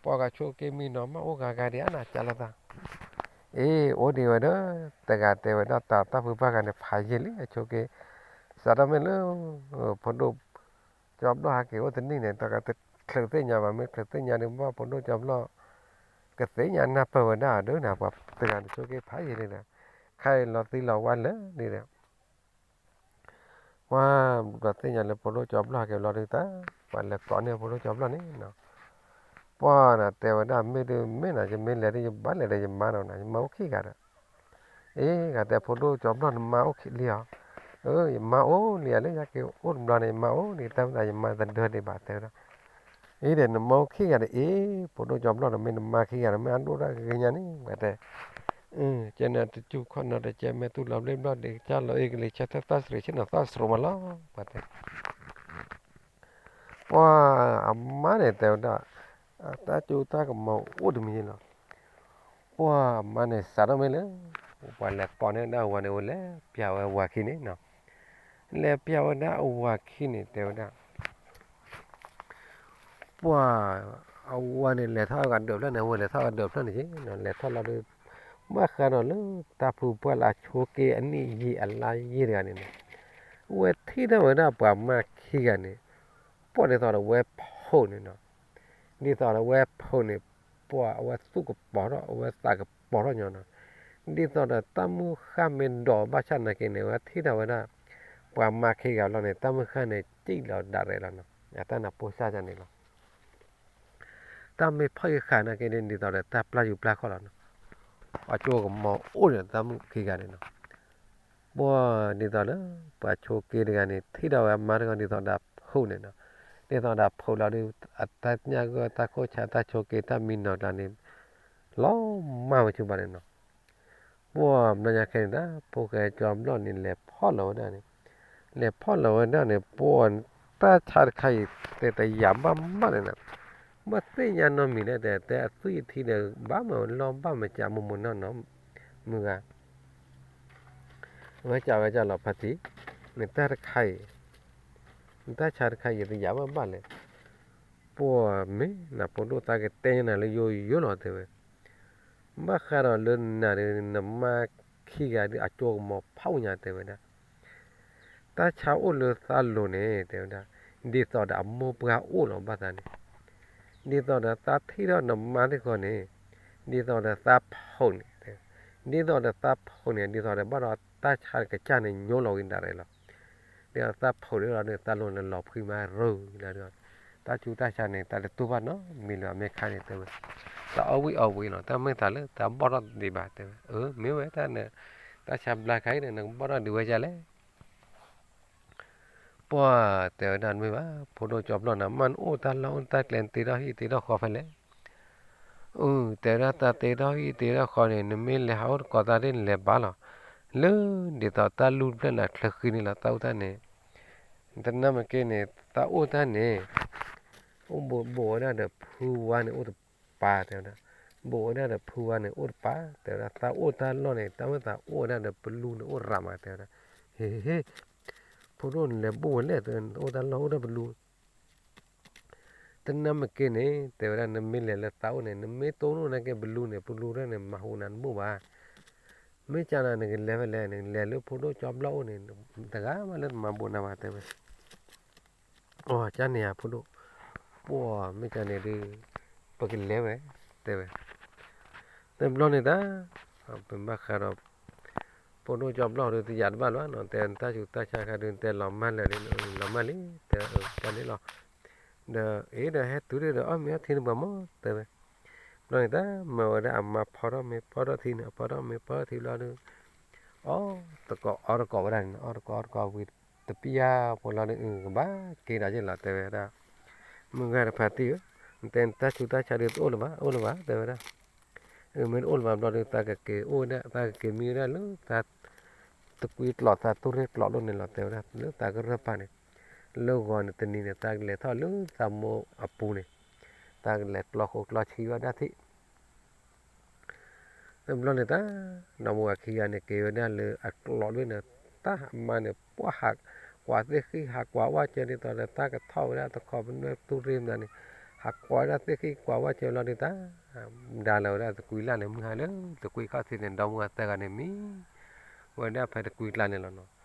ပှၤဂၤဆိက့မံနီၤ မ့ၢ်အိၣ်ဂၤဂၤဒံးအါနၤ ကးလီၤသး, အ့ အိၣ်ဒံးဝဲဒီး တဂၤတဲဝဲဒၣ် တၢ်တၢ်ဖုပှၢ်ဂၤန့ၣ် ဖးယံာ်လံ အဆိက့, စးထီၣ်မ့ၢ်လၢ ဖိဒိၣ်ကၠီဘျီၣ်ဟဲက့ၤအိၣ်တနံၣ်န့ၣ် တချုးသ့ၣ်ညါဘၣ် မ့ၢ်ချုးသ့ၣ်ညါဒံးဘၣ် ဖိဒိၣ်ကၠီဘျီၣ် ကသ့ၣ်ညါနၢ်ပၢၢ်ဝဲဒၣ်အဒိနၤ ပှၤတဂၤန့ၣ်ဆိက့ဖးယံာ်လံဒီး ခါအံၤလီၤသံလီၤဝါလၢာ်လံဒီး ပှၤဘျီသ့ၣ်ညါလၢဖိဒိၣ်ကၠီဘျီၣ်ဟဲက့ၤဘျီဒုးတၢ် ပှၤလဲၤကိးန့ၢ်ဖိဒိၣ်ကၠီဘျီၣ်န့ၣ်နီၤ, ပှၤနၤတဲဝဲဒၣ် မ့ၢ်ဒုးမ့ၢ်နၤ ယမ့ၢ်လဲၤဒုး ယဘၣ်လဲၤဒီးယမါနီၤနၤ ယမါအိၣ်ခံဂၤဒီး, အ့ ဂၤတဲဖိဒိၣ်ကၠီဘျီၣ် နမါအိၣ်ခံလံဧါ, အၢ ယမါအိၣ်လံဧါ လၢယက့ၤအိၣ်တဘျီန့ၣ် ယမါအိၣ်လံ တၢ်မ့ၢ်သးယမါတဒၢဒံးဘၣ်တဲဝဲဒၣ်, အ့ဒီး နမါအိၣ်ခံဂၤဒီး အ့ ဖိဒိၣ်ကၠီဘျီၣ်ဒီး မ့ၢ်နမါခံဂၤဒီး မ့ၢ်အဒိၣ်တၢ်ဂ့ၤညါန့ၣ် ပှၤတဲ ကဲန့ၣ်တစူၢ်ခီၣ်နီၤတကဲ မ့ၢ်တူၢ်လီၤဘျ့ဘျီၣ်ဒံး ကစၢ်လီၤအ့ၣ်ကလံၤ ဆၢထၢၣ်သၣ်စရံး ဆ့ၣ်နီၤသီစရိးမးလီၤ ပှၤတဲ, ပှၤအမါန့ၣ်တဲဝဲဒၣ်, တၢ်ကၠိတၢ်ကမီၤအိၣ်တမံၤလီၤ, ပှၤအမါန့ၣ်စးထီၣ်မ့ၢ်လၢ ပှၤလဲၤကိးန့ၢ်ဒၣ်အဝၤန့ၣ် အိၣ်လဲၤပျးဝဲအဝၤခံန့ၣ်နီၤ, လဲၤပျးဝဲဒၣ်အဝၤခံန့ၣ် တဲဝဲဒၣ် ပှၤအဝၤန့ၣ် လဲၤထီၣ်ဂၤဒၢးဖျၢၣ်န့ၣ် အဝဲလဲၤထီၣ်ဂၤဒၢးဖျၢၣ်န့ၣ်က့ၤနီၤ လဲၤထီၣ်လီၤဒီး ဘၣ်ဃးဒီးလၢတၢ်ဖုပှၢ်လၢအဆိက့အနံၣ်ယံာ်အလါယံာ်တဂၤန့ၣ်နီၤ, ဝဲထံၣ်ထီၣ်ဝဲဒၣ်ပှၤမါခံဂၤန့ၣ်, ပှၤဒ်သိးဒီးဝဲဖိန့ၣ်နီၤ, ဒ်သိးဒီးဝဲဖိန့ၣ်, ပှၤအဝဲသူၣ်ကပီၤထီၣ် အဝဲသးကပီၤထီၣ်ညီနီၤ, ဒ်သိးဒီးတၢ်မုၢ်ဃၢ်မ့ၢ်ဒိးဘၣ်ဆၣ်နာ်က့န့ၣ် ဝဲထံၣ်ထီၣ်ဝဲဒၣ် ပှၤမါခံဂၤလီၤန့ၣ် တၢ်မုၢ်ဃၢ်န့ၣ် စံၣ်လီၤဒၣ်ရဲၣ်လီၤနီၤ အတၢ်နၢ်ပိၢ်စၢ်န့ၣ်လီၤ တၢ်မ့ၢ်ဖီၣ်ဃာ်နာ်က့န့ၣ် ဒ်သိးဒီးတၢ်ပျၢ်ယူၤပျၢ်ခီၣ်လီၤနီၤ, အကၠိကမီၤအိၣ်န့ၣ် တၢ်မုၣ်ခံဂၤန့ၣ်နီၤ, ပှၤဒ်သိးလၢ ပှၤဆိက့တဂၤန့ၣ် ထံၣ်ထီၣ်ဝဲအမါတဂၤဒ်သိးဒီးဖိန့ၣ်နီၤ, ဒ်သိးဒီးဖိလီၤဒီး အတၢ်ညၣ်ဂီၢ်တၢ်ခိၣ်ဆါတၢ်ဆိက့တၢ်မံနီၤကျါန့ၣ် လီၤမၢ်ဝဲဆူၣ်ဘၣ်န့ၣ်နီၤ ပှၤဘျီညါခဲန့ၣ်ဒၣ် ဖိၣ်ဃဲကၠီဘျီၣ်န့ၣ် လဲၤဖီၣ်လီၤဝဲဒၣ်န့ၣ်, လဲၤဖီၣ်လီၤဝဲဒၣ်န့ၣ် ပှၤတၢ်ဆါတခါအံၤ တဲတယာ်ဘၣ်မးန့ၣ်နီၤ, ဘၣ်သ့ၣ်ညါနီတမံၤလၢ တဲတဲအသွံၣ်အထံဒီး ဘၣ်မၤဝဲလီၢ်ဘၣ်မၤစးမိၢ်မိၢ်နီၢ်နီၢ်, မုၢ်ဂၤ ဝဲကးဝဲကးလီၤဖါတံၢ်, နတၢ်တခါအံၤ, နတၢ်ဆါတခါအံၤ ယတယာ်ဘၣ်ဘၣ်လဲၣ်, ပှၤမ့ၢ်နဖိဒိၣ်သးကတဲညါနၤလၢယိယိလီၤတဲဝဲ, ဘၣ်ဃးဒီးလၢနၤဒီး နမါခံဂၤဒုးအကၠိကမီၤဖးညါတဲဝဲဒၣ်, တၢ်ဆါအိၣ်လၢသးလိၤန့ၣ် တဲဝဲဒၣ်, ဒ်သိးဒီးအမိၢ်ပှၢ်အိၣ်လီၤဘၣ်သးန့ၣ်, ဒ်သိးဒီးသးထံၣ်ထီၣ်နမါသ့ၣ်ဃီန့ၣ်, ဒ်သိးဒီးသးဖုးန့ၣ်, ဒ်သိးဒီးသးဖုးန့ၣ် ဒ်သိးဒီးဘၣ်ဒီးတၢ်ဆါကစၢ်န့ၣ် ညိလီၤဝံၤဒၣ်ရဲၣ်လီၤ, ဒ်သိးသးဖုးဒ်လီၤဒီး သးလိၤန့ၣ်လီၤဖှံမးရူၤလီၤဒီး, တၢ်ဆူးတၢ်ဆါန့ၣ် တၢ်တတူၢ်ဘၣ်နီတမံၤလၢၤ အမဲာ်ခါန့ၣ်တဲဝဲ, သးအီၣ်ဝံၣ်အီဝံၣ်လီၤ တၢ်မ့ၢ်သးလၢသးဘီၣ်ထီၣ်ဒံးဘၣ်တဲဝဲ, အၢ မ့ၢ်ဝဲတၢ်န့ၣ်, တၢ်ဆါဘျါခါအံၤန့ၣ် နကဘီၣ်ထီၣ်ဒံးဝဲဒ်လဲၣ် ပှၤတဲဝဲဒၣ်တမ့ၢ်ဘၣ် ဖိဒိၣ်ကၠီဘျီၣ်နၤ မ့ၢ်နအိၣ်တၢ်လီၢ်အိၣ်တၢ်ကျဲ နတ့ထီၣ်ဟံၣ်တ့ထီၣ်ဃီဖဲလဲၣ်, အၢ တဲဝဲဒၣ် တၢ်တ့ထီၣ်ဟံၣ်တ့ထီၣ်ဃီန့ၣ် နမ့ၢ်လဲၤဟးအိၣ်တကိးသးဒ်န့ၣ် နလဲၤဘၣ်လီၤ, လၢဒ်သိးတၢ်လူၢ်တဖျၢၣ်န့ၣ် ချၢဃံန့ၣ်လီၤ တၢ်အိၣ်တၢ်န့ၣ်, တနၢ်မ့ၢ်က့န့ၣ် တၢ်အိၣ်တၢ်န့ၣ် အိၣ်ဘိးဝါန့ၣ်အိၣ်တပၤတဲဝဲဒၣ်, ဘိးဝဲဒၣ်ဒီးဖုဝါန့ၣ်အိၣ်တပၤ တဲဝဲဒၣ် တၢ်အိၣ်တၢ်လီၢ်န့ၣ် တၢ်မ့ၢ်သးအိၣ်ဝဲဒၣ်ဒီးပလူန့ၣ်အိၣ်ရၤမးတဲဝဲဒၣ်, ဟ့ ဟ့ ဖိဒိၣ်နလဲၤဘိၣ်ဝဲလဲၣ် တအိၣ်တၢ်လီၢ်အိၣ်ဒီးပလူ, တနၢ်မ့ၢ်က့န့ၣ် တဲဝဲဒၣ် နမ့ၢ်လဲၤလၢသးအိၣ်န့ၣ် နမ့ၢ်တိၢ်နီၣ်နာ်က့ပလူန့ၣ် ပလူတၢ်န့ၣ် မၤဟူးနၤတဘိၣ်ဘၣ်, မ့ၢ်ကန့ၣ် နကလဲၤဖဲလဲၣ် နကလဲၤလၢဖိဒိၣ်ကၠီဘျီၣ်အိၣ်န့ၣ် တဂၤမးလၢတမၤဘိးနၤဘၣ်တဲဝဲ အကန့ၣ်ဧါဖိဒိၣ်, ပှၤမ့ၢ်ကန့ၣ်ဒီး ပကလဲၤဝဲ တဲဝဲ, တဘျီန့ၣ်တၢ်, ပဘၣ်ဃးဒီး ဖိဒိၣ်ကၠီဘျီၣ်ဒီးတယာ်တဘၣ်လီၤနီၤ တဲတၢ်ဆူးတၢ်ဆါခါဒီး တဲလီၤမၢ်လၢာ်လံ လီၤမၢ်လံ တဲတၢ်န့ၣ်လီၤ, ဒီးအ့ဒီးဟဲတုၤဒီးအီၣ်မ့ၤအီထံန့ၣ်ပှၤမၢတဲဝဲ, ဘျီန့ၣ်တၢ် မၢဝဲဒၣ်အမါဖီထီၣ်မ့ၤဖီထီၣ်ထံန့ၣ် အဖီထီၣ်မ့ၤဖီထီၣ်ထံဘျီဒီး အီၣ်တကိးအီတကိးဝဲဒၣ်န့ၣ် အီၣ်တကိးအီတကိးဝံၤတပျၢ်ဖိလီၤဒီး ကဘၣ်က့ၤဒီးယ့ၣ်လီၤတဲဝဲဒၣ်, မုၢ်ဂၤတဖးတံၢ်ဧၢ, နတဲနတၢ်ဆူးတၢ်ဆါဒီးတအိၣ်လၢၤဘၣ် အိၣ်လၢၤဘၣ်တဲဝဲဒၣ်, မ့ၢ်တအိၣ်လၢၤဘၣ်ဘျီဒီး သးကက့ၤအိၣ်ဝဲဒၣ် သးကက့ၤမံဝဲဒၣ်လၢ သးတကွံကျိးသးသူၣ်ရ့ၣ်ကျိးလိၣ်န့ၣ်လီၤတဲဝဲဒၣ် လၢသးကရၢၢ်ပာ်န့ၣ်, လၢဂီၤန့ၣ်တနံၤန့ၣ် သးကလဲၤထီၣ်လၢသးမိၢ်အပူၤန့ၣ်, သးကလဲၤကျီဃိကျီဆံဝဲဒၣ်ထံၣ် တဘျီန့ၣ်တၢ်, ဒီးမိၢ်ဝၤခံဂၤန့ၣ် က့ၤဝဲဒၣ်လၢအကျိးဒၣ်န့ၣ်, တၢ်မါန့ၣ် ပှၤဟးကွၢ်သ့ၣ်ဃံ ဟးကွၢ်ဝဲကဲဒ်သိးဒီး တၢ်ကထီၣ်ဝဲဒၣ်တခီပနွဲၣ်သူၣ်ရ့ၣ်မတၤန့ၣ်, အကွၢ်ဝဲဒၣ်သ့ၣ်ဃံကွၢ်ဝဲကၢလီၤဒုးတၢ်, ဒါလီၤဝဲဒၣ်သကွံၤလၢ်န့ၣ် မုၢ်ဟါလၢသကွံၤခီၣ်ထံးန့ၣ် ဒီမါဝၤသၢဂၤန့ၣ်မံဝဲဒၣ်ဖဲသကွံၤကျါန့ၣ်လီၤနီၤ.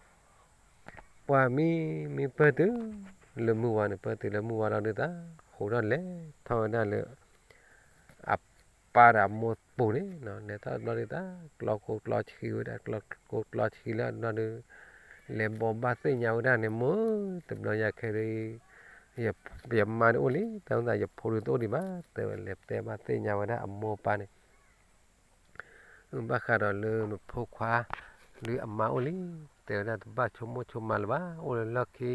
ပှၤမံမံပၢၢ်တုၤလၢမုၢ်ဝါန့ၣ် ပၢၢ်တုၤလၢမုၢ်ဝါလီၤဒုးတၢ် ဃိးထီၣ်လဲၤထီၣ်ဝဲဒၣ်လၢ အပၢ်ဒီးအမိၢ်ပူၤန့ၣ်နီၤ, လဲၤထီၣ်ဘျီဒုးတၢ် ကျီကိကျီဆှံဝဲဒၣ် ကျီကိကျီဆှံလၢဘျီဒုး လဲၤဘိးဘၣ်သ့ၣ်ညါဝဲဒၣ်န့ၣ် မိၢ်တဘျီယၤခဲဒုး ယမါဒုးအိၣ်လံ တၢ်မသးယဖိဒုးတအိၣ်ဒံးဘၣ် တဲဝဲလဲၤတဲဘၣ်သ့ၣ်ညါဝဲဒၣ်အမိၢ်ပၢ်န့ၣ် ဘၣ်ဃးဒီးလၢနဖိခွါ ဒုးအမါအိၣ်လံ တဲဝဲဒၣ်တဘၣ်ဆိကမိၣ်ဆိကမးလၢၤဘၣ် အိၣ်လၢလီၢ်ခံ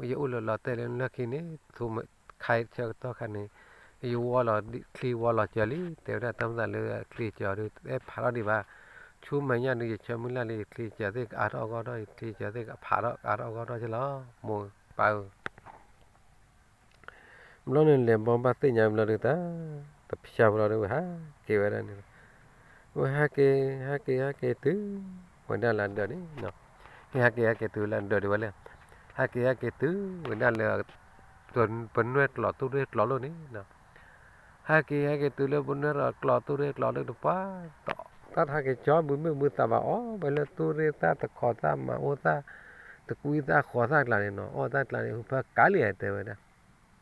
ယအိၣ်လၢလီၤတဲာ်လၢလီၢ်ခံန့ၣ် ခါဆၢကတီၢ်ခါန့ၣ် ယဝီလီၤချံဝဲလီၤစၢၤလံ တဲဝဲဒၣ်တၢ်မသးလၢအချံစၢၤဒုး တအဲၣ်ဖးထီၣ်ဒံးဘၣ် ဆူမဲာ်ညါဒုး ယဆၢမုၢ်လၢ်လံ ယချံစၢၤသ့ၣ်ကအါထီၣ်အဂီၢ်ထီၣ် ယချံစၢၤသ့ၣ်ကအဖးထီၣ်အါထီၣ်အဂီၢ်ထီၣ်က့လီၤ မိၢ်ပၢ်ဧၢ ဘျီန့ၣ်လဲၤဘိးဘၣ်သ့ၣ်ညါဘျီဒုးတၢ် တဖျါဘျီဒုးဝဲဟးက့ၤဝဲဒၣ်န့ၣ်လီၤ. ဝဲဟးက့ၤ ဟးက့ၤ ဟးက့ၤတုၤ ဝဲဒၣ်လၢအဒၢးန့ၣ် ဟဲက့ၤဟဲက့ၤတုၤလၢအဒၢးဒံးဝဲလဲၣ် ဟဲက့ၤဟဲက့ၤတုၤဝဲဒၣ်လၢ ပနွဲၢ်ကျီးသူၣ်ရ့ၣ်ကျီးလိၣ်န့ၣ် ဟဲက့ၤဟဲက့ၤတုၤလၢပနွဲၢ်ကျီးသူၣ်ရ့ၣ်ကျီးလိၣ်တပှၢ် တၢ်တဟးက့ၤကၠီဘုမုၢ်ဘုသးဘၣ်အီၣ်ဝဲလၢသူၣ်ရ့ၣ်သၣ်တခီသၣ်မၤအိၣ်သၣ် တကွံသၣ်ဃီသၣ်ကျါန့ၣ်နီၤ အီၣ်သၣ်ကျါန့ၣ် ဟူဖၢကးလံတဲဝဲဒၣ် ဘျီန့ၣ် အီၣ်အီၣ်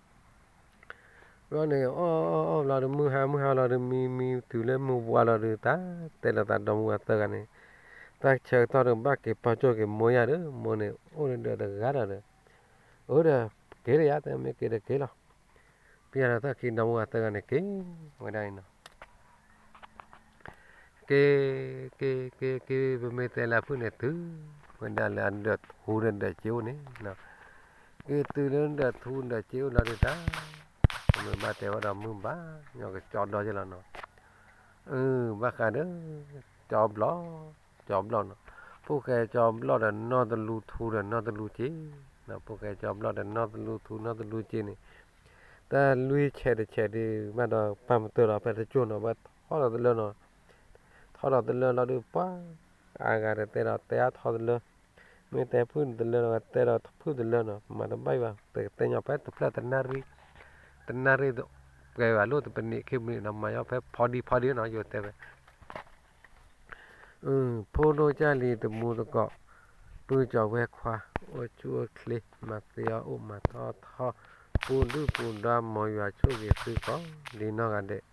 အီၣ်ဘျီဒီး မုၢ်ဟါမုၢ်ဟါလီၤဒီး မံမံတုၤလၢမုၢ်ဝါလီၤဒီး တၢ်တဲလီၤသးဒီမါဝၤသၢဂၤန့ၣ် တၢ်ဆၢကတီၢ်ဒီးဘၣ်က့ၤပီၢ်ကၠိၣ်က့ၤမိၢ်ယါဒီး မိၢ်န့ၣ် အိၣ်ဒီးဒၢးတဂၤဒီး အၢဒီး က့ၤလၢယၤ တဲမ့ၢ်က့ၤဒီးက့ၤလီၤ. ဖဲယါဒီးတၢ်ခံဒီမါဝၤသၢဂၤန့ၣ်က့ၤဝဲဒၣ်အံၤနီၤ က့ၤ က့ၤ က့ၤ က့ၤ ပမ့ၢ်တဲလၢအဖုၣ်န့ၣ် တုၤဝဲဒၣ်လၢအဒၢးထူဒီးဒၢးစ့အိၣ်န့ၣ်, က့ၤတုၤလၢဒၢးထူဒၢးစ့အိၣ်လီၤဒုးတၢ်, ပမ့ၢ်ဘၣ်တဲဝဲဒီးမုၢ်ဘၣ်ညီကကၠီဒီက့ၤလီၤနီၤ, အၢ ဘၣ်ဃးဒီး ကၠီဘျီၣ်, ကၠီဘျီၣ်နီၤ, ဖိၣ်ဃဲကၠီဘျီၣ်ဒီးနီၢ်တလူထူဒီးနီၢ်တလူစ့, ဖိၣ်ဃဲကၠီဘျီၣ်ဒီးနီၢ်တလူထူနီၢ်တလူစ့န့ၣ် တၢ်လွံၢ်ဆဲးတဆဲးဒုး ဘၣ်ဒီးပၢ်မတၢၢ်လီၤ ဖဲတကၠိၢ်နီၤ ဘၣ်ထီၣ်ဒီးတလၢနီၤ, ထီၣ်ဒီးတလၢလီၤဒုးပှၤ, အါဂၤတတဲဒီးတဲအါထီၣ်တလၢ, မ့ၢ်တဲဖုၣ်တလၢဒီးတဲဒီးဖုၣ်တလၢနီၤ, မၤတဘၣ်ဘၣ် တကတဲညီဖဲတဖျၢၣ်တနၣ်ရံၣ်, တနၣ်ရံၣ်ပှဲၤဘၣ်လိၣ်တပနံးခံပနံးနီၤ မၤညီဖဲဖီဒံဖီဒံနီၤ ယိၤတဲဝဲ ဖိဒိၣ်ကၢ်လံၤတမူတကိး, ပုၢ်ကၠီၤဝဲခွါ, အိၣ်ဆူၣ်အိၣ်ချ့, မၤသ့အီၣ်အိၣ်မၤထီၣ်ထီၣ်, ပူၤဒုၣ်ပူၤဒါ မ်ယွၤဆိၣ်ဂ့ၤသုကိးဒံနီၢ်ဂၤဒဲး,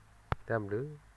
တၢ်ဘျုး